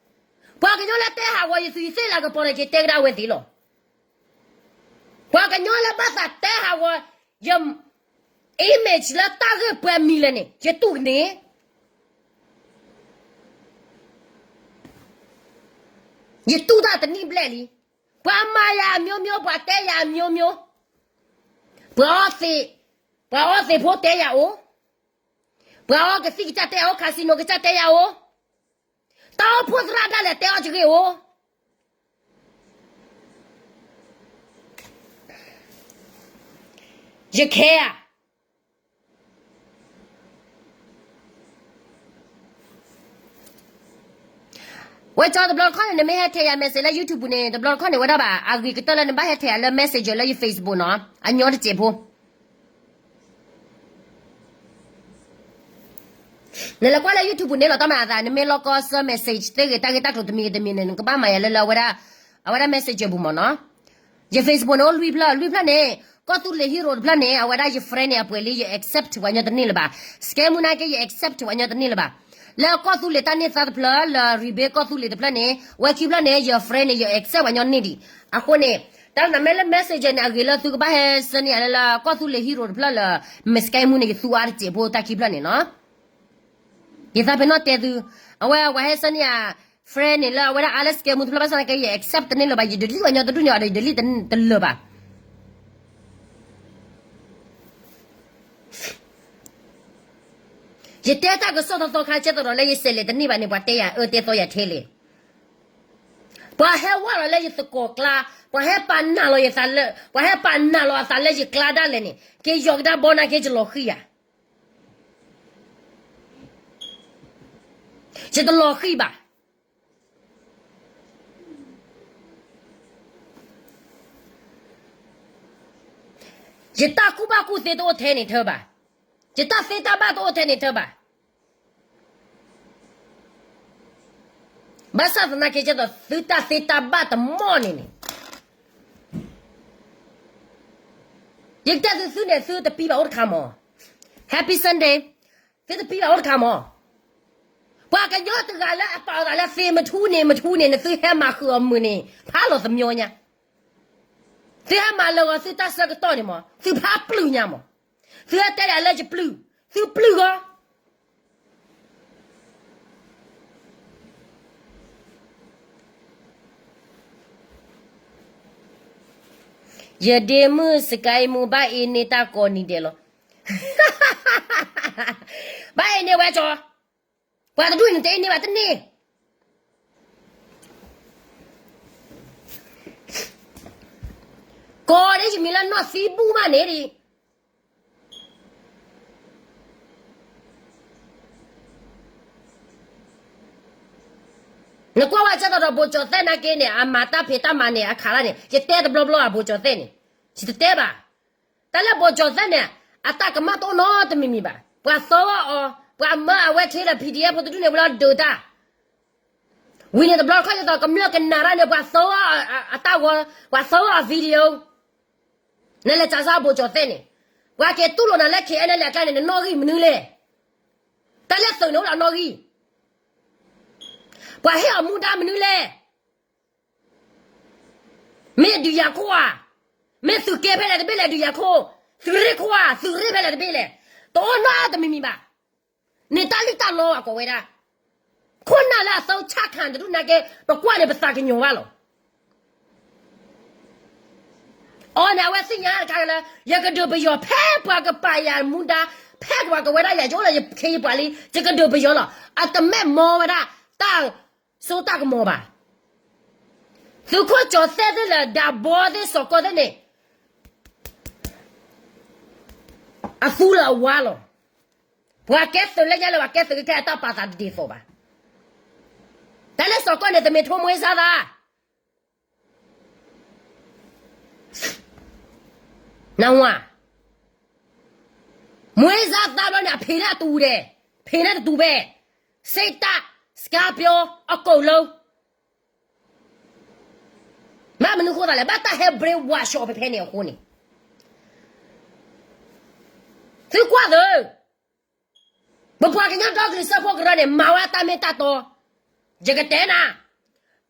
ၤ. ပှၤကညီလၢတဲဟးဂီၤယသူၣ်ယသ့ၣ်လၤကပီၤန့ၣ် ယတဲကဒါဝဲသ့လီၤ. ပှၤကညီလၢဘၣ်သးတဲဟးဂီၤယ image လၢတၢ်ဂ့ၢ်ပှဲၤမံၤလဲၣ်န့ၣ် ယတူၢ်ကန့ၣ် ယတူၢ်တၢ်တနံၣ်ဘျဲၣ်လံ. ပှၤမၤယၤအမျိုးမျိုး ပှၤတဲယၤအမျိုးမျိုး ပှၤအီသံး, ပှၤအီသံးဖိတဲယၤအိၣ်, ပှၤအီကသံၣ်ကစၢ်တဲယၤအိၣ်, casino ကစၢ်တဲယၤအိၣ်, တၢ်အိၣ်ဖှိၣ်သရၣ်ဒၣ်လဲာ်တဲအီၤတဂ့ၢ်အိၣ်, ယခဲဧါ. ဝဲကၠီတဘျီတခီၣ်န့ၣ် နမ့ၢ်ဟဲထဲယၤ message လၢ YouTube ပူၤန့ၣ် တဘျီတခီၣ်န့ၣ်ဝဲဒၣ်ဘၣ် အဂ့ၤကတၢၢ်လၢနဘၣ်ဟဲထဲယၤလၢ messenger လၢယ Facebook နီၤ အညီတစဲးဖိ နလဲၤကွၢ်လၢ YouTube ပူၤန့ၣ်လီၤ တၢ်မၤအသး နမ့ၢ်လီၢ်ကီၢ်စၢ message သ့ၣ်ဂ့ၤတၢ်ဂ့ၢ်တၢ်ကျိၤတမံၤဂ့ၤတမံၤန့ၣ် နကဘၣ်မၤယၤလၢလၢအဝဲဒၣ် အဝဲဒၣ် messenger ပူၤမ့ၢ်နီၤ. ယ Facebook န့ၣ်အိၣ်လွံၢ်ဖျၢၣ် လွံၢ်ဖျၢၣ်န့ၣ် ကီၢ်သူလ့ၤ hero တဖျၢၣ်န့ၣ် အဝဲဒၣ်ယ friend န့ၣ် အပှဲၤလံ ယ accept ပှၤညီတန့ၢ်လၢၤဘၣ်. scam မူနာ်က့ ယ accept ပှၤညီတန့ၢ်လၢၤဘၣ်. လၢကီၢ်သူလ့ၤတၢ်န့ၢ်သါတဖျၢၣ် လၢ rebate ကီၢ်သူလ့ၤတဖျၢၣ်န့ၣ် ဝဲခံဖျၢၣ်န့ၣ် ယ friend န့ၣ် ယ accept ပှၤညီန့ၢ်ဒံး. အဃိန့ၣ် တၢ်နမ့ၢ်လၢ messenger န့ၣ် အဂ့ၤလၢသုကဘၣ်ဟဲဆၢန့ၢ်ယၤလၢလၢကီၢ်သူလ့ၤ hero တဖျၢၣ်လၢ မ့ၢ် scam မူန့ၣ် ယသူအါတစဲးဖိတၢ်ခံဖျၢၣ်န့ၣ်နီၤ. ယသးပ့ၤနီၣ်တဲသု, အဝဲ ပှၤဟဲဆၢန့ၢ်ယၤ friend န့ၣ် လၢအဝဲဒၣ်အါလၢ scam မူတဖျၢၣ်ဘၣ်ဆၣ်သနာ်က့ ယ accept တန့ၢ်လၢၤဘၣ် ယ delete ပှၤညီတဒူၣ်န့ၣ်အီၤဒီး ယ delete တလၢၤဘၣ်. ယတဲတၢ်ကစီၣ်သီသီခါ ကဲသိးဒီးလၢယစဲးလဲၤတန့ၢ်ဘၣ်န့ၣ် ပှၤတဲယၤအၢတဲသီယၤထဲလဲၣ်. ပှၤဟဲဝဲလီၤလၢယသကိးကျါ, ပှၤဟဲပာ်နးလီၤယသးလၢ, ပှၤဟဲပာ်နးလီၤအသးလၢယကျါဒၣ်လဲာ်န့ၣ် က့ၤယီၤကဒါဘီနာ်က့ ယလီၤဃံၤဧါ. ယတလီၤဃံၤဘၣ်. ယတၢ်ကူၣ်ဘၣ်ကူၣ်သ့တအိၣ်ထဲန့ၣ်ထၢဘၣ်. ယတၢ်သ့တၢ်ဘၣ်တအိၣ်ထဲန့ၣ်ထၢဘၣ်. ဘၣ်ဆၣ်သနာ်က့ ကဲသိးသုတၢ်သ့တၢ်ဘၣ်တမီၢ်န့ၣ်န့ၣ် ယကတဲသု သုန့ၣ် သုတပံဘၣ်အိၣ်တခါမး. Happy Sunday. သုတပံဘၣ်အိၣ်တခါမး. ပှၤကညီတဂၤလၢအပာ်အသးလၢသ့မထူန့ၣ် မထူန့ၣ် နသုဟဲမၤဃုာ်အီၤမုာ်န့ၣ် ဖးလီၤသမီညါ. သုဟဲမၤလၢာ်ဂီၤသုတၢ်ဆၢကတီၢ်န့ၣ်မး သုဖးပျုၢ်ညါမး. သုဟဲတဲဒၣ်လၢယပျုၢ်, သုပျုၢ်ဂီၤ. ယဒ့မုၣ်စကဲမူဘၣ်အ့န့ၢ်တၢ်ကိးနံၤဒဲးလီၤ. ဘၣ်အ့န့ၢ်ဝဲကၠီ, ပှၤတဒူၣ်န့ၣ်တအ့န့ၢ်ဘၣ်တန့ၢ်. ကိးန့ၢ်ယမံၤလၢနီၢ်သံဘူၣ်မးန့ၣ်ဒံး. နကွၢ်ဝဲကဲသိးဒီးဘိးကၠီၤသဲၣ်နာ်က့န့ၣ် အမၤတၢ်ဖံးတၢ်မၤန့ၣ် အခးလၢ်န့ၣ် ယတဲတဘျီဘျီအဘိးကၠီၤသဲၣ်န့ၣ် ယတတဲဘၣ်. တၢ်လၢဘိးကၠီၤသဲၣ်န့ၣ် အတၢ်ကမၣ်တအိၣ်နီတမံၤမံၤဘၣ်. ပှၤသီဂီၢ်အီၤ, ပှၤမၢအဝဲထဲဒီး PDF ဖိတဒူၣ်န့ၣ် ဝဲလီၤဒုးတၢ် ဝံၤန့ၣ်တဘျီတခီၣ်ဒ်သိးကမျၢၢ်ကနၣ်တၢ်န့ၣ် ပှၤသီဂီၢ်အတၢ်ဂီၤ, ပှၤသီဂီၢ်အ video. နလဲၤစးစၢ်ဘိးကၠီၤသဲၣ်န့ၣ်, ပှၤက့ၤတူၢ်လိာ်နၤလၢ KNLA အကျါန့ၣ် နနီၣ်ဂံၢ်မနုၤလဲၣ်. တၢ်လၢသုးန့ၣ်အိၣ်ဒီးနီၣ်ဂံၢ်, ပှၤဟ့ၣ်အီၤမူဒါမနုၤလဲၣ်. မ့ၢ်ဒုးယၤခိၣ်ဧါ, မ့ၢ်သုးက့ဖဲလဲၣ်တဘ့ၣ်လဲၣ် ဒုးယၤခိၣ်, သုးရ့ၣ်ခိၣ်ဧါ, သုးရ့ၣ်ဖဲလဲၣ်တဘ့ၣ်လဲၣ်, တအိၣ်နီတမံၤမံၤဘၣ်. န့ၣ်တၢ်လံၣ်တၢ်လီအကိးဝဲဒၣ်, ခိၣ်နၢ်လၢအသီဆၣ်ခၣ်တဒူၣ်နာ်က့ ပကွၢ်န့ၣ်ပသးကညီၤဘၣ်လီၤ. အီၤန့ၣ် အဝဲသ့ၣ်ညါတခါလၢ ယကဒုးပယီၤဖဲပှၤကပာ်ယၤမူဒါ, ဖဲပှၤကဝဲဒၣ်ယၤကအိၣ်လၢယခ့ယပှၤလံ ယကဒုးပယီၤလီၤ. အတမ့ၢ်မ်ဝဲဒၣ်တၢ်စိတၢ်ကမီၤဘၣ်. သုးခိၣ်ကၠီၤသဲၣ်သ့ၣ်လၢ ဒးဘီသ့ၣ် စီၤကီၢ်သ့ၣ်န့ၣ် အသူလၢအဝါလီၤ. ပှၤကဲသုးလၢညါလၢပှၤကဲသုးကဲခဲအတၢ်ပာ်သးတဒ်သိးဘၣ်. တၢ်လၢစီၤကီၢ်န့ၣ် တမ့ၢ်ထိၣ်မွှ့စၢ်သး နဝၤ, မွှ့စၢ်သးဘျီန့ၣ် အဖံးန့ၢ်တတူၢ်ဒဲး, ဖံးန့ၢ်တတူၢ်ဘဲ, စ့တၢ်, စကါပျီ, အကိာ်လၢ ဘၣ်မနုၤဃိသးလဲၣ်, ဘၣ်တၢ်ဟဲ brainwash အီၤဖဲဖဲန့ၣ်အဃိန့ၣ်, သုကွၢ်သု, ပပှၤကညီဒီကလုာ်စၢဖှိၣ်ကရၢန့ၣ် မၤဝဲတၢ်မ့ၢ်တၢ်တီ, ယကတဲနၤ,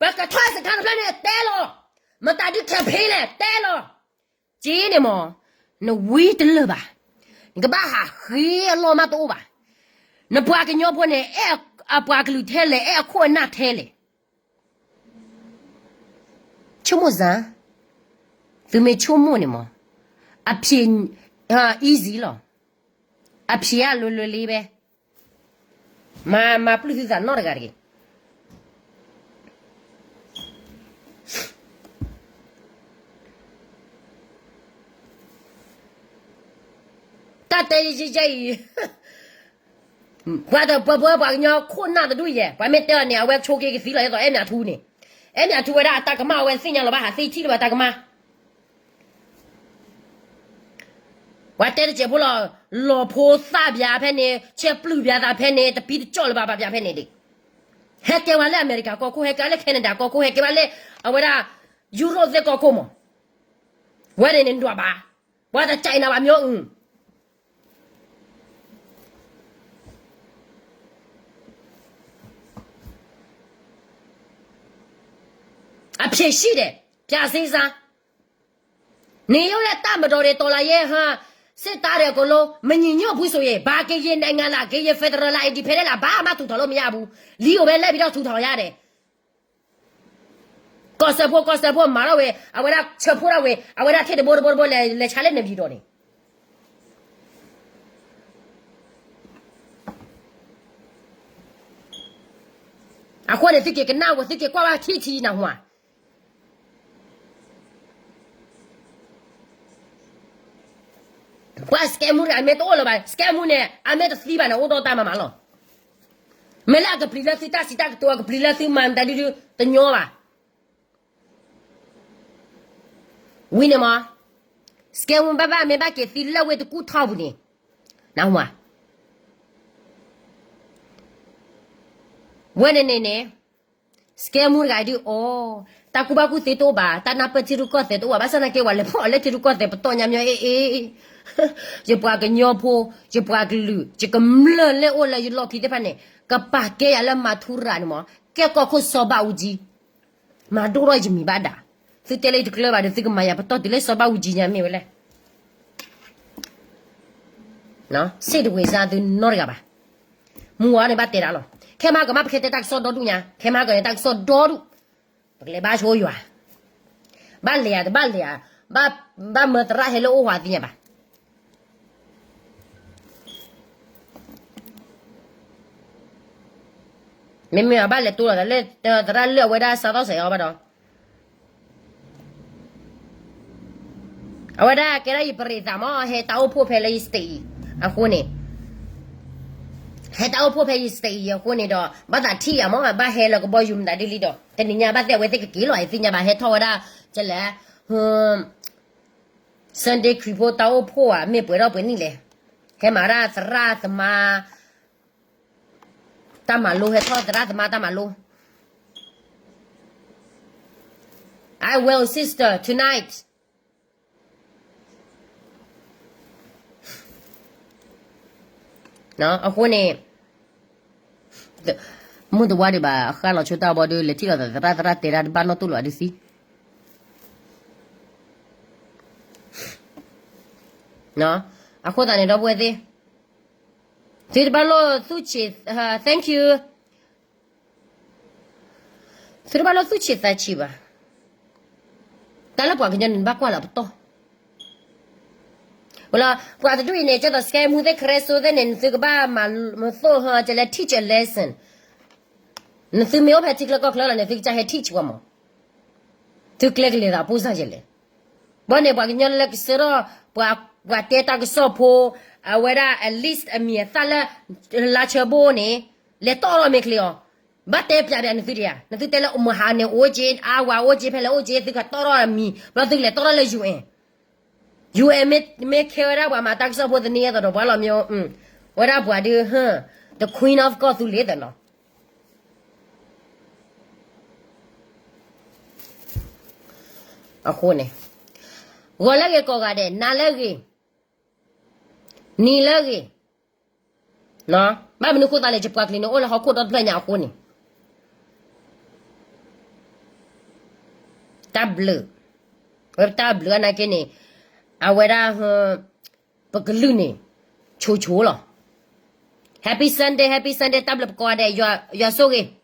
ပကထီၣ်စခါတဖျၢၣ်န့ၣ်တဲလီၤ, မတၤဒုး campaign လဲၣ်တဲလီၤ. က့န့ၣ်မး, နဝံတလၢာ်ဘၣ်, နကဘၣ်ဟးဃ့အလီၢ်မးတအိၣ်ဘၣ်. နပှၤကညီဖိန့ၣ် အဲၣ်အပှၤကလုာ်ထဲလဲၣ်, အဲၣ်အခိၣ်အနၢ်ထဲလဲၣ်. ဆိကမိၣ်စ့ၢ်, သုမ့ၢ်ဆိကမိၣ်န့ၣ်မး, အဖြေ, easy လီၤ, အဖြေအလွယ်လွယ်လေးပဲ. မၤ, မၤပျုၢ်သုသးနီတဂၤတဂ့ၤ. တၢ်တဲယဲၢ်ယဲၢ်အံၤ, ပှၤတပှဲၤပှဲၤပှၤကညီခိၣ်နၢ်တဒူၣ်ယဲၢ်, ပှၤမ့ၢ်တဲအီၤန့ၣ် အဝဲဆိက့ၤကသံလီၤ, ဒ်သိးအဲၣ်မၠးထူန့ၣ်, အဲၣ်မၠးထူဝဲဒၣ်အတၢ်ကမၣ် အဝဲသ့ၣ်ညါလီၤဘၣ် ဟးသ့ထံၣ်လၢၤဘၣ်တၢ်ကမၣ်. ပှၤတဲတစဲးဖိလီၤ, လီၤဖိသၣ်ပၠးဖဲန့ၣ်, ဆဲးပျုၢ်ပၠးသးဖဲန့ၣ်, တပံတကၠီၣ်လၢၤဘၣ် ဘၣ်ပၠးဖဲန့ၣ်ဒံး. ဟဲကဲဝဲလၢအမဲရကၤကီၢ်ခိၣ်, ဟဲကဲဝဲလၢ Canada ကီၢ်ခိၣ်, ဟဲကဲဝဲလၢ အဝဲဒၣ် ယူရိၣ်သ့ၣ်ကီၢ်ခိၣ်မး, ဝဲန့ၣ်န့ၣ်ဒွးဘၣ်, ပှၤတကးအံၤနၤဘၣ်မ့ၢ်အူ အဖြေရှိတယ်, ပျးစ့စမ်း. နရုပ်ရည်တပ်မတော်တွေ တော်လှန်ရေးဟ စစ်သားတွေအကုန်လုံး မညီညွတ်ဘူးဆိုရင် ဘာကရင်နိုင်ငံလား, ကရင် federal လား, independent လား, ဘာမှထူထောင်လို့မရဘူး. လီအိုပဲ လိုက်ပြီးတော့ ထူထောင်ရတယ်. ကီၢ်စၢဖှိၣ် ကီၢ်စၢဖှိၣ်မၤထီၣ်ဝဲ အဝဲဒၣ်ဆၢဖှိၣ်ထီၣ်ဝဲ အဝဲဒၣ်ထံၣ်တဘိတဘိတဘိ လဲၤဆါလၢနပံၤဒီးန့ၣ် အဃိန့ၣ် သုက့ၤကနၣ်ဝဲ သုက့ၤကွၢ်ဘၣ်ထံၣ်ထံနၢ်ဟူဧါ. ပှၤ scam မူတဂၤ အမ့ၢ်တအိၣ်လၢၤဘၣ်, scam မူန့ၣ် အမ့ၢ်တသံဘၣ်န့ၣ် အိၣ်ဒီးတၢ်မၤမးလီၤ. မ့ၢ်လၢအကပျံၤလၢသုတၢ်စံးတၢ်ကတိၤ အကပျံၤလၢသုမၤမတၤဒုဒု တညီဘၣ်. ဝံၤန့ၣ်မး scam မူဘၣ်ဘၣ် မ့ၢ်ဘၣ်က့ၤသံလၢဝ့ၢ်တကူၣ်ထီၣ်ပူၤန့ၣ် နၢ်ဟူဧါ. ဝဲန့ၣ်န့ၣ်န့ၣ် scam မူတဂၤဒုးအီၤ တၢ်ကူၣ်ဘၣ်ကူၣ်သ့တအိၣ်ဘၣ်, တၢ်နၢ်ပၢၢ်ထံရူၢ်ကီၢ်သဲးတအိၣ်ဘၣ်, ဘၣ်ဆၣ်သနာ်က့ ဝဲလဲၤဖီၣ်အီၤလၢထံရူၢ်ကီၢ်သဲးပတီၢ်ညါမ့ၢ်အီၤ အ့ၣ်အ့ၣ်, ယပှၤကညီဖိ ယပှၤကလုာ် ယကမျၢၢ်လၢအိၣ်လၢယလီၢ်ခံသ့ၣ်တဖၣ်န့ၣ် ကပာ်ကဲယၤလၢမၤထူရၤန့ၣ်မး ကဲကီၢ်ခိၣ်စီၤဘးအူကၠံ မၤဒိၣ်ထီၣ်ယမံၤဘၣ်ဒၣ်, သုတဲလၢယတကျၢၤဘၣ်ဒီး သုကမၤယၤပတီၢ်တုၤလၢစီၤဘးအူကၠံညါမ့ၢ်ဝဲလဲၣ်. စ့ၣ်တဝ့ၤစၢ်သုနီတဂၤဘၣ်. မူဝဲန့ၣ်ဘၣ်တဲဒၣ်လီၤ. ခဲမဟါကမၣ် ပကတဲတၢ်ကစီၣ်ဒီဒူၣ်ညါ, ခဲမဟါကန့ၣ် တၢ်ကစီၣ်ဒီဒူၣ်, ပကလဲၤဘါဆိယွၤ, ဘၣ်လဲၤဧါ တဘၣ်လဲၤဧါ, ဘၣ်မၢသရၣ်ဟဲလၢအအိၣ်ဟးသ့ၣ်ညါဘၣ်. မ့မ့ၢ်အဘၣ်လဲၤတိလီၤသးလၢ သရၣ်လၢအဝဲဒၣ်စးထီၣ်စဲးအီၤဘၣ်ဒီး အဝဲဒၣ်ကဲဒၣ်ယပရံးသးမး ဟဲတၢ်အိၣ်ဖှိၣ်ဖဲလၢယ state အံၤ, အဃိန့ၣ် ဟဲတၢ်အိၣ်ဖှိၣ်ဖဲယ state အံၤအဃိန့ၣ်ဒီး ဘၣ်သးထံၣ်ယၤမး ဘၣ်ဟဲလၢကဘီယူၤမတၤဒ်လံဒီး တနံၤညါဘၣ်သ့ၣ်အဝဲသ့ၣ်ကက့ၤလီၤ ယသ့ၣ်ညါဘၣ် ဟဲထီၣ်ဝဲဒၣ် ကလဲၤ Sunday crew ဖိတၢ်အိၣ်ဖှိၣ်ဧါ မ့ၢ်ပှဲၤထီၣ်ပှဲၤနံၣ်လဲၣ်, ဟဲမၤဒၣ်သရၣ်သမါ တၢ်မၤလိ ဟဲထီၣ်သရၣ်သမါတၢ်မၤလိ I will sister tonight. အဃိန့ၣ် မုၢ်တဝါဒံးဘၣ် အဃၣ်လီၤဆိတၢ်ဘီဒုး လဲၤထံၣ်လီၤသးသရၣ် သရၣ်တဲဒၣ်တဘၣ်နီၢ်တူၢ်လီၤဒုးသံ အဃိသတးန့ၣ် ဒီပုၢ်ဝဲၢ်သ့ၣ် သုတဘၣ်လိၣ်သူၣ်ဆံး thank you သုတဘၣ်လိၣ်သူၣ်ဆံးသးဆံးဘၣ်. တၢ်လၢပှၤကညီန့ၣ် နဘၣ်ကွၢ်လၢအပတီၢ် ဝဲလီၤ ပှၤတဒူၣ်အံၤန့ၣ် ကဲသိး scam မူသ့ၣ် ခရ့စိသ့ၣ်န့ၣ် နသုကဘၣ်မၤသိၣ်ဟၢ ကလဲၤ teach a lesson. နသုမ့ၢ်အိၣ်ဖဲထံချၢကီၢ်ချၢလီၤန့ၣ် သုကစၢ်ဟဲ teach ပှၤမး သုကျဲကလဲၤသးပူစၢ်ယဲလဲၣ်. ဘၣ်န့ၣ် ပှၤကညီလၢကစၢထီၣ် ပှၤတဲတၢ်ကစီၣ်ဖိ အဝဲဒၣ် at least အမံၤအသၣ်လၢ လါဆၢဘိန့ၣ် လဲၤတီၣ်ထီၣ်မ့ၢ်ချ့အီၤ ဘၣ်တဲပျးပျးနသုဒံးဧါ နသုတဲလၢမဟါန့ၣ်အိၣ်က့ အါဝၤအိၣ်က့ ဖဲလဲၣ်အိၣ်က့ သုကတီၣ်ထီၣ်အမံၤ ဘျီသုကလဲၤတီၣ်ထီၣ်လၢ UN UN မ့ၢ်ခဲဝဲဒၣ်ပှၤမၤတၢ်ကစီၣ်ဖိသန့အသိးဒီးပှၤလီၤမ့ၢ် ဝဲဒၣ်ပှၤဒုး the queen of ကီၢ်သူလ့ၤသနီၤ အဃိန့ၣ် ဂီၤလၢဂ့ၤ ကီၢ်ဂၤဒဲး နၤလၢဂ့ၤ နံၤလၢဂ့ၤ ဘၣ်မနုၤဃိသတးလဲၣ် ယပှၤကလုာ်န့ၣ် အိၣ်လၢဟီၣ်ခိၣ်ဒီတဖျၢၣ်ညါအဃိန့ၣ် တၢ်ဘျုး, ဝဲတၢ်ဘျုးအနာ်က့န့ၣ်, အဝဲဒၣ်, ပကလုၢ်န့ၣ်, ဆိဆိလီၤ. Happy Sunday, Happy Sunday တၢ်ဘျုးပကိးဂၤဒဲး, ယွၤဆိၣ်ဂ့ၤ.